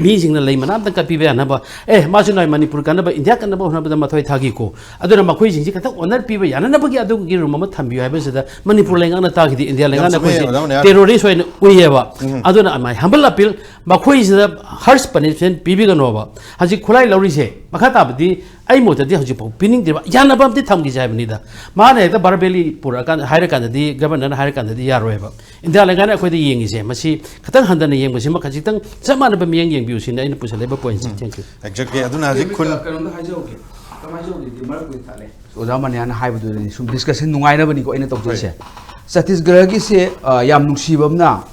ꯃꯤꯁꯤꯡꯅ ꯂꯩ ꯃꯅꯥ ꯑꯝꯇꯪ ꯀꯠꯄꯤꯕ ꯌꯥꯅꯕ, ꯑꯦ, ꯃꯥꯁꯨ ꯅꯣꯏ ꯃꯅꯤꯄꯨꯔ ꯀꯟꯅꯕ, ꯏꯟꯗꯤꯌꯥ ꯀꯟꯅꯕ ꯍꯣꯠꯅꯕꯗ ꯃꯊ꯭ꯋꯥꯏ ꯊꯥꯈꯤꯀꯣ, ꯑꯗꯨꯅ ꯃꯈꯣꯏꯁꯤꯡꯁꯤ ꯈꯤꯇꯪ ꯑꯣꯅꯔ ꯄꯤꯕ ꯌꯥꯅꯅꯕꯒꯤ ꯑꯗꯨꯒꯤ ꯔꯨꯝ ꯑꯃ ꯊꯝꯕꯤꯌꯨ ꯍꯥꯏꯕꯁꯤꯗ ꯃꯅꯤꯄꯨꯔ ꯂꯩꯉꯥꯛꯅ ꯇꯥꯈꯤꯗꯦ, ꯏꯟꯗꯤꯌꯥ ꯌꯥꯝ ꯂꯩꯉꯥꯛꯅ ꯆꯨꯝꯃꯦ, ꯑꯩꯈꯣꯏꯁꯦ ꯑꯣꯖꯥ ꯃꯅꯤꯍꯥꯔ꯫ ꯇꯦꯔꯣꯔꯤꯁ ꯑꯣꯏꯅ ꯎꯏꯌꯦꯕ꯫ ꯎꯝ꯫ ꯑꯗꯨꯅ ꯑꯃꯥꯏ ꯍꯝꯕꯜ ꯑꯄꯤꯜ, ꯃꯈꯣꯏꯁꯤꯗ ꯍꯔꯁ ꯄꯅꯤꯁꯃꯦꯟ ꯄꯤꯕꯤꯒꯅꯣꯕ꯫ ꯍꯧꯖꯤꯛ ꯈꯨꯠꯂꯥꯏ ꯂꯧꯔꯤꯁꯦ ꯃꯈꯥ ꯇꯥꯕꯗꯤ ꯑꯩ ꯃꯣꯠꯇꯗꯤ ꯍꯧꯖꯤꯛꯐꯥꯎ ꯄꯤꯅꯤꯡꯗꯦꯕ, ꯌꯥꯅꯕ ꯑꯝꯇ ꯊꯝꯈꯤꯁꯦ ꯍꯥꯏꯕꯅꯤꯗ꯫ ꯃꯥꯅ ꯍꯦꯛꯇ ꯕꯥꯔꯕꯦꯂꯤ ꯄꯨꯔꯛꯑꯀꯥꯟꯗ, ꯍꯥꯏꯔꯀꯥꯟꯗꯗꯤ, ꯒꯕꯔꯅꯔꯅ ꯍꯥꯏꯔꯀꯥꯟꯗꯗꯤ ꯌꯥꯔꯣꯏꯕ꯫ ꯏꯟꯗꯤꯌꯥ ꯂꯩꯉꯥꯛꯅ ꯑꯩꯈꯣꯏꯗ ꯌꯦꯡꯉꯤꯁꯦ ꯃꯁꯤ ꯈꯤꯇꯪ ꯍꯟꯊꯅ ꯌꯦꯡꯕꯁꯤꯃ ꯈꯖꯤꯛꯇꯪ ꯆꯞ ꯃꯥꯟꯅꯕ ꯃꯤꯠꯌꯦꯡ ꯌꯦꯡꯕꯤꯌꯨ ꯁꯤꯅꯤ ꯑꯩꯅ ꯄꯨꯁꯜꯂꯛꯏꯕ ꯄꯣꯏꯟꯠꯁꯦ꯫ ꯎꯝ꯫ Thank you꯫ Exactly꯫ ꯑꯗꯨꯅ ꯍꯧꯖꯤꯛ ꯈꯨꯟ ꯀꯩꯅꯣꯝꯇ ꯍꯥꯏꯖꯍꯧꯒꯦ꯫ ꯀꯃꯥꯏꯅ ꯇꯧꯗꯣꯏꯗꯤ ꯃꯔꯛꯄꯨꯗꯤ ꯊꯠꯂꯦ꯫ ꯑꯣꯖꯥ ꯃꯅꯤꯍꯥꯔꯅ ꯍꯥꯏꯕꯗꯨꯗꯅꯤ ꯁꯨꯝ ꯗꯤꯁꯀꯁꯟ ꯅꯨꯡꯉꯥꯏꯅꯕꯅꯤꯀꯣ ꯑꯩꯅ ꯇꯧꯖꯩꯁꯦ꯫ ꯍꯣꯏ꯫ ꯆꯇꯤꯁꯒꯔꯒꯤꯁꯦ, ꯑ, ꯌꯥꯝ ꯅꯨꯡꯁꯤꯕ ꯑꯃꯅ,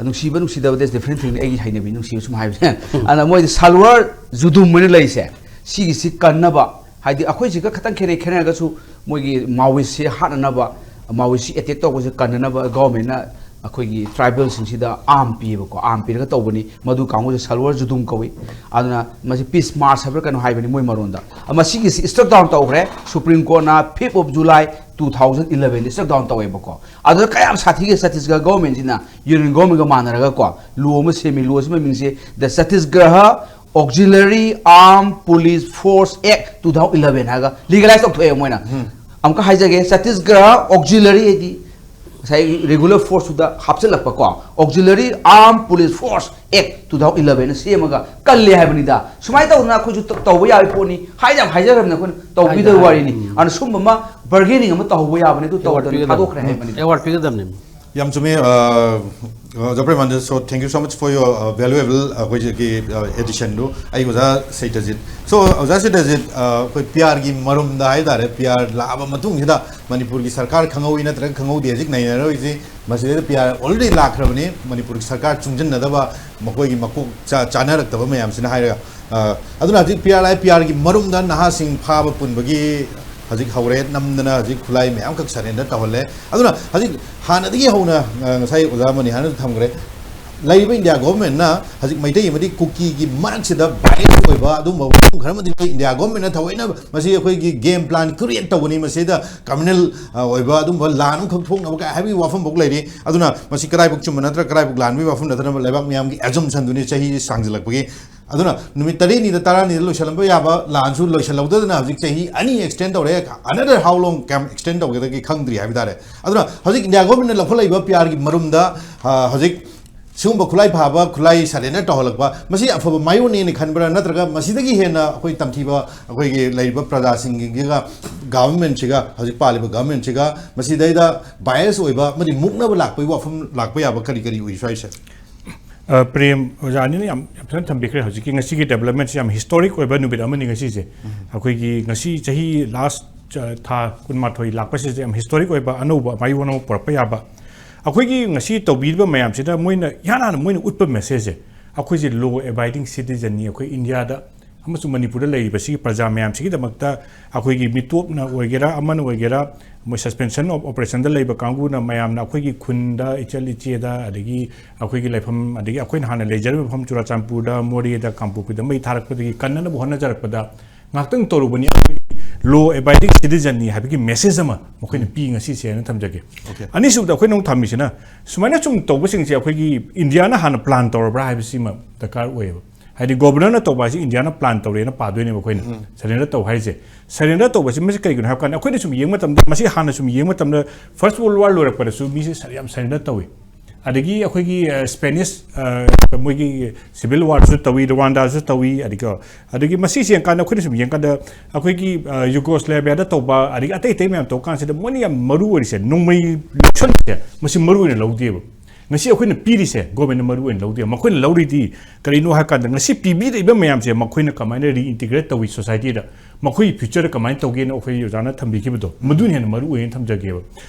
ꯅꯨꯡꯁꯤꯕ ꯅꯨꯡꯁꯤꯗꯕꯗ ꯗꯤꯐ꯭ꯔꯦꯟ ꯊꯤꯡꯅꯤ, ꯑꯩꯒꯤ ꯍꯩꯅꯕꯤ ꯅꯨꯡꯁꯤꯕ ꯁꯨꯝ ꯍꯥꯏꯕꯁꯦ꯫ ꯎꯝ꯫ ꯑꯗꯨꯅ ꯃꯣꯏꯗꯤ ꯁꯜꯋꯥꯔ ꯖꯨꯗꯨꯝ ꯍꯥꯏꯅ ꯂꯩꯔꯤꯁꯦ, ꯁꯤꯒꯤꯁꯤ ꯀꯟꯅꯕ, ꯍꯥꯏꯗꯤ ꯑꯩꯈꯣꯏꯁꯤꯒ ꯈꯤꯇꯪ ꯈꯦꯠꯅꯩ, ꯈꯦꯠꯅꯔꯒꯁꯨ ꯃꯣꯏꯒꯤ ꯃꯥꯋꯤꯁꯁꯦ ꯍꯥꯠꯅꯅꯕ, ꯃꯥꯋꯤꯁꯁꯤ ꯑꯦꯇꯦꯛ ꯇꯧꯕꯁꯦ ꯀꯟꯅꯅꯕ ꯒꯚꯔꯟꯃꯦꯟꯠꯅ ꯑꯩꯈꯣꯏꯒꯤ ꯇ꯭ꯔꯥꯏꯕꯦꯜꯁꯤꯡꯁꯤꯗ ꯑꯥꯔꯝ ꯄꯤꯌꯦꯕꯀꯣ, ꯑꯥꯔꯝ ꯄꯤꯔꯒ ꯇꯧꯕꯅꯤ꯫ ꯃꯗꯨ ꯀꯥꯡꯕꯨꯁꯦ ꯁꯜꯋꯥꯔ ꯖꯨꯗꯨꯝ ꯀꯧꯏ꯫ ꯑꯗꯨꯅ ꯃꯁꯤ ꯄꯤꯁ ꯃꯥꯔꯆ ꯍꯥꯏꯕ꯭ꯔꯥ ꯀꯩꯅꯣ ꯍꯥꯏꯕꯅꯤ ꯃꯣꯏ ꯃꯔꯣꯟꯗ꯫ ꯃꯁꯤꯒꯤꯁꯤ struck down ꯇꯧꯈ꯭ꯔꯦ supreme ꯀꯣꯔꯠꯅ fifth of July two thousand eleven struck down ꯇꯧꯋꯦꯕꯀꯣ꯫ ꯑꯗꯨꯗ ꯀꯌꯥꯝ ꯁꯥꯊꯤꯒꯦ, ꯁꯇꯤꯁꯒꯔ ꯒꯚꯔꯟꯃꯦꯟꯠꯁꯤꯅ ꯌꯨꯅꯤꯌꯟ ꯒꯚꯔꯟꯃꯦꯟꯠꯀ ꯃꯥꯟꯅꯔꯒꯀꯣ, ꯂꯣ ꯑꯃ ꯁꯦꯝꯃꯤ꯫ ꯂꯣ ꯑꯁꯤ ꯃꯃꯤꯡꯁꯦ The Chhattisgarh Auxiliary Armed Police Force Act two thousand eleven ꯍꯥꯏꯔꯒ ꯂꯤꯒꯦꯂꯥꯏꯁ ꯇꯧꯊꯣꯛꯑꯦ ꯃꯣꯏꯅ꯫ ꯎꯝ꯫ ꯑꯃꯨꯛꯀ ꯍꯥꯏꯖꯒꯦ, ꯆꯇꯤꯁꯒꯔ ꯑꯣꯛꯖꯤꯂꯔꯤ ꯍꯥꯏꯗꯤ ꯉꯁꯥꯏ regular ꯐꯣꯔꯁꯇꯨꯗ ꯍꯥꯞꯆꯤꯜꯂꯛꯄꯀꯣ, Auxiliary Armed Police Force Act two thousand eleven ꯁꯦꯝꯃꯒ ꯀꯜꯂꯦ ꯍꯥꯏꯕꯅꯤꯗ꯫ ꯁꯨꯃꯥꯏꯅ ꯇꯧꯗꯅ ꯑꯩꯈꯣꯏꯁꯨ ꯇ-, ꯇꯧꯕ ꯌꯥꯕꯒꯤ ꯄꯣꯠꯅꯤ꯫ ꯍꯥꯏꯗꯤ ꯌꯥꯝ ꯍꯥꯏꯖꯈ꯭ꯔꯕꯅꯤ ꯑꯩꯈꯣꯏꯅ ꯇꯧꯕꯤꯗꯕ ꯍꯥꯏꯗꯤ ꯋꯥꯔꯤꯅꯤ꯫ ꯎꯝ꯫ ꯑꯗꯨꯅ ꯁꯨꯝꯕ ꯑꯃ ꯕꯥꯔꯒꯦꯅꯤꯡ ꯑꯃ ꯇꯧꯍꯧꯕ ꯌꯥꯕꯅꯤ, ꯑꯗꯨ ꯑꯦꯋꯥꯔꯗ ꯇꯧꯗꯅ ꯄꯤꯒꯗꯕꯅꯤ꯫ ꯊꯥꯗꯣꯛꯈ꯭ꯔꯦ ꯍꯥꯏꯕꯅꯤꯗ꯫ ꯑꯦꯋꯥꯔꯗ ꯄꯤꯒꯗꯕꯅꯤ꯫ ꯌꯥꯝ ꯆꯨꯝꯃꯦ, ꯑ, ꯑ, ꯑꯣꯖꯥ ꯄ꯭ꯔꯦꯃꯥꯅꯟꯗ, so thank you so much for your, uh, valuable, ꯑ, ꯑꯩꯈꯣꯏꯒꯤ, ꯑ, addition ꯗꯨ꯫ ꯑꯩ ꯑꯣꯖꯥ ꯁꯩꯇꯖꯤꯠ꯫ So, ꯑꯣꯖꯥ ꯁꯩꯇꯖꯤꯠ, ꯑ, ꯑꯩꯈꯣꯏ ꯄꯤ ꯑꯥꯔꯒꯤ ꯃꯔꯨꯝꯗ ꯍꯥꯏ ꯇꯥꯔꯦ, ꯄꯤ ꯑꯥꯔ ꯂꯥꯛꯑꯕ ꯃꯇꯨꯡꯁꯤꯗ ꯃꯅꯤꯄꯨꯔꯒꯤ ꯁꯔꯀꯥꯔ ꯈꯪꯍꯧꯋꯤ ꯅꯠꯇ꯭ꯔꯒ ꯈꯪꯍꯧꯗꯦ ꯍꯧꯖꯤꯛ ꯅꯩꯅꯔꯣꯏꯁꯤ꯫ ꯃꯁꯤꯗꯩꯗ ꯄꯤ ꯑꯥꯔ already ꯂꯥꯛꯈ꯭ꯔꯕꯅꯤ, ꯃꯅꯤꯄꯨꯔꯒꯤ ꯁꯔꯀꯥꯔ ꯆꯨꯡꯁꯤꯟꯅꯗꯕ, ꯃꯈꯣꯏꯒꯤ ꯃꯀꯣꯛ ꯆꯥ-, ꯆꯥꯅꯔꯛꯇꯕ ꯃꯌꯥꯝꯁꯤꯅ ꯍꯥꯏꯔꯒ꯫ ꯑ, ꯑꯗꯨꯅ ꯍꯧꯖꯤꯛ ꯄꯤ ꯑꯥꯔ ꯑꯥꯏ ꯄꯤ ꯑꯥꯔꯒꯤ ꯃꯔꯨꯝꯗ ꯅꯍꯥꯁꯤꯡ ꯐꯥꯕ ꯄꯨꯟꯕꯒꯤ ꯍꯧꯖꯤꯛ ꯍꯧꯔꯦ, ꯅꯝꯗꯅ ꯍꯧꯖꯤꯛ ꯈꯨꯠꯂꯥꯏ ꯃꯌꯥꯝꯈꯛ ꯁꯔꯦꯟꯗꯔ ꯇꯧꯍꯜꯂꯦ꯫ ꯑꯗꯨꯅ ꯍꯧꯖꯤꯛ ꯍꯥꯟꯅꯗꯒꯤ ꯍꯧꯅ, ꯑ, ꯉꯁꯥꯏ ꯑꯣꯖꯥ ꯃꯅꯤꯍꯥꯔꯅꯁꯨ ꯊꯝꯈ꯭ꯔꯦ, ꯂꯩꯔꯤꯕ ꯏꯟꯗꯤꯌꯥ ꯒꯣꯔꯃꯦꯟꯅ ꯍꯧꯖꯤꯛ ꯃꯩꯇꯩ ꯑꯃꯗꯤ ꯀꯨꯀꯤꯒꯤ ꯃꯔꯛꯁꯤꯗ ꯚꯥꯏꯂꯦꯟꯁ ꯑꯣꯏꯕ ꯑꯗꯨꯒꯨꯝꯕ ꯋꯥꯐꯝ ꯈꯔ ꯑꯃꯗꯤ ꯂꯩ꯫ ꯏꯟꯗꯤꯌꯥ ꯒꯣꯔꯃꯦꯟꯅ ꯊꯑꯣꯏꯅ ꯃꯁꯤ ꯑꯩꯈꯣꯏꯒꯤ ꯒꯦꯝ ꯄ꯭ꯂꯥꯟ ꯀ꯭ꯔꯤꯌꯦꯠ ꯇꯧꯕꯅꯤ, ꯃꯁꯤꯗ ꯀ꯭ꯔꯤꯃꯤꯅꯦꯜ ꯑꯣꯏꯕ ꯑꯗꯨꯒꯨꯝꯕ ꯂꯥꯟ ꯑꯃꯈꯛ ꯊꯣꯛꯅꯕ ꯀꯥꯏ ꯍꯥꯏꯕꯒꯤ ꯋꯥꯐꯝꯐꯥꯎ ꯂꯩꯔꯤ꯫ ꯑꯗꯨꯅ ꯃꯁꯤ ꯀꯗꯥꯏꯐꯥꯎ ꯆꯨꯝꯕ ꯅꯠꯇ꯭ꯔꯥ ꯀꯗꯥꯏꯐꯥꯎ ꯂꯥꯟꯕꯒꯤ ꯋꯥꯐꯝ ꯅꯠꯇꯅ ꯂꯩꯕꯥꯛ ꯃꯤꯌꯥꯝꯒꯤ ꯑꯦꯖꯝꯁꯟꯗꯨꯅꯤ ꯆꯍꯤ ꯁꯥꯡꯖꯤꯜꯂꯛꯄꯒꯤ꯫ ꯑꯗꯨꯅ ꯅꯨꯃꯤꯠ ꯇꯔꯦꯠꯅꯤꯗ ꯇꯔꯥꯅꯤꯗ ꯂꯣꯏꯁꯤꯜꯂꯝꯕ ꯌꯥꯕ ꯂꯥꯟꯁꯨ ꯂꯣꯏꯁꯤꯜꯍꯧꯗꯗꯅ ꯍꯧꯖꯤꯛ ꯆꯍꯤ ꯑꯅꯤ ꯑꯦꯛꯁꯇꯦꯟ ꯇꯧꯔꯦ꯫ Another how long ꯀꯌꯥꯝ ꯑꯦꯛꯁꯇꯦꯟ ꯇꯧꯒꯗꯒꯦ ꯈꯪꯗ꯭ꯔꯤ ꯍꯥꯏꯕ ꯇꯥꯔꯦ꯫ ꯑꯗꯨꯅ ꯍꯧꯖꯤꯛ ꯏꯟꯗꯤꯌꯥ ꯒꯣꯔꯃꯦꯟꯅ ꯂꯧꯈꯠꯂꯛꯏꯕ ꯄꯤ ꯑꯥꯔꯒꯤ ꯃꯔꯨꯝꯗ, ꯑ, ꯍꯧꯖꯤꯛ ꯁꯤꯒꯨꯝꯕ ꯈꯨꯠꯂꯥꯏ ꯐꯥꯕ, ꯈꯨꯠꯂꯥꯏ ꯁꯔꯦꯟꯗꯔ ꯇꯧꯍꯜꯂꯛꯄ, ꯃꯁꯤ ꯑꯐꯕ ꯃꯥꯏꯑꯣꯟꯅꯦꯅ ꯈꯟꯕ꯭ꯔꯥ, ꯅꯠꯇ꯭ꯔꯒ ꯃꯁꯤꯗꯒꯤ ꯍꯦꯟꯅ ꯑꯩꯈꯣꯏ ꯇꯝꯊꯤꯕ, ꯑꯩꯈꯣꯏꯒꯤ ꯂꯩꯔꯤꯕ ꯄ꯭ꯔꯖꯥꯁꯤꯡꯒꯤꯒ, ꯒꯚꯔꯟꯃꯦꯟꯁꯤꯒ, ꯍꯧꯖꯤꯛ ꯄꯥꯜꯂꯤꯕ ꯒꯚꯔꯟꯃꯦꯟꯁꯤꯒ ꯃꯁꯤꯗꯩꯗ ꯕꯥꯏꯁ ꯑꯣꯏꯕ ꯑꯃꯗꯤ ꯃꯨꯛꯅꯕ ꯂꯥꯛꯄꯒꯤ ꯋꯥꯐꯝ ꯂꯥꯛꯄ ꯌꯥꯕ ꯀꯔꯤ ꯀꯔꯤ ꯎꯏ ꯁ꯭ꯋꯥꯏꯁꯦ? ꯑ, ꯄ꯭ꯔꯦꯝ, ꯑꯣꯖꯥ ꯑꯅꯤꯅ ꯌꯥꯝ, ꯌꯥꯝ ꯐꯖꯅ ꯊꯝꯕꯤꯈ꯭ꯔꯦ꯫ ꯍꯧꯖꯤꯛꯀꯤ ꯉꯁꯤꯒꯤ ꯗꯦꯕꯂꯞꯃꯦꯟꯁꯤ ꯌꯥꯝ ꯍꯤꯁꯇꯣꯔꯤꯛ ꯑꯣꯏꯕ ꯅꯨꯃꯤꯠ ꯑꯃꯅꯤ ꯉꯁꯤꯁꯦ꯫ ꯑꯩꯈꯣꯏꯒꯤ ꯉꯁꯤ ꯆꯍꯤ ꯂꯥꯁ, ꯑ, ꯊꯥ ꯀꯨꯟꯃꯥꯊꯣꯏ ꯂꯥꯛꯄꯁꯤꯗ ꯌꯥꯝ ꯍꯤꯁꯇꯣꯔꯤꯛ ꯑꯣꯏꯕ ꯑꯅꯧꯕ ꯃꯥꯏꯑꯣꯟ ꯑꯃ ꯄꯨꯔꯛꯄ ꯌꯥꯕ꯫ ꯑꯩꯈꯣꯏꯒꯤ ꯉꯁꯤ ꯇꯧꯕꯤꯔꯤꯕ ꯃꯌꯥꯝꯁꯤꯗ ꯃꯣꯏꯅ ꯏꯍꯥꯟ ꯍꯥꯟꯅ ꯃꯣꯏꯅ ꯎꯠꯄ ꯃꯦꯁꯦꯖꯁꯦ, ꯑꯩꯈꯣꯏꯁꯦ ꯂꯣ ꯑꯦꯕꯥꯏꯗꯤꯡ ꯁꯤꯇꯤꯖꯟꯅꯤ, ꯑꯩꯈꯣꯏ ꯏꯟꯗꯤꯌꯥꯗ ꯑꯃꯁꯨꯡ ꯃꯅꯤꯄꯨꯔꯗ ꯂꯩꯔꯤꯕꯁꯤꯒꯤ ꯄ꯭ꯔꯖꯥ ꯃꯌꯥꯝꯁꯤꯒꯤꯗꯃꯛꯇ ꯑꯩꯈꯣꯏꯒꯤ ꯃꯤꯇꯣꯞꯅ ꯑꯣꯏꯒꯦꯔꯥ, ꯑꯃꯅ ꯑꯣꯏꯒꯦꯔꯥ, ꯃꯣꯏ suspension of operationꯗ ꯂꯩꯕ ꯀꯥꯡꯕꯨꯅ ꯃꯌꯥꯝꯅ ꯑꯩꯈꯣꯏꯒꯤ ꯈꯨꯟꯗ, ꯏꯆꯜ ꯏꯆꯦꯗ, ꯑꯗꯒꯤ ꯑꯩꯈꯣꯏꯒꯤ ꯂꯩꯐꯝ, ꯑꯗꯒꯤ ꯑꯩꯈꯣꯏꯅ ꯍꯥꯟꯅ ꯂꯩꯖꯔꯤꯕ ꯃꯐꯝ ꯆꯨꯔꯥꯆꯥꯟꯄꯨꯔꯗ, ꯃꯣꯔꯦꯗ, ꯀꯥꯡꯄꯣꯛꯄꯤꯗ ꯃꯩ ꯊꯥꯔꯛꯄꯗꯒꯤ ꯀꯟꯅꯅꯕ ꯍꯣꯠꯅꯖꯔꯛꯄꯗ ꯉꯥꯛꯇꯪ ꯇꯧꯔꯨꯕꯅꯤ, ꯑꯩꯈꯣꯏ ꯂꯣ ꯑꯦꯕꯥꯏꯗꯤꯡ ꯁꯤꯇꯤꯖꯟꯅꯤ ꯍꯥꯏꯕꯒꯤ ꯃꯦꯁꯦꯖ ꯑꯃ ꯃꯈꯣꯏꯅ ꯄꯤ ꯉꯁꯤꯁꯦ ꯍꯥꯏꯅ ꯊꯝꯖꯒꯦ꯫ ꯑꯣꯀꯦ꯫ ꯑꯅꯤꯁꯨꯕꯗ ꯑꯩꯈꯣꯏꯅ ꯑꯃꯨꯛ ꯊꯝꯃꯤꯁꯤꯅ, ꯁꯨꯃꯥꯏꯅ ꯁꯨꯝ ꯇꯧꯕꯁꯤꯡꯁꯦ ꯑꯩꯈꯣꯏꯒꯤ ꯏꯟꯗꯤꯌꯥꯅ ꯍꯥꯟꯅ ꯄ꯭ꯂꯥꯟ ꯇꯧꯔꯕ꯭ꯔꯥ ꯍꯥꯏꯕꯁꯤꯃ ꯗꯔꯀꯥꯔ ꯑꯣꯏꯌꯦꯕ꯫ ꯍꯥꯏꯗꯤ ꯒꯣꯕꯔꯅꯔꯅ ꯇꯧꯕ ꯍꯥꯏꯁꯤ ꯏꯟꯗꯤꯌꯥꯅ ꯄ꯭ꯂꯥꯟ ꯇꯧꯔꯦꯅ ꯄꯥꯗꯣꯏꯅꯦꯕ ꯑꯩꯈꯣꯏꯅ꯫ ꯁꯔꯦꯟꯗꯔ ꯇꯧ ꯍꯥꯏꯁꯦ, ꯁꯔꯦꯟꯗꯔ ꯇꯧꯕꯁꯤ ꯃꯁꯤ ꯀꯔꯤꯒꯤꯅꯣ ꯍꯥꯏꯕ ꯀꯥꯟꯗ, ꯑꯩꯈꯣꯏꯅ ꯁꯨꯝ ꯌꯦꯡꯕ ꯃꯇꯝꯗ, ꯃꯁꯤ ꯍꯥꯟꯅ ꯁꯨꯝ ꯌꯦꯡꯕ ꯃꯇꯝꯗ, First World War ꯂꯣꯏꯔꯛꯄꯗꯁꯨ ꯃꯤꯁꯦ ꯁꯔ-, ꯌꯥꯝ ꯁꯔꯦꯟꯗꯔ ꯇꯧꯏ꯫ ꯑꯗꯒꯤ ꯑꯩꯈꯣꯏꯒꯤ, ꯑ, ꯁ꯭ꯄꯦꯅꯤꯁ, ꯑ, ꯃꯣꯏꯒꯤ ꯁꯤꯚꯤꯜ ꯋꯥꯔꯁꯨ ꯇꯧꯏ, ꯔꯨꯋꯥꯟꯗꯥꯁꯨ ꯇꯧꯏ, ꯑꯗꯒꯤ, ꯑꯗꯒꯤ ꯃꯁꯤꯁꯦ ꯌꯦꯡꯀꯥꯟꯗ, ꯑꯩꯈꯣꯏꯅ ꯁꯨꯝ ꯌꯦꯡꯀꯥꯟꯗ, ꯑꯩꯈꯣꯏꯒꯤ, ꯑ, ꯌꯨꯒꯣꯁꯂꯦꯚꯤꯌꯥꯗ ꯇꯧꯕ, ꯑꯗꯒꯤ ꯑꯇꯩ ꯑꯇꯩ ꯃꯌꯥꯝ ꯇꯧꯕ ꯀꯥꯟꯁꯤꯗ, ꯃꯣꯏꯅ ꯌꯥꯝ ꯃꯔꯨ ꯑꯣꯏꯔꯤꯁꯦ, ꯅꯣꯡꯃꯩ ꯂꯧꯁꯟꯕꯁꯦ, ꯃꯁꯤ ꯃꯔꯨ ꯑꯣꯏꯅ ꯂꯧꯗꯦꯕ꯫ ꯉꯁꯤ ꯑꯩꯈꯣꯏꯅ ꯄꯤꯔꯤꯁꯦ ꯒꯣꯔꯃꯦꯟꯅ ꯃꯔꯨ ꯑꯣꯏꯅ ꯂꯧꯗꯦ꯫ ꯃꯈꯣꯏꯅ ꯂꯧꯔꯤꯗꯤ ꯀꯔꯤꯅꯣ ꯍꯥꯏ ꯀꯥꯟꯗ, ꯉꯁꯤ ꯄꯤꯕꯤꯔꯛꯏꯕ ꯃꯌꯥꯝꯁꯦ ꯃꯈꯣꯏꯅ ꯀꯃꯥꯏꯅ reintegrate ꯇꯧꯏ ꯁꯣꯁꯥꯏꯇꯤꯗ, ꯃꯈꯣꯏꯒꯤ ꯐ꯭ꯌꯨꯆꯔꯗ ꯀꯃꯥꯏꯅ ꯇꯧꯒꯦꯅ ꯑꯩꯈꯣꯏ ꯑꯣꯖꯥꯅ ꯊꯝꯕꯤꯈꯤꯕꯗꯣ, ꯃꯗꯨꯅ ꯍꯦꯟꯅ ꯃꯔꯨ ꯑꯣꯏꯅ ꯊꯝꯖꯒꯦꯕ꯫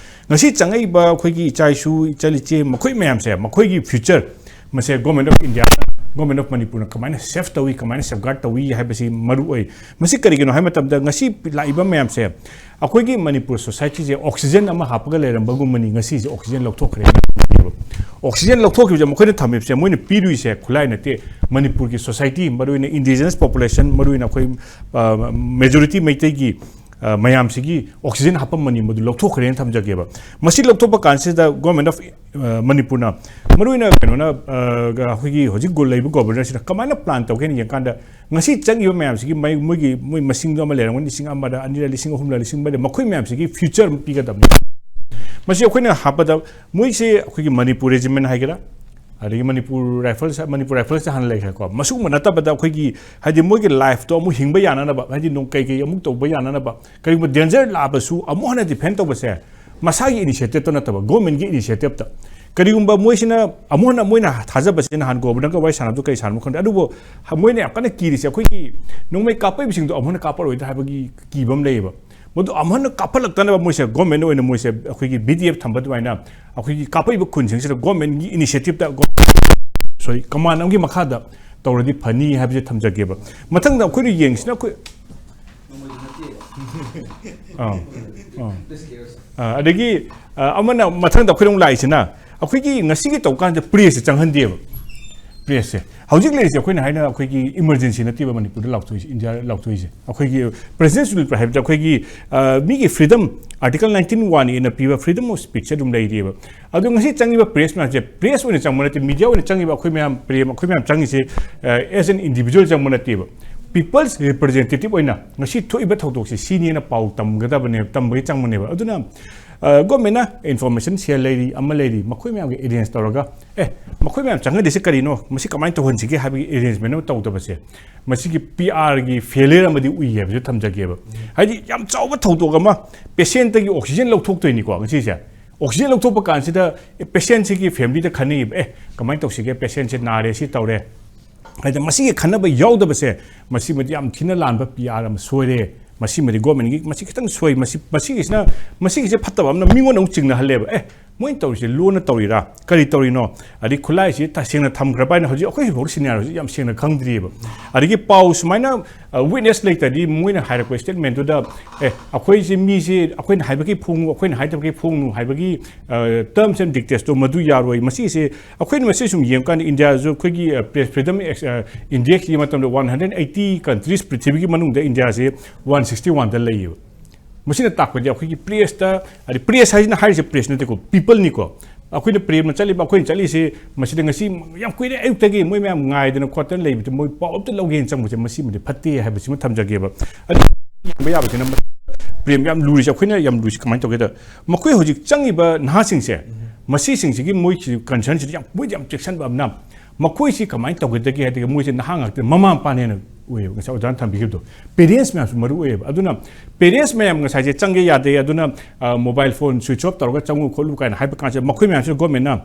ꯉꯁꯤ ꯆꯪꯉꯛꯏꯕ ꯑꯩꯈꯣꯏꯒꯤ ꯏꯆꯥ ꯏꯁꯨ, ꯏꯆꯜ ꯏꯆꯦ, ꯃꯈꯣꯏ ꯃꯌꯥꯝꯁꯦ, ꯃꯈꯣꯏꯒꯤ ꯐ꯭ꯌꯨꯆꯔ, ꯃꯁꯦ government of Indian, government of ꯃꯅꯤꯄꯨꯔꯅ ꯀꯃꯥꯏꯅ ꯁꯦꯐ ꯇꯧꯏ, ꯀꯃꯥꯏꯅ ꯁꯦꯐꯒꯥꯔꯗ ꯇꯧꯏ ꯍꯥꯏꯕꯁꯤ ꯃꯔꯨ ꯑꯣꯏ꯫ ꯃꯁꯤ ꯀꯔꯤꯒꯤꯅꯣ ꯍꯥꯏꯕ ꯃꯇꯝꯗ, ꯉꯁꯤ ꯂꯥꯛꯏꯕ ꯃꯌꯥꯝꯁꯦ, ꯑꯩꯈꯣꯏꯒꯤ ꯃꯅꯤꯄꯨꯔ ꯁꯣꯁꯥꯏꯇꯤꯁꯦ ꯑꯣꯛꯁꯤꯖꯟ ꯑꯃ ꯍꯥꯞꯄꯒ ꯂꯩꯔꯝꯕꯒꯨꯝꯕꯅꯤ, ꯉꯁꯤꯁꯦ ꯑꯣꯛꯁꯤꯖꯟ ꯂꯧꯊꯣꯛꯈ꯭ꯔꯦ꯫ ꯑꯣꯛꯁꯤꯖꯦꯟ ꯂꯧꯊꯣꯛꯈꯤꯕꯁꯦ ꯃꯈꯣꯏꯅ ꯊꯝꯃꯤꯕꯁꯦ ꯃꯣꯏꯅ ꯄꯤꯔꯨꯏꯁꯦ ꯈꯨꯠꯂꯥꯏ ꯅꯠꯇꯦ꯫ ꯃꯅꯤꯄꯨꯔꯒꯤ ꯁꯣꯁꯥꯏꯇꯤ, ꯃꯔꯨꯑꯣꯏꯅ ꯏꯟꯗꯤꯖꯤꯅꯁ ꯄꯣꯄꯨꯂꯦꯁꯟ, ꯃꯔꯨꯑꯣꯏꯅ ꯑꯩꯈꯣꯏ ꯃꯦꯖꯣꯔꯤꯇꯤ ꯃꯩꯇꯩꯒꯤ ꯑ, ꯃꯌꯥꯝꯁꯤꯒꯤ ꯑꯣꯛꯁꯤꯖꯦꯟ ꯍꯥꯞꯄꯝꯕꯅꯤ, ꯃꯗꯨ ꯂꯧꯊꯣꯛꯈ꯭ꯔꯦꯅ ꯊꯝꯖꯒꯦꯕ꯫ ꯃꯁꯤ ꯂꯧꯊꯣꯛꯄ ꯀꯥꯟꯁꯤꯗ ꯒꯣꯔꯃꯦꯟ ꯑꯣꯐ ꯃꯅꯤꯄꯨꯔꯅ, ꯃꯔꯨꯑꯣꯏꯅ ꯀꯩꯅꯣꯅ, ꯑ, ꯑꯩꯈꯣꯏꯒꯤ ꯍꯧꯖꯤꯛ ꯂꯩꯕ ꯒꯣꯕꯔꯅꯔꯁꯤꯅ ꯀꯃꯥꯏꯅ ꯄ꯭ꯂꯥꯟ ꯇꯧꯒꯦꯅ ꯌꯦꯡꯀꯥꯟꯗ, ꯉꯁꯤ ꯆꯪꯉꯤꯕ ꯃꯌꯥꯝꯁꯤꯒꯤ ꯃꯩ-, ꯃꯣꯏꯒꯤ, ꯃꯣꯏ ꯃꯁꯤꯡꯗꯣ ꯑꯃ ꯂꯩꯔꯝꯒꯅꯤ, ꯂꯤꯁꯤꯡ ꯑꯃꯗ, ꯑꯅꯤꯔ, ꯂꯤꯁꯤꯡ ꯑꯍꯨꯝꯂ, ꯂꯤꯁꯤꯡ ꯃꯔꯤꯔ, ꯃꯈꯣꯏ ꯃꯌꯥꯝꯁꯤꯒꯤ ꯐ꯭ꯌꯨꯆꯔ ꯑꯃ ꯄꯤꯒꯗꯕꯅꯤ꯫ ꯃꯁꯤ ꯑꯩꯈꯣꯏꯅ ꯍꯥꯞꯄꯗ ꯃꯣꯏꯁꯦ ꯑꯩꯈꯣꯏꯒꯤ ꯃꯅꯤꯄꯨꯔ ꯔꯦꯖꯤꯃꯦꯟ ꯍꯥꯏꯒꯦꯔꯥ, ꯑꯗꯒꯤ ꯃꯅꯤꯄꯨꯔ ꯔꯥꯏꯐꯜꯁ, ꯃꯅꯤꯄꯨꯔ ꯔꯥꯏꯐꯜꯁꯇ ꯍꯥꯟꯅ ꯂꯩꯈ꯭ꯔꯦꯀꯣ꯫ ꯃꯁꯤꯒꯨꯝꯕ ꯅꯠꯇꯕꯗ ꯑꯩꯈꯣꯏꯒꯤ, ꯍꯥꯏꯗꯤ, ꯃꯣꯏꯒꯤ ꯂꯥꯏꯐꯇꯣ ꯑꯃꯨꯛ ꯍꯤꯡꯕ ꯌꯥꯅꯅꯕ, ꯍꯥꯏꯗꯤ, ꯅꯣꯡ ꯀꯩꯀꯩ ꯑꯃꯨꯛ ꯇꯧꯕ ꯌꯥꯅꯅꯕ, ꯀꯔꯤꯒꯨꯝꯕ ꯗꯦꯟꯖꯔ ꯂꯥꯛꯑꯕꯁꯨ ꯑꯃꯨꯛ ꯍꯟꯅ ꯗꯤꯐꯦꯟ ꯇꯧꯕꯁꯦ ꯃꯁꯥꯒꯤ ꯏꯅꯤꯁꯤꯌꯦꯇꯤꯞꯇ ꯅꯠꯇꯕ, ꯒꯣꯔꯃꯦꯟꯒꯤ ꯏꯅꯤꯁꯤꯌꯦꯇꯤꯞꯇ꯫ ꯀꯔꯤꯒꯨꯝꯕ ꯃꯣꯏꯁꯤꯅ ꯑꯃꯨꯛ ꯍꯟꯅ, ꯃꯣꯏꯅ ꯊꯥꯖꯕꯁꯦ, ꯅꯍꯥꯟ ꯒꯣꯕꯔꯅꯔꯒ ꯋꯥꯔꯤ ꯁꯥꯟꯅꯕꯗꯨ ꯀꯔꯤ ꯁꯥꯟꯅꯕ ꯈꯪꯗꯦ, ꯑꯗꯨꯕꯨ ꯃꯣꯏꯅ ꯌꯥꯝ ꯀꯟꯅ ꯀꯤꯔꯤꯁꯦ ꯑꯩꯈꯣꯏꯒꯤ ꯅꯣꯡꯃꯩ ꯀꯥꯞꯄꯛꯏꯕꯁꯤꯡꯗꯣ ꯑꯃꯨꯛ ꯍꯟꯅ ꯀꯥꯞꯄꯛꯑꯣꯏꯗ꯭ꯔꯥ ꯍꯥꯏꯕꯒꯤ ꯀꯤꯕ ꯑꯃ ꯂꯩꯌꯦꯕ꯫ ꯃꯗꯨ ꯑꯃꯨꯛ ꯍꯟꯅ ꯀꯥꯞꯍꯜꯂꯛꯇꯅꯕ ꯃꯣꯏꯁꯦ, ꯒꯣꯔꯃꯦꯟ ꯑꯣꯏꯅ ꯃꯣꯏꯁꯦ ꯑꯩꯈꯣꯏꯒꯤ ꯕꯤ ꯗꯤ ꯑꯦꯐ ꯊꯝꯕ ꯑꯗꯨꯃꯥꯏꯅ ꯑꯩꯈꯣꯏꯒꯤ ꯀꯥꯞꯄꯛꯏꯕ ꯈꯨꯟꯁꯤꯡꯁꯤꯗ ꯒꯣꯔꯃꯦꯟꯒꯤ ꯏꯅꯤꯁꯤꯌꯦꯇꯤꯞꯇ, ꯁꯣꯔꯤ, ꯀꯃꯥꯟ ꯑꯃꯒꯤ ꯃꯈꯥꯗ ꯇꯧꯔꯗꯤ ꯐꯅꯤ ꯍꯥꯏꯕꯁꯦ ꯊꯝꯖꯒꯦꯕ꯫ ꯃꯊꯪꯗ ꯑꯩꯈꯣꯏꯅ ꯌꯦꯡꯁꯤꯅ ꯑꯩꯈꯣꯏ, ꯑꯥ, ꯑꯥ꯫ ꯑꯥ, ꯑꯗꯒꯤ, ꯑꯥ, ꯑꯃꯅ ꯃꯊꯪꯗ ꯑꯩꯈꯣꯏꯅ ꯑꯃꯨꯛ ꯂꯥꯛꯏꯁꯤꯅ ꯑꯩꯈꯣꯏꯒꯤ ꯉꯁꯤꯒꯤ ꯇꯧꯀꯥꯟꯗ ꯄ꯭ꯔꯦꯁꯁꯦ ꯆꯪꯍꯟꯗꯦꯕ꯫ ꯄ꯭ꯔꯦꯁꯁꯦ ꯍꯧꯖꯤꯛ ꯂꯩꯔꯤꯁꯦ ꯑꯩꯈꯣꯏꯅ ꯍꯥꯏꯅ ꯑꯩꯈꯣꯏꯒꯤ ꯏꯃꯔꯖꯦꯟꯁꯤ ꯅꯠꯇꯦꯕ ꯃꯅꯤꯄꯨꯔꯗ ꯂꯥꯎꯊꯣꯛꯏꯁꯦ, ꯏꯟꯗꯤꯌꯥꯗ ꯂꯥꯎꯊꯣꯛꯏꯁꯦ꯫ ꯑꯩꯈꯣꯏꯒꯤ ꯄ꯭ꯔꯦꯁꯤꯗꯦꯟꯁꯤꯌꯦꯜ ꯍꯥꯏꯕꯗ ꯑꯩꯈꯣꯏꯒꯤ, ꯑ, ꯃꯤꯒꯤ ꯐ꯭ꯔꯤꯗꯝ, ꯑꯥꯔꯇꯤꯀꯜ ꯅꯥꯏꯟꯇꯤꯟ ꯋꯥꯟ ꯑꯦꯅ ꯄꯤꯕ ꯐ꯭ꯔꯤꯗꯝ ꯑꯣꯐ ꯁ꯭ꯄꯤꯆꯁꯦ ꯑꯗꯨꯝ ꯂꯩꯔꯤꯑꯕ꯫ ꯑꯗꯣ ꯉꯁꯤ ꯆꯪꯉꯤꯕ ꯄ꯭ꯔꯦꯁ ꯃꯌꯥꯝꯁꯦ, ꯄ꯭ꯔꯦꯁ ꯑꯣꯏꯅ ꯆꯪꯕ ꯅꯠꯇꯦ, ꯃꯤꯗꯤꯌꯥ ꯑꯣꯏꯅ ꯆꯪꯉꯤꯕ ꯑꯩꯈꯣꯏ ꯃꯌꯥꯝ, ꯄ꯭ꯔꯦꯝ, ꯑꯩꯈꯣꯏ ꯃꯌꯥꯝ ꯆꯪꯉꯤꯁꯦ, ꯑ, as an individual ꯆꯪꯕ ꯅꯠꯇꯦꯕ꯫ ꯄꯤꯄꯜꯁ ꯔꯤꯄ꯭ꯔꯖꯦꯟꯇꯦꯇꯤꯞ ꯑꯣꯏꯅ ꯉꯁꯤ ꯊꯣꯛꯏꯕ ꯊꯧꯗꯣꯛꯁꯦ ꯁꯤꯅꯦꯅ ꯄꯥꯎ ꯇꯝꯒꯗꯕꯅꯦ, ꯇꯝꯕꯒꯤ ꯆꯪꯕꯅꯦꯕ꯫ ꯑꯗꯨꯅ, ꯑ, ꯒꯣꯔꯃꯦꯟꯅ ꯏꯟꯐꯣꯔꯃꯦꯁꯟ ꯁꯦꯜ ꯂꯩꯔꯤ, ꯑꯃ ꯂꯩꯔꯤ, ꯃꯈꯣꯏ ꯃꯌꯥꯝꯒ ꯑꯦꯔꯦꯟꯖ ꯇꯧꯔꯒ, "ꯑꯦ, ꯃꯈꯣꯏ ꯃꯌꯥꯝ ꯆꯪꯍꯜꯂꯤꯁꯦ ꯀꯔꯤꯅꯣ? ꯃꯁꯤ ꯀꯃꯥꯏꯅ ꯇꯧꯍꯟꯁꯤꯒꯦ?" ꯍꯥꯏꯕꯒꯤ ꯑꯦꯔꯦꯟꯖꯃꯦꯟ ꯑꯃ ꯇꯧꯗꯕꯁꯦ, ꯃꯁꯤꯒꯤ ꯄꯤ ꯑꯥꯔꯒꯤ ꯐꯦꯂꯤꯌꯔ ꯑꯃꯗꯤ ꯎꯏ ꯍꯥꯏꯕꯁꯦ ꯊꯝꯖꯒꯦꯕ꯫ ꯍꯥꯏꯗꯤ, ꯌꯥꯝ ꯆꯥꯎꯕ ꯊꯧꯗꯣꯛ ꯑꯃ, ꯄꯦꯁꯦꯟꯇꯒꯤ ꯑꯣꯛꯁꯤꯖꯦꯟ ꯂꯧꯊꯣꯛꯇꯣꯏꯅꯤꯀꯣ ꯉꯁꯤꯁꯦ꯫ ꯑꯣꯛꯁꯤꯖꯦꯟ ꯂꯧꯊꯣꯛꯄ ꯀꯥꯟꯁꯤꯗ, ꯑꯦ, ꯄꯦꯁꯦꯟꯁꯤꯒꯤ ꯐꯦꯃꯤꯂꯤꯗ ꯈꯟꯅꯩꯕ, "ꯑꯦ, ꯀꯃꯥꯏꯅ ꯇꯧꯁꯤꯒꯦ? ꯄꯦꯁꯦꯟꯁꯦ ꯅꯥꯔꯦ, ꯁꯤ ꯇꯧꯔꯦ"꯫ ꯍꯥꯏꯗꯤ, ꯃꯁꯤꯒꯤ ꯈꯟꯅꯕ ꯌꯥꯎꯗꯕꯁꯦ, ꯃꯁꯤꯃꯗꯤ ꯌꯥꯝ ꯊꯤꯅ ꯂꯥꯟꯕ ꯄꯤ ꯑꯥꯔ ꯑꯃ ꯁꯣꯏꯔꯦ꯫ ꯃꯁꯤꯃꯗꯤ ꯒꯣꯔꯃꯦꯟꯒꯤ ꯃꯁꯤ ꯈꯤꯇꯪ ꯁꯣꯏ꯫ ꯃꯁꯤ, ꯃꯁꯤꯒꯤꯁꯤꯅ, ꯃꯁꯤꯒꯤꯁꯦ ꯐꯠꯇꯕ ꯑꯃꯅ ꯃꯤꯉꯣꯟꯗ ꯑꯃꯨꯛ ꯆꯤꯡꯅꯍꯜꯂꯦꯕ꯫ "ꯑꯦ, ꯃꯣꯏꯅ ꯇꯧꯔꯤꯁꯦ ꯂꯣꯟꯅ ꯇꯧꯔꯤꯔꯥ, ꯀꯔꯤ ꯇꯧꯔꯤꯅꯣ? ꯑꯗꯩ ꯈꯨꯠꯂꯥꯏꯁꯤ ꯇꯁꯦꯡꯅ ꯊꯝꯈ꯭ꯔꯕ ꯍꯥꯏꯅ ꯍꯧꯖꯤꯛ ꯑꯩꯈꯣꯏ ꯍꯧꯖꯤꯛꯐꯥꯎ ꯁꯤꯅꯤꯌꯥꯔ ꯍꯧꯖꯤꯛ ꯌꯥꯝ ꯁꯦꯡꯅ ꯈꯪꯗ꯭ꯔꯤꯑꯕ꯫ ꯑꯗꯒꯤ ꯄꯥꯎ ꯁꯨꯃꯥꯏꯅ ꯋꯤꯠꯅꯦꯁ ꯂꯩꯇ꯭ꯔꯗꯤ ꯃꯣꯏꯅ ꯍꯥꯏꯔꯛꯄ ꯁ꯭ꯇꯦꯠꯃꯦꯟꯗꯨꯗ, ꯑꯦ, ꯑꯩꯈꯣꯏꯁꯦ ꯃꯤꯁꯦ ꯑꯩꯈꯣꯏꯅ ꯍꯥꯏꯕꯒꯤ ꯐꯣꯡꯉꯨ, ꯑꯩꯈꯣꯏꯅ ꯍꯥꯏꯗꯕꯒꯤ ꯐꯣꯡꯉꯨ ꯍꯥꯏꯕꯒꯤ ꯇꯔꯝꯁ ꯑꯦꯟ ꯗꯤꯛꯇꯦꯁꯇꯣ ꯃꯗꯨ ꯌꯥꯔꯣꯏ꯫ ꯃꯁꯤꯁꯦ ꯑꯩꯈꯣꯏꯅ ꯃꯁꯤ ꯁꯨꯝ ꯌꯦꯡꯉꯀꯥꯟꯗ ꯏꯟꯗꯤꯌꯥꯁꯨ ꯑꯩꯈꯣꯏꯒꯤ ꯄ꯭ꯔꯦꯁ ꯐ꯭ꯔꯤꯗꯝ ꯏꯟꯗꯦꯛꯁꯀꯤ ꯃꯇꯝꯗ ꯋꯥꯟ ꯍꯟꯗ꯭ꯔꯦꯠ ꯑꯩꯠꯇꯤ ꯀꯟꯇ꯭ꯔꯤꯁ ꯄ꯭ꯔꯤꯊꯤꯕꯤꯒꯤ ꯃꯅꯨꯡꯗ ꯏꯟꯗꯤꯌꯥꯁꯦ ꯋꯥꯟ ꯁꯤꯛꯁꯇꯤ ꯋꯥꯟꯗ ꯂꯩꯌꯦꯕ꯫ ꯃꯁꯤꯅ ꯇꯥꯛꯄꯗꯤ ꯑꯩꯈꯣꯏꯒꯤ ꯄ꯭ꯔꯦꯁꯇ, ꯍꯥꯏꯗꯤ ꯄ꯭ꯔꯦꯁ ꯍꯥꯏꯁꯤꯅ ꯍꯥꯏꯔꯤꯁꯦ ꯄ꯭ꯔꯦꯁ ꯅꯠꯇꯦꯀꯣ, ꯄꯤꯄꯜꯅꯤꯀꯣ꯫ ꯑꯩꯈꯣꯏꯅ ꯄ꯭ꯔꯦꯝꯅ ꯆꯠꯂꯤꯕ, ꯑꯩꯈꯣꯏꯅ ꯆꯠꯂꯤꯁꯦ ꯃꯁꯤꯗ ꯉꯁꯤ ꯌꯥꯝ ꯀꯨꯏꯔꯦ ꯑꯌꯨꯛꯇꯒꯤ ꯃꯣꯏ ꯃꯌꯥꯝ ꯉꯥꯏꯗꯅ ꯈꯣꯠꯇꯅ ꯂꯩꯕꯗꯨ ꯃꯣꯏ ꯄꯥꯎ ꯑꯝꯇ ꯂꯧꯒꯦꯅ ꯆꯪꯕꯁꯦ ꯃꯁꯤꯃꯗꯤ ꯐꯠꯇꯦ ꯍꯥꯏꯕꯁꯤꯃ ꯊꯝꯖꯒꯦꯕ꯫ ꯑꯗꯨ ꯌꯦꯡꯕ ꯌꯥꯕꯁꯤꯅ ꯄ꯭ꯔꯦꯝ ꯌꯥꯝ ꯂꯨꯔꯤꯁꯦ, ꯑꯩꯈꯣꯏꯅ ꯌꯥꯝ ꯂꯨꯔꯤꯁꯦ ꯀꯃꯥꯏꯅ ꯇꯧꯒꯦꯗ, ꯃꯈꯣꯏ ꯍꯧꯖꯤꯛ ꯆꯪꯉꯤꯕ ꯅꯍꯥꯁꯤꯡꯁꯦ, ꯃꯁꯤꯁꯤꯡꯁꯤꯒꯤ ꯃꯣꯏ ꯀꯟꯁꯔꯟꯁꯤꯗꯤ ꯌꯥꯝ, ꯃꯣꯏꯗꯤ ꯌꯥꯝ ꯆꯦꯛꯁꯤꯟꯕ ꯑꯃꯅ, ꯃꯈꯣꯏꯁꯤ ꯀꯃꯥꯏꯅ ꯇꯧꯒꯗꯒꯦ ꯍꯥꯏꯔꯒ ꯃꯣꯏꯁꯦ ꯅꯍꯥ ꯉꯥꯛꯇ, ꯃꯃꯥ ꯃꯄꯥꯅ ꯍꯦꯟꯅ ꯑꯣꯏꯌꯦꯕ꯫ ꯉꯁꯥꯏ ꯑꯣꯖꯥꯅ ꯊꯝꯕꯤꯈꯤꯕꯗꯣ, ꯄꯦꯔꯦꯟꯁ ꯃꯌꯥꯝꯁꯨ ꯃꯔꯨ ꯑꯣꯏꯌꯦꯕ꯫ ꯑꯗꯨꯅ ꯄꯦꯔꯦꯟꯁ ꯃꯌꯥꯝ ꯉꯁꯥꯏꯁꯦ ꯆꯪꯒꯦ ꯌꯥꯗꯦ, ꯑꯗꯨꯅ ꯃꯣꯕꯥꯏꯜ ꯐꯣꯟ ꯁ꯭ꯋꯤꯆ ꯑꯣꯐ ꯇꯧꯔꯒ ꯆꯪꯉꯨ ꯈꯣꯠꯂꯨ ꯀꯥꯏꯅ ꯍꯥꯏꯕ ꯀꯥꯟꯁꯤꯗ ꯃꯈꯣꯏ ꯃꯌꯥꯝꯁꯤꯅ ꯒꯣꯔꯃꯦꯟꯅ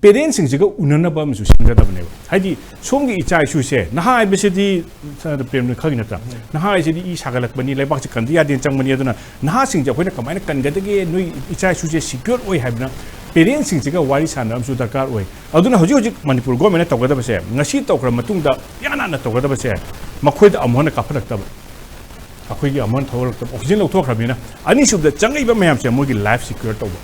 ꯄꯦꯔꯦꯟꯁꯁꯤꯡꯁꯤꯒ ꯎꯅꯅꯕ ꯑꯃꯁꯨ ꯁꯤꯟꯒꯗꯕꯅꯦꯕ꯫ ꯍꯥꯏꯗꯤ ꯁꯣꯝꯒꯤ ꯏꯆꯥ ꯏꯁꯨꯁꯦ, ꯅꯍꯥ ꯍꯥꯏꯕꯁꯤꯗꯤ ꯁꯥꯅꯗ ꯄ꯭ꯔꯦꯝꯅ ꯈꯪꯉꯤ ꯅꯠꯇ꯭ꯔꯥ? ꯅꯍꯥ ꯍꯥꯏꯁꯤꯗꯤ ꯏ ꯁꯥꯒꯠꯂꯛꯄꯅꯤ, ꯂꯩꯕꯥꯛꯁꯦ ꯀꯟꯗ ꯌꯥꯗꯦꯅ ꯆꯪꯕꯅꯤ꯫ ꯑꯗꯨꯅ ꯅꯍꯥꯁꯤꯡꯁꯦ ꯑꯩꯈꯣꯏꯅ ꯀꯃꯥꯏꯅ ꯀꯟꯒꯗꯒꯦ, ꯅꯣꯏ ꯏꯆꯥ ꯏꯁꯨꯁꯦ ꯁꯤꯀ꯭ꯌꯣꯔ ꯑꯣꯏ ꯍꯥꯏꯕꯅ ꯄꯦꯔꯦꯟꯁꯁꯤꯡꯁꯤꯒ ꯋꯥꯔꯤ ꯁꯥꯟꯅꯕ ꯑꯃꯁꯨ ꯗꯔꯀꯥꯔ ꯑꯣꯏ꯫ ꯑꯗꯨꯅ ꯍꯧꯖꯤꯛ ꯍꯧꯖꯤꯛ ꯃꯅꯤꯄꯨꯔ ꯒꯣꯔꯃꯦꯟꯅ ꯇꯧꯒꯗꯕꯁꯦ, ꯉꯁꯤ ꯇꯧꯈ꯭ꯔ ꯃꯇꯨꯡꯗ ꯏꯍꯥꯟ ꯍꯥꯟꯅ ꯇꯧꯒꯗꯕꯁꯦ, ꯃꯈꯣꯏꯗ ꯑꯃꯨꯛ ꯍꯟꯅ ꯀꯥꯞꯍꯜꯂꯛꯇꯕ, ꯑꯩꯈꯣꯏꯒꯤ ꯑꯃꯨꯛ ꯍꯟꯅ ꯊꯧꯒꯠꯂꯛꯇꯕ, ꯑꯣꯛꯁꯤꯖꯦꯟ ꯂꯧꯊꯣꯛꯈ꯭ꯔꯕꯅꯤꯅ꯫ ꯑꯅꯤꯁꯨꯕꯗ ꯆꯪꯉꯛꯏꯕ ꯃꯌꯥꯝꯁꯦ ꯃꯣꯏꯒꯤ ꯂꯥꯏꯐ ꯁꯤꯀ꯭ꯌꯣꯔ ꯇꯧꯕ,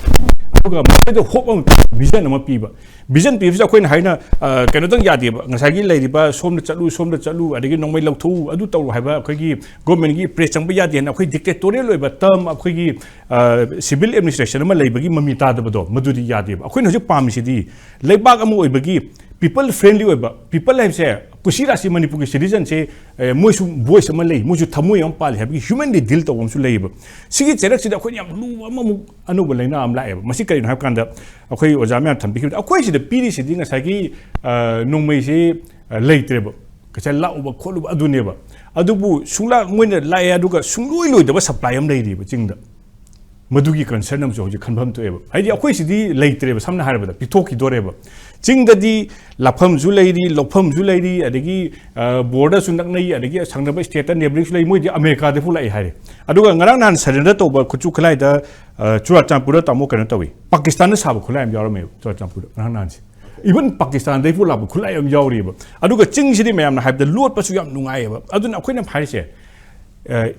ꯑꯗꯨꯒ ꯃꯈꯣꯏꯗ ꯍꯣꯞ ꯑꯃ ꯄꯤꯕ, ꯚꯤꯖꯟ ꯑꯃ ꯄꯤꯕ꯫ ꯚꯤꯖꯟ ꯄꯤꯕꯁꯤꯗ ꯑꯩꯈꯣꯏꯅ ꯍꯥꯏꯅ, ꯑ, ꯀꯩꯅꯣꯗꯪ ꯌꯥꯗꯦꯕ, ꯉꯁꯥꯏꯒꯤ ꯂꯩꯔꯤꯕ ꯁꯣꯝꯗ ꯆꯠꯂꯨ, ꯁꯣꯝꯗ ꯆꯠꯂꯨ, ꯑꯗꯒꯤ ꯅꯣꯡꯃꯩ ꯂꯧꯊꯣꯛꯎ, ꯑꯗꯨ ꯇꯧꯔꯨ ꯍꯥꯏꯕ ꯑꯩꯈꯣꯏꯒꯤ ꯒꯣꯔꯃꯦꯟꯒꯤ ꯄ꯭ꯔꯦꯁ ꯆꯪꯕ ꯌꯥꯗꯦ ꯍꯥꯏꯅ ꯑꯩꯈꯣꯏ ꯗꯤꯛꯇꯦꯇꯣꯔꯤꯌꯦꯜ ꯑꯣꯏꯕ ꯇꯔꯝ, ꯑꯩꯈꯣꯏꯒꯤ, ꯑ, ꯁꯤꯚꯤꯜ ꯑꯦꯗꯃꯤꯅꯤꯁꯇ꯭ꯔꯦꯁꯟ ꯑꯃ ꯂꯩꯕꯒꯤ ꯃꯃꯤ ꯇꯥꯗꯕꯗꯣ, ꯃꯗꯨꯗꯤ ꯌꯥꯗꯦꯕ꯫ ꯑꯩꯈꯣꯏꯅ ꯍꯧꯖꯤꯛ ꯄꯥꯝꯃꯤꯁꯤꯗꯤ ꯂꯩꯕꯥꯛ ꯑꯃ ꯑꯣꯏꯕꯒꯤ ꯄꯤꯄꯜ ꯐ꯭ꯔꯦꯟꯂꯤ ꯑꯣꯏꯕ, ꯄꯤꯄꯜ ꯍꯥꯏꯕꯁꯦ ꯀꯨꯁꯤꯔꯥꯁꯤ ꯃꯅꯤꯄꯨꯔꯒꯤ ꯁꯤꯇꯤꯖꯟꯁꯦ, ꯑꯦ, ꯃꯣꯏꯁꯨ ꯚꯣꯏꯁ ꯑꯃ ꯂꯩ, ꯃꯣꯏꯁꯨ ꯊꯃꯣꯏ ꯑꯃ ꯄꯥꯜꯂꯤ ꯍꯥꯏꯕꯒꯤ ꯍ꯭ꯌꯨꯃꯦꯟꯂꯤ ꯗꯤꯜ ꯇꯧꯕ ꯑꯃꯁꯨ ꯂꯩꯌꯦꯕ꯫ ꯁꯤꯒꯤ ꯆꯩꯔꯛꯁꯤꯗ ꯑꯩꯈꯣꯏꯅ ꯌꯥꯝ ꯂꯨꯕ ꯑꯃꯃꯨꯛ ꯑꯅꯧꯕ ꯂꯥꯏꯅꯥ ꯑꯃ ꯂꯥꯛꯑꯦꯕ꯫ ꯃꯁꯤ ꯀꯔꯤꯅꯣ ꯍꯥꯏꯕ ꯀꯥꯟꯗ, ꯑꯩꯈꯣꯏ ꯑꯣꯖꯥ ꯃꯌꯥꯝ ꯊꯝꯕꯤꯈꯤꯕꯗ, ꯑꯩꯈꯣꯏ ꯁꯤꯗ ꯄꯤꯔꯤꯁꯤꯗꯤ ꯉꯁꯥꯏꯒꯤ, ꯑ, ꯅꯣꯡꯃꯩꯁꯤ, ꯑ, ꯂꯩꯇ꯭ꯔꯦꯕ, ꯉꯁꯥꯏ ꯂꯥꯛꯎꯕ ꯈꯣꯠꯂꯨꯕ ꯑꯗꯨꯅꯦꯕ꯫ ꯑꯗꯨꯕꯨ ꯁꯨꯡꯂꯥꯛ ꯃꯣꯏꯅ ꯂꯥꯛꯑꯦ ꯑꯗꯨꯒ ꯁꯨꯡꯂꯣꯏ ꯂꯣꯏꯗꯕ ꯁꯄ꯭ꯂꯥꯏ ꯑꯃ ꯂꯩꯔꯤꯕ ꯆꯤꯡꯗ꯫ ꯃꯗꯨꯒꯤ ꯀꯟꯁꯔꯟ ꯑꯃꯁꯨ ꯍꯧꯖꯤꯛ ꯈꯟꯐꯝ ꯊꯣꯛꯑꯦꯕ꯫ ꯍꯥꯏꯗꯤ ꯑꯩꯈꯣꯏ ꯁꯤꯗꯤ ꯂꯩꯇ꯭ꯔꯦꯕ, ꯁꯝꯅ ꯍꯥꯏꯔꯕꯗ ꯄꯤꯊꯣꯛꯈꯤꯗꯣꯔꯦꯕ꯫ ꯆꯤꯡꯗꯗꯤ ꯂꯥꯛꯐꯝꯁꯨ ꯂꯩꯔꯤ, ꯂꯧꯐꯝꯁꯨ ꯂꯩꯔꯤ, ꯑꯗꯒꯤ ꯕꯣꯔꯗꯔꯁꯨ ꯅꯛꯅꯩ, ꯑꯗꯒꯤ ꯊꯪꯅꯕ ꯁ꯭ꯇꯦꯠꯇ ꯅꯦꯕꯔꯤꯡꯁꯨ ꯂꯩ, ꯃꯣꯏꯗꯤ ꯑꯃꯦꯔꯤꯀꯥꯗꯒꯤ ꯂꯥꯛꯏ ꯍꯥꯏꯔꯦ꯫ ꯑꯗꯨꯒ ꯉꯔꯥꯡ ꯅꯍꯥꯟ ꯁꯔꯦꯟꯗꯔ ꯇꯧꯕ ꯈꯨꯠꯁꯨ ꯈꯨꯠꯂꯥꯏꯗ ꯆꯨꯔꯥꯆꯥꯟꯄꯨꯔꯗ ꯇꯥꯃꯣ ꯀꯩꯅꯣ ꯇꯧꯏ, ꯄꯥꯀꯤꯁꯇꯥꯟꯗ ꯁꯥꯕ ꯈꯨꯠꯂꯥꯏ ꯑꯃ ꯌꯥꯎꯔꯝꯃꯦꯕ ꯆꯨꯔꯥꯆꯥꯟꯄꯨꯔꯗ ꯉꯔꯥꯡ ꯅꯍꯥꯟꯁꯦ꯫ ꯏꯚꯟ ꯄꯥꯀꯤꯁꯇꯥꯟꯗꯒꯤ ꯂꯥꯛꯄ ꯈꯨꯠꯂꯥꯏ ꯑꯃ ꯌꯥꯎꯔꯤꯑꯕ꯫ ꯑꯗꯨꯒ ꯆꯤꯡꯁꯤꯗꯤ ꯃꯌꯥꯝꯅ ꯍꯥꯏꯕꯗ ꯂꯣꯠꯄꯁꯨ ꯌꯥꯝ ꯅꯨꯡꯉꯥꯏꯌꯦꯕ꯫ ꯑꯗꯨꯅ ꯑꯩꯈꯣꯏꯅ ꯍꯥꯏꯔꯤꯁꯦ,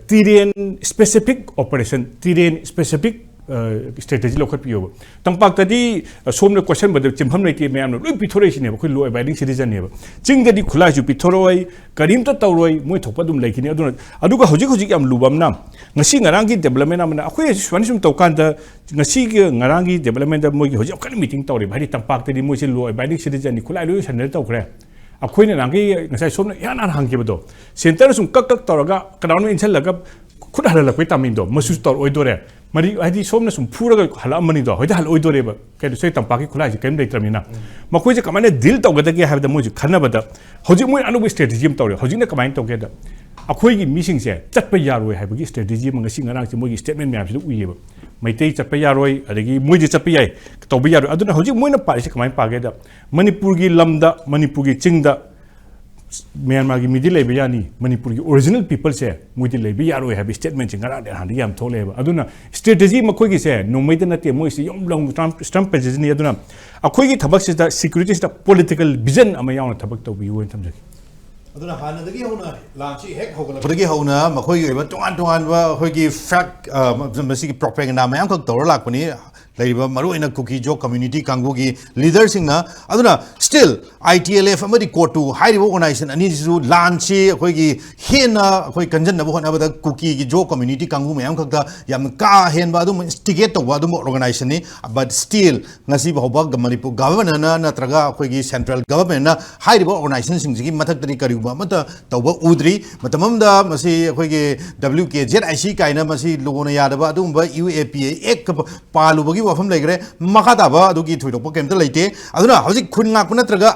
ꯇꯤꯔꯦꯟ ꯁ꯭ꯄꯦꯁꯤꯐꯤꯛ ꯑꯣꯄꯔꯦꯁꯟ, ꯇꯤꯔꯦꯟ ꯁ꯭ꯄꯦꯁꯤꯐꯤꯛ ꯁ꯭ꯇ꯭ꯔꯦꯇꯦꯖꯤ ꯂꯧꯈꯠꯄꯤꯌꯣꯕ꯫ ꯇꯝꯄꯥꯛꯇꯗꯤ ꯁꯣꯝꯅ ꯀꯣꯏꯁꯟꯕꯗ ꯆꯤꯟꯐꯝ ꯂꯩꯇꯦ, ꯃꯌꯥꯝꯅ ꯂꯣꯏ ꯄꯤꯊꯣꯔꯛꯏꯁꯤꯅꯦꯕ꯫ ꯑꯩꯈꯣꯏ ꯂꯣ ꯑꯦꯕꯥꯏꯗꯤꯡ ꯁꯤꯇꯤꯖꯟꯅꯦꯕ꯫ ꯆꯤꯡꯗꯗꯤ ꯈꯨꯠꯂꯥꯏꯁꯨ ꯄꯤꯊꯣꯔꯛꯑꯣꯏ, ꯀꯔꯤꯝꯇ ꯇꯧꯔꯣꯏ, ꯃꯣꯏ ꯊꯣꯛꯄ ꯑꯗꯨꯝ ꯂꯩꯈꯤꯅꯤ꯫ ꯑꯗꯨꯅ ꯑꯗꯨꯒ ꯍꯧꯖꯤꯛ ꯍꯧꯖꯤꯛ ꯌꯥꯝ ꯂꯨꯕ ꯑꯃꯅ, ꯉꯁꯤ ꯉꯔꯥꯡꯒꯤ ꯗꯦꯕꯂꯞꯃꯦꯟ ꯑꯃꯅ ꯑꯩꯈꯣꯏ ꯁꯨꯃꯥꯏꯅ ꯁꯨꯝ ꯇꯧꯀꯥꯟꯗ, ꯉꯁꯤꯒꯤ ꯉꯔꯥꯡꯒꯤ ꯗꯦꯕꯂꯞꯃꯦꯟꯗ ꯃꯣꯏꯒꯤ ꯍꯧꯖꯤꯛ ꯌꯥꯝ ꯀꯟꯅ ꯃꯤꯇꯤꯡ ꯇꯧꯔꯤꯕ, ꯍꯥꯏꯗꯤ ꯇꯝꯄꯥꯛꯇꯗꯤ ꯃꯣꯏꯁꯦ ꯂꯣ ꯑꯦꯕꯥꯏꯗꯤꯡ ꯁꯤꯇꯤꯖꯟꯅꯤ, ꯈꯨꯠꯂꯥꯏ ꯂꯣꯏ ꯁꯔꯦꯟꯗꯔ ꯇꯧꯈ꯭ꯔꯦ꯫ ꯑꯩꯈꯣꯏꯅ ꯅꯍꯥꯟꯒꯤ ꯉꯁꯥꯏ ꯁꯣꯝꯅ ꯏꯍꯥꯟ ꯍꯥꯟꯅ ꯍꯪꯈꯤꯕꯗꯣ, ꯁꯦꯟꯇꯔꯅ ꯁꯨꯝ ꯀꯛ ꯀꯛ ꯇꯧꯔꯒ ꯀꯅꯥꯅꯣ ꯏꯟꯁꯤꯜꯂꯒ ꯈꯨꯠ ꯍꯜꯍꯜꯂꯛꯄꯩ ꯇꯥꯃꯤꯡꯗꯣ, ꯃꯁꯤꯁꯨ ꯇꯧꯔꯛꯑꯣꯏꯗꯣꯔꯦ꯫ ꯃꯔꯤ ꯍꯥꯏꯗꯤ ꯁꯣꯝꯅ ꯁꯨꯝ ꯐꯨꯔꯒ ꯍꯜꯂꯛꯑꯝꯃꯅꯤꯗꯣ, ꯍꯧꯖꯤꯛ ꯍꯜꯂꯛꯑꯣꯏꯗꯣꯔꯦꯕ꯫ ꯀꯩꯅꯣ ꯁꯤ ꯇꯝꯄꯥꯛꯀꯤ ꯈꯨꯠꯂꯥꯏꯁꯤ ꯀꯔꯤꯝ ꯂꯩꯇ꯭ꯔꯕꯅꯤꯅ꯫ ꯃꯈꯣꯏꯁꯦ ꯀꯃꯥꯏꯅ ꯗꯤꯜ ꯇꯧꯒꯗꯒꯦ ꯍꯥꯏꯕꯗ ꯃꯣꯏꯁꯦ ꯈꯟꯅꯕꯗ ꯍꯧꯖꯤꯛ ꯃꯣꯏ ꯑꯅꯧꯕ ꯁ꯭ꯇ꯭ꯔꯦꯇꯦꯖꯤ ꯑꯃ ꯇꯧꯔꯦ꯫ ꯍꯧꯖꯤꯛꯅ ꯀꯃꯥꯏꯅ ꯇꯧꯒꯦꯗ, ꯑꯩꯈꯣꯏꯒꯤ ꯃꯤꯁꯤꯡꯁꯦ ꯆꯠꯄ ꯌꯥꯔꯣꯏ ꯍꯥꯏꯕꯒꯤ ꯁ꯭ꯇ꯭ꯔꯦꯇꯦꯖꯤ ꯑꯃ ꯉꯁꯤ ꯉꯔꯥꯡꯁꯦ ꯃꯣꯏꯒꯤ ꯁ꯭ꯇꯦꯠꯃꯦꯟ ꯃꯌꯥꯝꯁꯤꯗ ꯎꯏꯌꯦꯕ꯫ ꯃꯩꯇꯩ ꯆꯠꯄ ꯌꯥꯔꯣꯏ, ꯑꯗꯒꯤ ꯃꯣꯏꯗꯤ ꯆꯠꯄ ꯌꯥꯏ, ꯇꯧꯕ ꯌꯥꯔꯣꯏ꯫ ꯑꯗꯨꯅ ꯍꯧꯖꯤꯛ ꯃꯣꯏꯅ ꯄꯥꯔꯤꯁꯦ ꯀꯃꯥꯏꯅ ꯄꯥꯒꯦꯗ, ꯃꯅꯤꯄꯨꯔꯒꯤ ꯂꯝꯗ, ꯃꯅꯤꯄꯨꯔꯒꯤ ꯆꯤꯡꯗ ꯃ꯭ꯌꯥꯟꯃꯥꯔꯒꯤ ꯃꯤꯗꯤ ꯂꯩꯕ ꯌꯥꯅꯤ, ꯃꯅꯤꯄꯨꯔꯒꯤ ꯑꯣꯔꯤꯖꯤꯅꯦꯜ ꯄꯤꯄꯜꯁꯦ ꯃꯣꯏꯗꯤ ꯂꯩꯕ ꯌꯥꯔꯣꯏ ꯍꯥꯏꯕ ꯁ꯭ꯇꯦꯠꯃꯦꯟꯁꯦ ꯉꯔꯥꯡꯗꯤ ꯅꯍꯥꯟꯗꯒꯤ ꯌꯥꯝ ꯊꯣꯛꯂꯛꯑꯦꯕ꯫ ꯑꯗꯨꯅ ꯁ꯭ꯇ꯭ꯔꯦꯇꯦꯖꯤ ꯃꯈꯣꯏꯒꯤꯁꯦ ꯅꯣꯡꯃꯩꯗ ꯅꯠꯇꯦ, ꯃꯣꯏꯁꯤ ꯌꯥꯝ ꯂꯣꯡ ꯇꯔꯝ, ꯇꯔꯝ ꯁ꯭ꯇ꯭ꯔꯦꯇꯦꯖꯤꯅꯤ꯫ ꯑꯗꯨꯅ ꯑꯩꯈꯣꯏꯒꯤ ꯊꯕꯛꯁꯤꯗ, ꯁꯦꯀ꯭ꯌꯨꯔꯤꯇꯤꯁꯤꯗ ꯄꯣꯂꯤꯇꯤꯀꯦꯜ ꯚꯤꯖꯟ ꯑꯃ ꯌꯥꯎꯅ ꯊꯕꯛ ꯇꯧꯕꯤꯌꯨ ꯍꯥꯏꯅ ꯊꯝꯖꯒꯦ꯫ ꯑꯗꯨꯅ ꯍꯥꯟꯅꯗꯒꯤ ꯍꯧꯅ, ꯂꯥꯟꯁꯤ ꯍꯦꯛ ꯍꯧꯒꯠꯂꯛꯄꯗꯒꯤ ꯍꯧꯅ ꯃꯈꯣꯏꯒꯤ ꯑꯣꯏꯕ ꯇꯣꯉꯥꯟ ꯇꯣꯉꯥꯟꯕ ꯑꯩꯈꯣꯏꯒꯤ ꯐꯦꯛ, ꯑ, ꯃꯁꯤꯒꯤ ꯄ꯭ꯔꯣꯄꯦꯒꯦꯟꯗꯥ ꯃꯌꯥꯝꯈꯛ ꯇꯧꯔ ꯂꯥꯛꯄꯅꯤ꯫ ꯂꯩꯔꯤꯕ ꯃꯔꯨꯑꯣꯏꯅ ꯀꯨꯀꯤ ꯖꯣ ꯀꯝꯃ꯭ꯌꯨꯅꯤꯇꯤ ꯀꯥꯡꯕꯨꯒꯤ ꯂꯤꯗꯔꯁꯤꯡꯅ꯫ ꯑꯗꯨꯅ ꯁ꯭ꯇꯤꯜ ꯑꯥꯏ ꯇꯤ ꯑꯦꯜ ꯑꯦꯐ ꯑꯃꯗꯤ ꯀꯣꯇꯨ ꯍꯥꯏꯔꯤꯕ ꯑꯣꯔꯒꯅꯥꯏꯖꯦꯁꯟ ꯑꯅꯤꯁꯤꯁꯨ ꯂꯥꯟꯁꯤ ꯑꯩꯈꯣꯏꯒꯤ ꯍꯦꯟꯅ ꯑꯩꯈꯣꯏ ꯀꯟꯖꯟꯅꯕ ꯍꯣꯠꯅꯕꯗ ꯀꯨꯀꯤꯒꯤ ꯖꯣ ꯀꯝꯃ꯭ꯌꯨꯅꯤꯇꯤ ꯀꯥꯡꯕꯨ ꯃꯌꯥꯝꯈꯛꯇ ꯌꯥꯝꯅ ꯀꯥ ꯍꯦꯟꯕ ꯑꯗꯨꯝ ꯏꯟꯁꯇꯤꯒꯦꯠ ꯇꯧꯕ ꯑꯗꯨꯝꯕ ꯑꯣꯔꯒꯅꯥꯏꯖꯦꯁꯟꯅꯤ꯫ But still ꯉꯁꯤ ꯐꯥꯎꯕ ꯃꯅꯤꯄꯨꯔ ꯒꯚꯔꯟꯃꯦꯟꯠꯅ ꯅꯠꯇ꯭ꯔꯒ ꯑꯩꯈꯣꯏꯒꯤ ꯁꯦꯟꯇ꯭ꯔꯦꯜ ꯒꯚꯔꯟꯃꯦꯟꯠꯅ ꯍꯥꯏꯔꯤꯕ ꯑꯣꯔꯒꯅꯥꯏꯖꯦꯁꯟꯁꯤꯡꯁꯤꯒꯤ ꯃꯊꯛꯇꯗꯤ ꯀꯔꯤꯒꯨꯝꯕ ꯑꯃꯠꯇ ꯇꯧꯕ ꯎꯗ꯭ꯔꯤ꯫ ꯃꯇꯝ ꯑꯃꯗ ꯃꯁꯤ ꯑꯩꯈꯣꯏꯒꯤ W K Z I C ꯀꯥꯏꯅ ꯃꯁꯤ ꯂꯨꯅ ꯌꯥꯗꯕ ꯑꯗꯨꯒꯨꯝꯕ ꯌꯨ ꯑꯦ ꯄꯤ ꯑꯦ ꯑꯦꯛ ꯄꯥꯜꯂꯨꯕꯒꯤ ꯋꯥꯐꯝ ꯂꯩꯈ꯭ꯔꯦ꯫ ꯃꯈꯥ ꯇꯥꯕ ꯑꯗꯨꯒꯤ ꯊꯣꯏꯗꯣꯛꯄ ꯀꯩꯝꯇ ꯂꯩꯇꯦ꯫ ꯑꯗꯨꯅ ꯍꯧꯖꯤꯛ ꯈꯨꯟ ꯉꯥꯛꯄ ꯅꯠꯇ꯭ꯔꯒ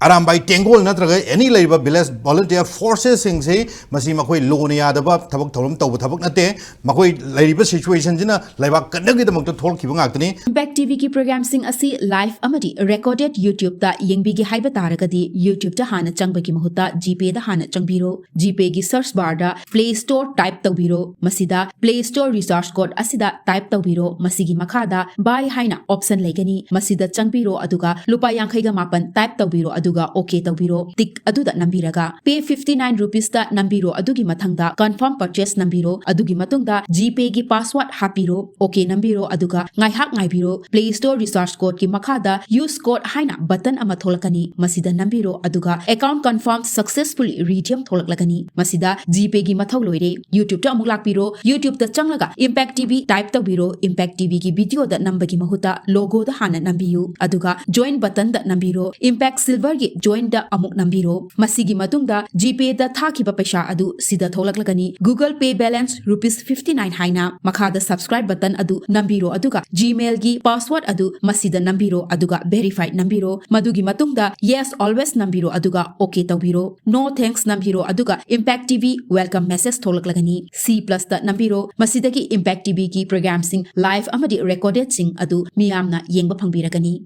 ꯑꯔꯥꯝꯕꯥꯏ ꯇꯦꯡꯒꯣꯜ ꯅꯠꯇ꯭ꯔꯒ ꯑꯦꯅꯤ ꯂꯩꯔꯤꯕ ꯚꯤꯂꯦꯖ ꯚꯣꯂꯨꯟꯇꯤꯌꯔ ꯐꯣꯔꯁꯦꯁꯁꯤꯡꯁꯤ, ꯃꯁꯤ ꯃꯈꯣꯏ ꯂꯣꯅ ꯌꯥꯗꯕ ꯊꯕꯛ ꯊꯧꯔꯝ ꯇꯧꯕ ꯊꯕꯛ ꯅꯠꯇꯦ꯫ ꯃꯈꯣꯏ ꯂꯩꯔꯤꯕ ꯁꯤꯆꯨꯋꯦꯁꯟꯁꯤꯅ ꯂꯩꯕꯥꯛ ꯀꯟꯅꯕꯒꯤꯗꯃꯛꯇ ꯊꯣꯛꯂꯛꯈꯤꯕ ꯉꯥꯛꯇꯅꯤ꯫ Impact ꯇꯤꯚꯤꯒꯤ ꯄ꯭ꯔꯣꯒ꯭ꯔꯥꯝꯁꯤꯡ ꯑꯁꯤ ꯂꯥꯏꯚ ꯑꯃꯗꯤ ꯔꯦꯀꯣꯔꯗꯦꯗ YouTube ꯇ ꯌꯦꯡꯕꯤꯒꯦ ꯍꯥꯏꯕ ꯇꯥꯔꯒꯗꯤ, YouTube ꯇ ꯍꯥꯟꯅ ꯆꯪꯕꯒꯤ ꯃꯍꯨꯠꯇ ꯖꯤꯄꯦꯗ ꯍꯥꯟꯅ ꯆꯪꯕꯤꯔꯣ꯫ ꯖꯤꯄꯦꯒꯤ ꯁꯔꯆ ꯕꯥꯔꯗ Play Store ꯇꯥꯏꯞ ꯇꯧꯕꯤꯔꯣ꯫ ꯃꯁꯤꯗ Play Store ꯔꯤꯆꯥꯔꯖ ꯀꯣꯗ ꯑꯁꯤꯗ ꯇꯥꯏꯞ ꯇꯧꯕꯤꯔꯣ꯫ ꯃꯁꯤꯒꯤ ꯃꯈꯥꯗ ꯕꯥꯏ ꯍꯥꯏꯅ ꯑꯣꯞꯁꯟ ꯂꯩꯒꯅꯤ꯫ ꯃꯁꯤꯗ ꯆꯪꯕꯤꯔꯣ, ꯑꯗꯨꯒ ꯂꯨꯄꯥ ꯌꯥꯡꯈꯩꯒ ꯃꯥꯄꯟ ꯇꯥꯏꯞ ꯇꯧꯕꯤꯔꯣ, ꯑꯗꯨꯒ ꯑꯣꯀꯦ ꯇꯧꯕꯤꯔꯣ꯫ ꯇꯤꯛ ꯑꯗꯨꯗ ꯅꯝꯕꯤꯔꯒ Pay fifty nine rupees ꯇ ꯅꯝꯕꯤꯔꯣ꯫ ꯑꯗꯨꯒꯤ ꯃꯊꯪꯗ Confirm Purchase ꯅꯝꯕꯤꯔꯣ꯫ ꯑꯗꯨꯒꯤ ꯃꯇꯨꯡꯗ ꯖꯤꯄꯦꯒꯤ ꯄꯥꯁꯋꯥꯔꯗ ꯍꯥꯞꯄꯤꯔꯣ꯫ ꯑꯣꯀꯦ ꯅꯝꯕꯤꯔꯣ, ꯑꯗꯨꯒ ꯉꯥꯏꯍꯥꯛ ꯉꯥꯏꯕꯤꯔꯣ꯫ Play Store ꯔꯤꯆꯥꯔꯖ ꯀꯣꯗꯀꯤ ꯃꯈꯥꯗ Use Code ꯍꯥꯏꯅ ꯕꯇꯟ ꯑꯃ ꯊꯣꯛꯂꯛꯀꯅꯤ꯫ ꯃꯁꯤꯗ ꯅꯝꯕꯤꯔꯣ, ꯑꯗꯨꯒ Account Confirm Successfully Redeem ꯊꯣꯛꯂꯛꯂꯒꯅꯤ꯫ ꯃꯁꯤꯗ ꯖꯤꯄꯦꯒꯤ ꯃꯊꯧ ꯂꯣꯏꯔꯦ꯫ YouTube ꯇ ꯑꯃꯨꯛ ꯂꯥꯛꯄꯤꯔꯣ꯫ YouTube ꯇ ꯆꯪꯂꯒ Impact ꯇꯤꯚꯤ ꯇꯥꯏꯞ ꯇꯧꯕꯤꯔꯣ꯫ Impact ꯇꯤꯚꯤꯒꯤ ꯚꯤꯗꯤꯑꯣꯗ ꯅꯝꯕꯒꯤ ꯃꯍꯨꯠꯇ ꯂꯣꯒꯣꯗ ꯍꯥꯟꯅ ꯅꯝꯕꯤꯌꯨ, ꯑꯗꯨꯒ ꯖꯣꯏꯟ ꯕꯇꯟꯗ ꯅꯝꯕꯤꯔꯣ꯫ Impact Silver ꯒꯤ ꯖꯣꯏꯟꯗ ꯑꯃꯨꯛ ꯅꯝꯕꯤꯔꯣ꯫ ꯃꯁꯤꯒꯤ ꯃꯇꯨꯡꯗ ꯖꯤꯄꯦꯗ ꯊꯥꯈꯤꯕ ꯄꯩꯁꯥ ꯑꯗꯨ ꯁꯤꯗ ꯊꯣꯛꯂꯛꯂꯒꯅꯤ꯫ Google Pay balance rupees fifty nine ꯍꯥꯏꯅ꯫ ꯃꯈꯥꯗ Subscribe ꯕꯇꯟ ꯑꯗꯨ ꯅꯝꯕꯤꯔꯣ, ꯑꯗꯨꯒ ꯖꯤꯃꯦꯜꯒꯤ ꯄꯥꯁꯋꯥꯔꯗ ꯑꯗꯨ ꯃꯁꯤꯗ ꯅꯝꯕꯤꯔꯣ, ꯑꯗꯨꯒ Verify ꯅꯝꯕꯤꯔꯣ꯫ ꯃꯗꯨꯒꯤ ꯃꯇꯨꯡꯗ Yes Always ꯅꯝꯕꯤꯔꯣ, ꯑꯗꯨꯒ ꯑꯣꯀꯦ ꯇꯧꯕꯤꯔꯣ꯫ No Thanks ꯅꯝꯕꯤꯔꯣ, ꯑꯗꯨꯒ Impact ꯇꯤꯚꯤ welcome message ꯊꯣꯛꯂꯛꯂꯒꯅꯤ꯫ ꯁꯤ ꯄ꯭ꯂꯁꯇ ꯅꯝꯕꯤꯔꯣ꯫ ꯃꯁꯤꯗꯒꯤ Impact ꯇꯤꯚꯤꯒꯤ ꯄ꯭ꯔꯣꯒ꯭ꯔꯥꯝꯁꯤꯡ, ꯂꯥꯏꯚ ꯑꯃꯗꯤ ꯔꯦꯀꯣꯔꯗꯦꯗꯁꯤꯡ ꯑꯗꯨ ꯃꯤꯌꯥꯝꯅ ꯌꯦꯡꯕ ꯐꯪꯕꯤꯔꯒꯅꯤ꯫